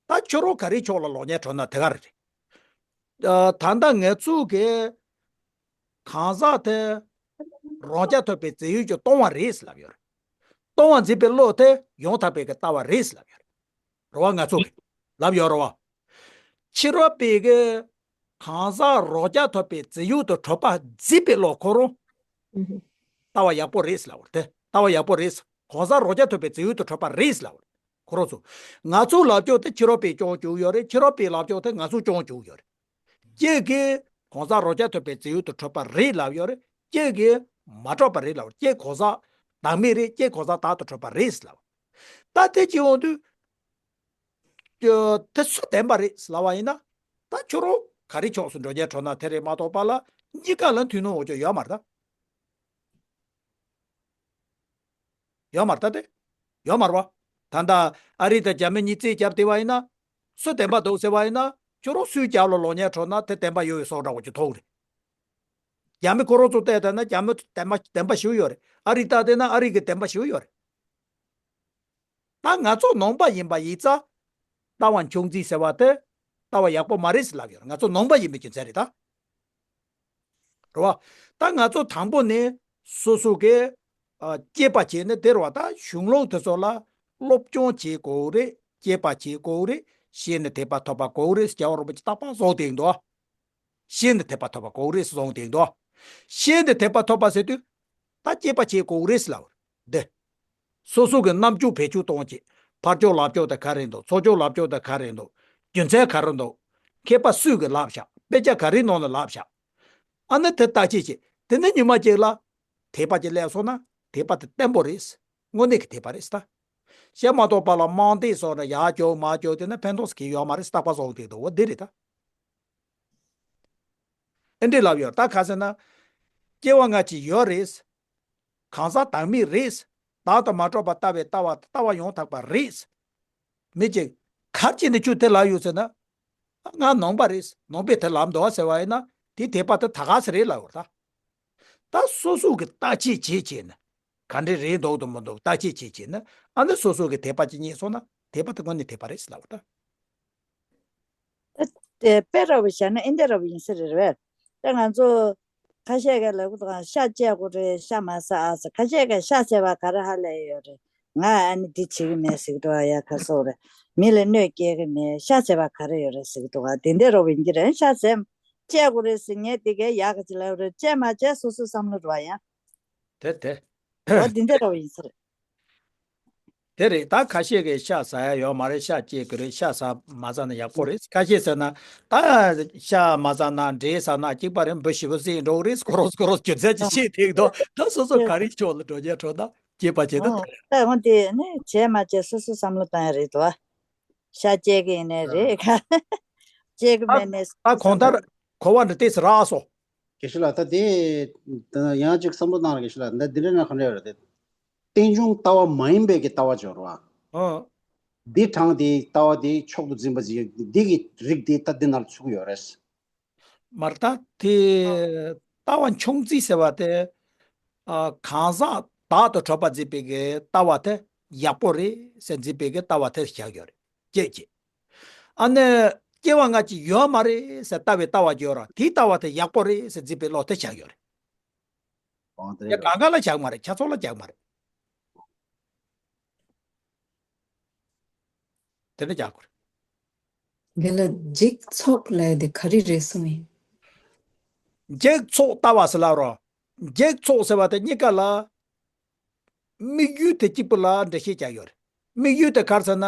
ད་ཁྱོད་རང་ག་རེ་ཕྱོགས་ལ་ལོག་ཉེས་འགྲོ་ན་དེ་ག་རེ་རེད། ད་ལྟ་ང་ཚོ་གི་གང་ཟག་དེ་རང་རྐྱ་ཐུབ་པའི་རྫས་ཡོད་ཀྱི་སྟོང་པ་རེད་ཟེར་ལབ་ཡོད་རེད། སྟོང་པ་འཛིན་པའི་བློ་དེ་ཡང་དག་པའི་གི་ལྟ་བ་རེད་ཟེར་ལབ་ཡོད་རེད། རེད་བ། ང་ཚོ་གི་ལབ་ཡོད་རེད་བ། ཕྱི་རོལ་པའི་གི་གང་ཟག་རང་རྐྱ་ཐུབ་པའི་རྫས་ཡོད་དུ་གྲུབ་པ་འཛིན་པའི་བློ་ཁོ་རང་ལྟ་བ་ཡག་པོ་རེད་ཟེར་ལབ་པ་རེད་དེ། ལྟ་བ་ཡག་པོ་རེད་ཟེར། གང་ཟག་རང་རྐྱ་ཐུབ་པའི་རྫས་ཡོད་དུ་གྲུབ་པ་རེད་ཟེར་ལབ་པ་རེད། ཁོ་རང་ཚོ། ང་ཚོ་ལབ་ཕྱོགས་དེ་ཕྱི་རོལ་པས་སྐྱོང་བཅུག་ཡོད་རེད། ཕྱི་རོལ་པས་ལབ་ཕྱོགས་དེ་ང་ཚོ་སྐྱོང་བཅུག་ཡོད་རེད། ཁྱེད་ཀྱིས་ གང་ཟག་རང་རྐྱ་ཐོབ་པའི་རྫས་ཡོད་དུ་གྲུབ་པ་རེད་ལབ་ཡོད་རེད། ཁྱེད་ཀྱིས་མ་གྲུབ་པ་རེད་ལབ་རེད། ཁྱེད་གང་ཟག་བདག་མེད་རེད། ཁྱེད་གང་ཟག་བདག་ཏུ་གྲུབ་པ་རེད་ལབ། ད་དེ་ཅི་འོང་དུས། དེ་སུ་བདེན་པ་རེད་ལབ་པ་ཡིན་ན། ད་ཁྱོད་རང་ག་རེ་ཕྱོགས་སུ་འགྲོ་རྒྱུ་འཕྲོ་ན་དེ་རེད་མ་གཏོགས་པ་ལ་གཉིས་ཀ་ལ་མཐུན་ནོ་འོ་ཅོག་ཡོད་མ་རེད་ད། ཡོད་མ་རེད་ད་དེ། ཡོད་མ་རེད་བ། ད་ལྟ་ཨ་རི་དང་རྒྱ་མི་གཉིས་རྩིས་རྒྱབ་བསྡད་པ་ཡིན་ན། སུ་བདེན་པ་འདུག་ཟེར་བ་ཡིན་ན། ཁྱོད་རང་སུའི་རྒྱབ་ལ་ལོག་ཉལ་འཕྲོ་ན་དེ་བདེན་པ་ཡོད་པའི་བཟོ་འདྲ་བོ་ཅིག་མཐོང་གི་རེད། རྒྱ་མི་ཁོ་རང་ཚོ་བལྟས་བསྡད་ན་རྒྱ་མི་བདེན་པ་བདེན་པ་ཞིག་ཡོད་རེད། ཨ་རི་བལྟས་བསྡད་ན་ཨ་རི་གི་བདེན་པ་ཞིག་ཡོད་རེད། ད་ང་ཚོ་ནང་པ་ཡིན་པ་ཡིན་ཙང་། ལྟ་བ་འཆུག་འཛིན་ཟེར་བ་དེ་ལྟ་བ་ཡག་པོ་མ་རེད་ཟེར་ལབ་ཡོད། ང་ཚོ་ནང་པ་ཡིན་པའི་རྒྱུ་མཚན་རེད་ད། རེད་བ། ད་ང་ཚོ་དང་པོ་ནས་སོ་སོ་གི་ཨ་དཔྱད་པ་བྱས་ནས་དེ་རེད་བ། ད་གཞུང་ལུགས་དེ་ཚོ་ལ་སློབ་སྦྱོང་བྱེད་དགོས་རེད། དཔྱད་པ་བྱེད་དགོས་རེད། ཤེས་ནས་དད་པ་ཐོབ་པ་དགོས་རེད། རྒྱལ་བ་རིན་པོ་ཆེ་རྟག་པར་གསུངས་བསྡད་འདུག་ཤེས་ནས་དད་པ་ཐོབ་པ་དགོས་རེད་གསུངས་བསྡད་འདུག་ཤེས་ནས་དད་པ་ཐོབ་པ་ཟེར་དུས། ད་དཔྱད་པ་བྱེད་དགོས་རེད་ལབ་འདི། སོ་སོ་གི་རྣམ་འགྱུར་བེད་སྤྱོད་གཏོང་བྱེད། ཕར་ཕྱོགས་ལ་ཕྱོགས་དེ་ག་རེ་འདུག་ཚུར་ཕྱོགས་ལ་ཕྱོགས་དེ་ག་རེ་འདུག་རྒྱུ་མཚན་ག་རེ་འདུག་མཁས་པ་སུས་གི་ལབ་བཞག་དཔེ་ཆ་ག་རེའི་ནང་ནས་ལབ་བཞག་ཨ་ནི་དེ་བརྟག་དཔྱད་བྱེད། དེ་ནས་ཉི་མ་གཅིག་ལ་དད་པ་ཅིག་སླེབས་སོང་ན་དད་པ་དེ་བརྟན་པོ་རེད། དངོས་གནས་ཀྱི་དད་པ་རེད་ད། བཤད་མ་གཏོགས་པ་ལ་རྨོངས་དད་སོགས་ནས་ཡར་རྒྱུག་མར་རྒྱུག་དེ་ནས་ཕན་ཐོགས་སུ་གི་ཡོད་མ་རེད། རྟག་པར་བཟོ་དེ་འདུག་འོ་འདི་རེད་ད། ཨེ་འདྲས་ལབ་ཡོད་ད། ག་ཟེར་ན། སྐྱེ་བ་སྔ་ཕྱི་ཡོད་རེད། གང་ཟག་བདག་མེད་རེད། བདག་ཏུ་མ་གྲུབ་པར་ལྟ་བའི་ལྟ་བ་ལྟ་བ་ཡང་དག་པ་རེད། མི་གཅིག་གར་བྱས་ནས་ཁྱོད་དེ་ལབ་ཡོད་ཟེར་ན། ང་ནང་པ་རེད། ནང་པས་དེ་ལབ་འདུག་ཟེར་བ་ཡིན་ན་དེ་དད་པ་དེ་ད་ག་ཟེ་རེད་ལབ་ཡོད་ད། ད་སོ་སོ་གི་བརྟག་དཔྱད་བྱེད་བྱས་ནས། ག་འདྲས་རེད་འདུག་དང་མི་འདུག་བརྟག་དཔྱད་བྱེད་བྱས་ནས་ཨ་ནི་སོ་སོ་གི་དད་པ་ཅིག་རྙེད་སོང་ན་དད་པ་དེ་དངོས་གནས་དད་པ་རེད་ལབ་ད། ད་དེ་དཔེ་འདྲ་བོ་བཞག་ན་ཨེ་འདྲ་འདྲ་བོ་ཡིན་ས་རེད་བས། ད་ང་ཚོ་ཁ་ཤས་ཀྱིས་ལབ་གི་འདུག་ཤ་བཅད་དགོས་རེད། ཤ་མ་ཟ་ཨ་ཟེར། ཁ་ཤས་ཀྱིས་ཤ་བཅད་པ་ག་རེ་ཧ་ལས་ཡོད་རེད། ང་ཨ་ནི་འདི་བྱེད་ཀྱི་མེད་ཟེར་གི་འདུག་ཨ་ཡ་ཁ་སོག་རེད། མི་ལ་གནོད་སྐྱེལ་གི་མེད། ཤ་བཅད་པ་ག་རེ་ཡོད་རེད་ཟེར་གི་འདུག་ཨ་དེ་འདྲ་འདྲ་བོ་ཡིན་གྱི་རེད། ཤ་བཅད་བཅད་དགོས་རེད་ཟེར་ངས་དེ་གའི་ཡག་གི་ཅིག་ལབ་རེད། བཅད་མ་བཅད་སོ་སོའི་བསམ་བློ་རེད་བ་ཡ། དེ་དེ། འོ་དེ་འདྲ་འདྲ་བོ་ཡིན་ས་རེད། དེ་རེད། ད་ཁ་ཤས་ཀྱིས་ཤ་ཟ་ཡ་ཡོད་མ་རེད། ཤ་བཅད་དགོས་རེད། ཤ་ཟ་མ་ཟ་ན་ཡག་པོ་རེད། ཁ་ཤས་ཟེར་ན་ད་ཤ་མ་ཟ་ན་འབྲས་ཟ་ན་གཅིག་པ་རེད། འབུ་ཞེ་པོ་བསད་འགྲོ་གི་རེད། ཁོ་རང་ཁོ་རང་རྒྱུ་མཚན་ཅིག་བཤད་ཐིག་འདུག་ད་སོ་སོ་ག་རེ་ཕྱོགས་ལ་འགྲོ་རྒྱུ་འཕྲོ་ན་དཔྱད་པ་བྱེད་ན་ད་འོ་དེ་ནི་བྱས་མ་བྱས་སོ་སོའི་བསམ་བློ་གཏོང་ཡ་རེད་དོ། ཤ་བཅད་གི་ཡིན་ནའི་རེད་ཁ། བཅད་གི་མེད་ནའི་ད་གང་ལྟར་གོ་བ་འདི་ཏོག་ཙམ་རག་སོང་། དགེ་བཤེས་ལགས། ད་དེ་ཡང་ཅིག་བསམ་བློ་བཏང་ར་དགེ་བཤེས་ལགས། ད་འདི་འདྲ་ན་ག་འདྲ་ཡོད་རེད་དེ། རྟེན་འབྱུང་ལྟ་བ་མ་ཡིན་པའི་གི་ལྟ་བ་སྦྱོར་བ། ཨ། འདི་དྲངས་ཏེ་ལྟ་བ་དེ་མཆོག་ཏུ་འཛིན་པ་ཅིག་འདི་གི་རིགས་དེ་ད་འདི་ནང་ཚུད་ཀྱི་ཡོད་རེད། མར་ད་དེ་ལྟ་བ་འཆུག་འཛིན་ཟེར་བ་དེ། ཨ། གང་ཟག་བདག་ཏུ་གྲུབ་པ་འཛིན་པའི་གི་ལྟ་བ་དེ་ཡག་པོ་རེད་ཟེར་འཛིན་པའི་གི་ལྟ་བ་དེ་བཞག་ཡོད་རེད། སྐྱེད་ཀྱི། ཨ་ནི་སྐྱེ་བ་སྔ་ཕྱི་ཡོད་མ་རེད་ཟེར་ལྟ་བའི་ལྟ་བ་ཅིག་ཡོད་ར། དེའི་ལྟ་བ་དེ་ཡག་པོ་རེད་ཟེར་འཛིན་པའི་བློ་དེ་བཞག་ཡོད་རེད། ཨོ་དེ་ཡ་རེད། གང་ག་ལ་བཞག་མ་རེད། ཆ་ཚང་ལ་བཞག་མ་རེད། དེ་འདྲ་བཞག་དགོས་རེད། དེ་ལ་འཇིག་ཚོགས་ལབ་དེ་ག་རེ་རེད་གསུངས་ཡིན། འཇིག་ཚོགས་ལྟ་བ་ཟེར་ལབ་རོགས། འཇིག་ཚོགས་ཟེར་བ་དེ་གཉིས་ཀ་ལ། དམིགས་ཡུལ་དེ་གཅིག་པུ་ལ་འགྲེལ་བཤད་རྒྱག་ཡོད་རེད། དམིགས་ཡུལ་དེ་ག་རེ་ཟེར་ན།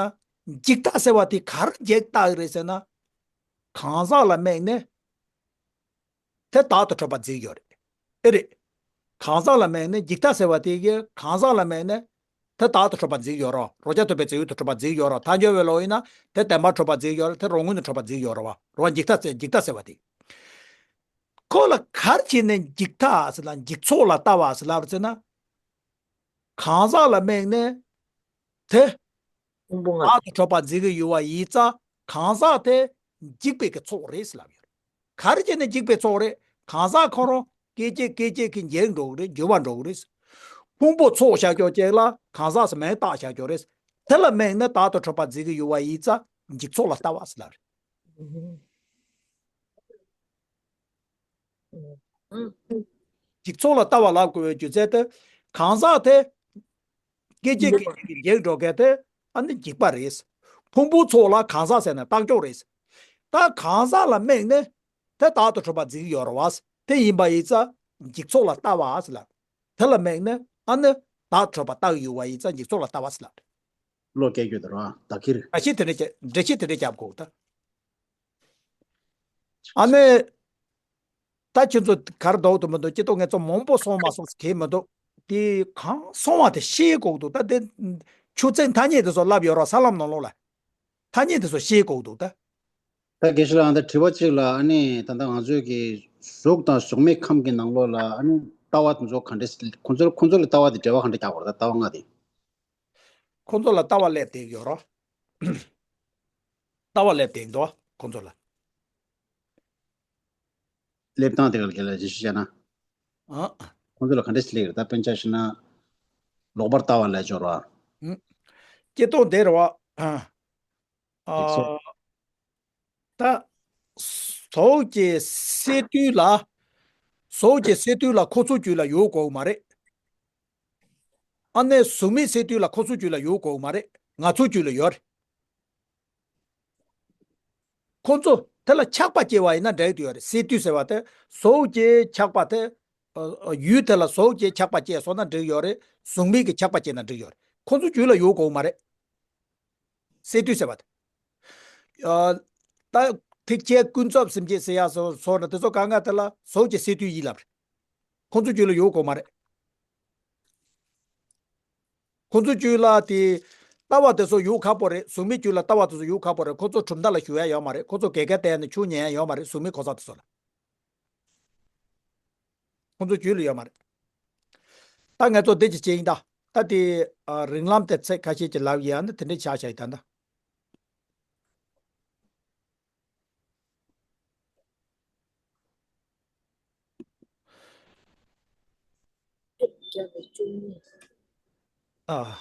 འཇིག་ལྟ་ཟེར་བ་དེ་ག་རེ་འཇིག་ལྟ་རེད་ཟེར་ན། གང་ཟག་ལ་དམིགས་ནས། དེ་བདག་ཏུ་གྲུབ་པ་འཛིན་ཡོད་རེད། ཨེ་རེད། གང་ཟག་ལ་དམིགས་ནས་འཇིག་ལྟ་ཟེར་བ་དེ་གིས་གང་ཟག་ལ་དམིགས་ནས། དེ་བདག་ཏུ་གྲུབ་པ་འཛིན་ཡོད་རེད། རང་རྐྱ་ཐོབ་པའི་རྫས་ཡོད་དུ་གྲུབ་པ་འཛིན་ཡོད་རེད། ཐལ་འགྱུར་བའི་བློ་ཡིན་ན་དེ་བདེན་པར་གྲུབ་པ་འཛིན་ཡོད་རེད། དེ་རང་ངོས་ནས་གྲུབ་པ་འཛིན་ཡོད་རེད་བ། རང་འཇིག་ལྟ་ཟེར་འཇིག་ལྟ་ཟེར་བ་དེ། ཁོ་ལ་ག་རེ་བྱས་ནས་འཇིག་ལྟ་ཟེར་ན་འཇིག་ཚོགས་ལ་ལྟ་བ་ཟེར་ལབ་ཟེར་ན། གང་ཟག་ལ་དམིགས་ནས་དེ་ཕུང་པོ་ལྔ་བདག་ཏུ་གྲུབ་པ་འཛིན་གྱི་ཡོད་པ་ཡིན་ཙང་གང་ཟག་དེ་འཇིག་པའི་གི་ཚོགས་རེད་ཟེར་ལབ་ཡོད་རེད། ག་རེ་བྱས་ནས་འཇིག་པའི་ཚོགས་རེད། གང་ཟག་ཁོ་རང་སྐད་ཅིག་སྐད་ཅིག་གིས་འཇིག་འགྲོ་གི་རེད། འགྱུར་བ་འགྲོ་གི་རེད། ཕུང་པོ་ཚོགས་བཞག་ཀྱོག་ཅིག་ལ་གང་ཟག་ཟེར་མིང་བཏགས་བཞག་ཀྱོག་རེད། དེ་ལ་དམིགས་ནས་བདག་ཏུ་གྲུབ་པ་འཛིན་གྱི་ཡོད་པ་ཡིན་ཙང་འཇིག་ཚོགས་ལ་ལྟ་བ་ཟེར་ལབ་རེད། འཇིག་ཚོགས་ལ་ལྟ་བ་ལབ་དགོས་པའི་རྒྱུ་མཚན་དེ། གང་ཟག་དེ། སྐད་ཅིག་སྐད་ཅིག་གིས་འཇིག་འགྲོ་མཁན་དེ་ཨ་ནི་འཇིག་པ་རེད། ཕུང་པོ་ཚོགས་ལ་གང་ཟག་ཟེར་ན་རྟགས་འཇོག་རེད། ད་གང་ཟག་ལ་དམིགས་ནས་དེ་བདག་ཏུ་གྲུབ་པ་འཛིན་གྱི་ཡོད་རེད་བ། དེ་ཡིན་པ་ཡིན་ཙང་འཇིག་ཚོགས་ལ་ལྟ་བ་ཟེར་ལ། དེ་ལ་དམིགས་ནས་ཨ་ནི་བདག་ཏུ་གྲུབ་པ་ལྟ་གི་ཡོད་པ་ཡིན་ཙང་འཇིག་ཚོགས་ལ་ལྟ་བ་ཟེར་ལ། བློ་སྐྱེ་རྒྱུ་དེ་རེད་བ། བདག་གིར། འགྲེལ་བཤད་དེ་འདྲ་བྱ། འགྲེལ་བཤད་དེ་འདྲ་རྒྱབ་དགོས་ད། ཨ་ནི། ད་ཁྱེད་ཚོ་གར་འདུག་འདུག་མི་འདུག་སྐྱེ་ཏོ་ངེད་ཚོ་མང་པོ་སོང་མ་སོང་ཟེར་གྱི་མི་འདུག་དེ་གང་སོང་བ་དེ་ཤེས་དགོས་འདུག་ད་དེ་ཆུ་ཚན་ཐ་སྙད་དེ་ཚོ་ལབ་ཡོད་རོགས་ས་ལམ་ནང་ལོགས་ལ། ཐ་སྙད་དེ་ཚོ་ཤེས་དགོས་འདུག་ད། ད་དགེ་བཤེས་ལགས་ད་དྲི་བ་གཅིག་ལ་ཨ་ནི་ད་ལྟ་ང་ཚོས་ཀྱི་གཟུགས་དང་གཟུགས་མེད་ཁམས་ཀྱི་ནང་ལོགས་ལ་ཨ་ནི་ལྟ་བ་དེ་ཚོ་ག་འདྲས་ཁོང་ཚོ་ཁོང་ཚོ་ལ་ལྟ་བ་དེ་འབྲེལ་བ་ག་འདྲས་རྒྱག་དགོས་རེད་ད་ལྟ་བ་ལྔ་དེ། ཁོང་ཚོ་ལ་ལྟ་བ་སླེབས་བསྡད་ཡོད་རོགས། ལྟ་བ་སླེབས་བསྡད་འདུག་ཁོང་ཚོ་ལ། སླེབས་སྟངས་དེ་ག་ལ་ག་ལ་རེ་ཞུ་བྱས་ན། ཨ། ཁོང་ཚོ་ལ་ག་འདྲས་སླེབས་རེད་ད་དཔེར་ན་ཆ་བཞག་ན། ལོག་པར་ལྟ་བ་ལ་སྦྱོར་བ། ཨ། སྐྱེ་སྟོང་དེ་རེད་བ། ཨ། ཨ། ལེགས་སོ། ད། གཟུགས་ཀྱི་སས་བསྡུས་ལ། གཟུགས་ཀྱི་སས་བསྡུས་ལ་ཁོ་ཚོ་རྒྱུད་ལ་ཡོད་དགོས་མ་རེད། ཨ་ནི་གཟུགས་མེད་སས་བསྡུས་ལ་ཁོ་ཚོ་རྒྱུད་ལ་ཡོད་དགོས་མ་རེད། ང་ཚོ་རྒྱུད་ལ་ཡོད་རེད། ཁོ་ཚོ་དེ་ལ་ཆགས་པ་སྐྱེ་བ་ཡིན་ན་འགྲིག་ཡོད་རེད། སས་བསྡུས་ཟེར་བ་དེ་གཟུགས་ཀྱི་ཆགས་པ་དེ། ཨ། ཨ། ཡུལ་དེ་ལ་གཟུགས་ཀྱི་ཆགས་པ་སྐྱེས་སོང་ན་འགྲིག་ཡོད་རེད། གཟུགས་མེད་ཀྱི་ཆགས་པ་སྐྱེས་ན་འགྲིག་ཡོད་རེད། ཁོ་ཚོ་རྒྱུད་ལ་ཡོད་དགོས་མ་རེད། སས་བསྡུས་ཟེར་བ་དེ། ཨ། ད་ཐེག་ཆེན་ཀུན་རྫོབ་སེམས་བསྐྱེད་ཟེར་ཡག་སོགས་སོགས་ན་དེ་ཚོ་གང་ག་དེ་ལ་གཟུགས་ཀྱི་སས་བསྡུས་ཡིན་ལབ་རེད། ཁོ་ཚོ་རྒྱུད་ལ་ཡོད་དགོས་མ་རེད། ཁོ་ཚོ་རྒྱུད་ལ་དེ་ལྟ་བ་དེ་ཚོ་ཡོད་ཁག་པོ་རེད། གཟུགས་མེད་རྒྱུད་ལ་ལྟ་བ་དེ་ཚོ་ཡོད་ཁག་པོ་རེད། ཁོ་ཚོ་གྲུབ་མཐའ་ལ་ཞུགས་ཡ་ཡོད་མ་རེད། ཁོ་ཚོ་དགེ་རྒན་བསྟེན་ནས་ཆོས་ཉན་ཡ་ཡོད་མ་རེད། གཟུགས་མེད་གོ་ས་དེ་ཚོ་ལ། ཁོང་ཚོ་རྒྱུད་ལ་ཡོད་མ་རེད། ད་ང་ཚོ་འདི་ཅིག་བྱས་ཡིན་ད། ད་དེ། ཨ། རིང་ལམ་དེ་ཚེ་ཁ་ཤས་ཀྱི་ལབ་ཡིན་ཨ་ནི་དེ་འདྲའི་ཆགས་བཞག་ཡིན་ད་ད། ཨ།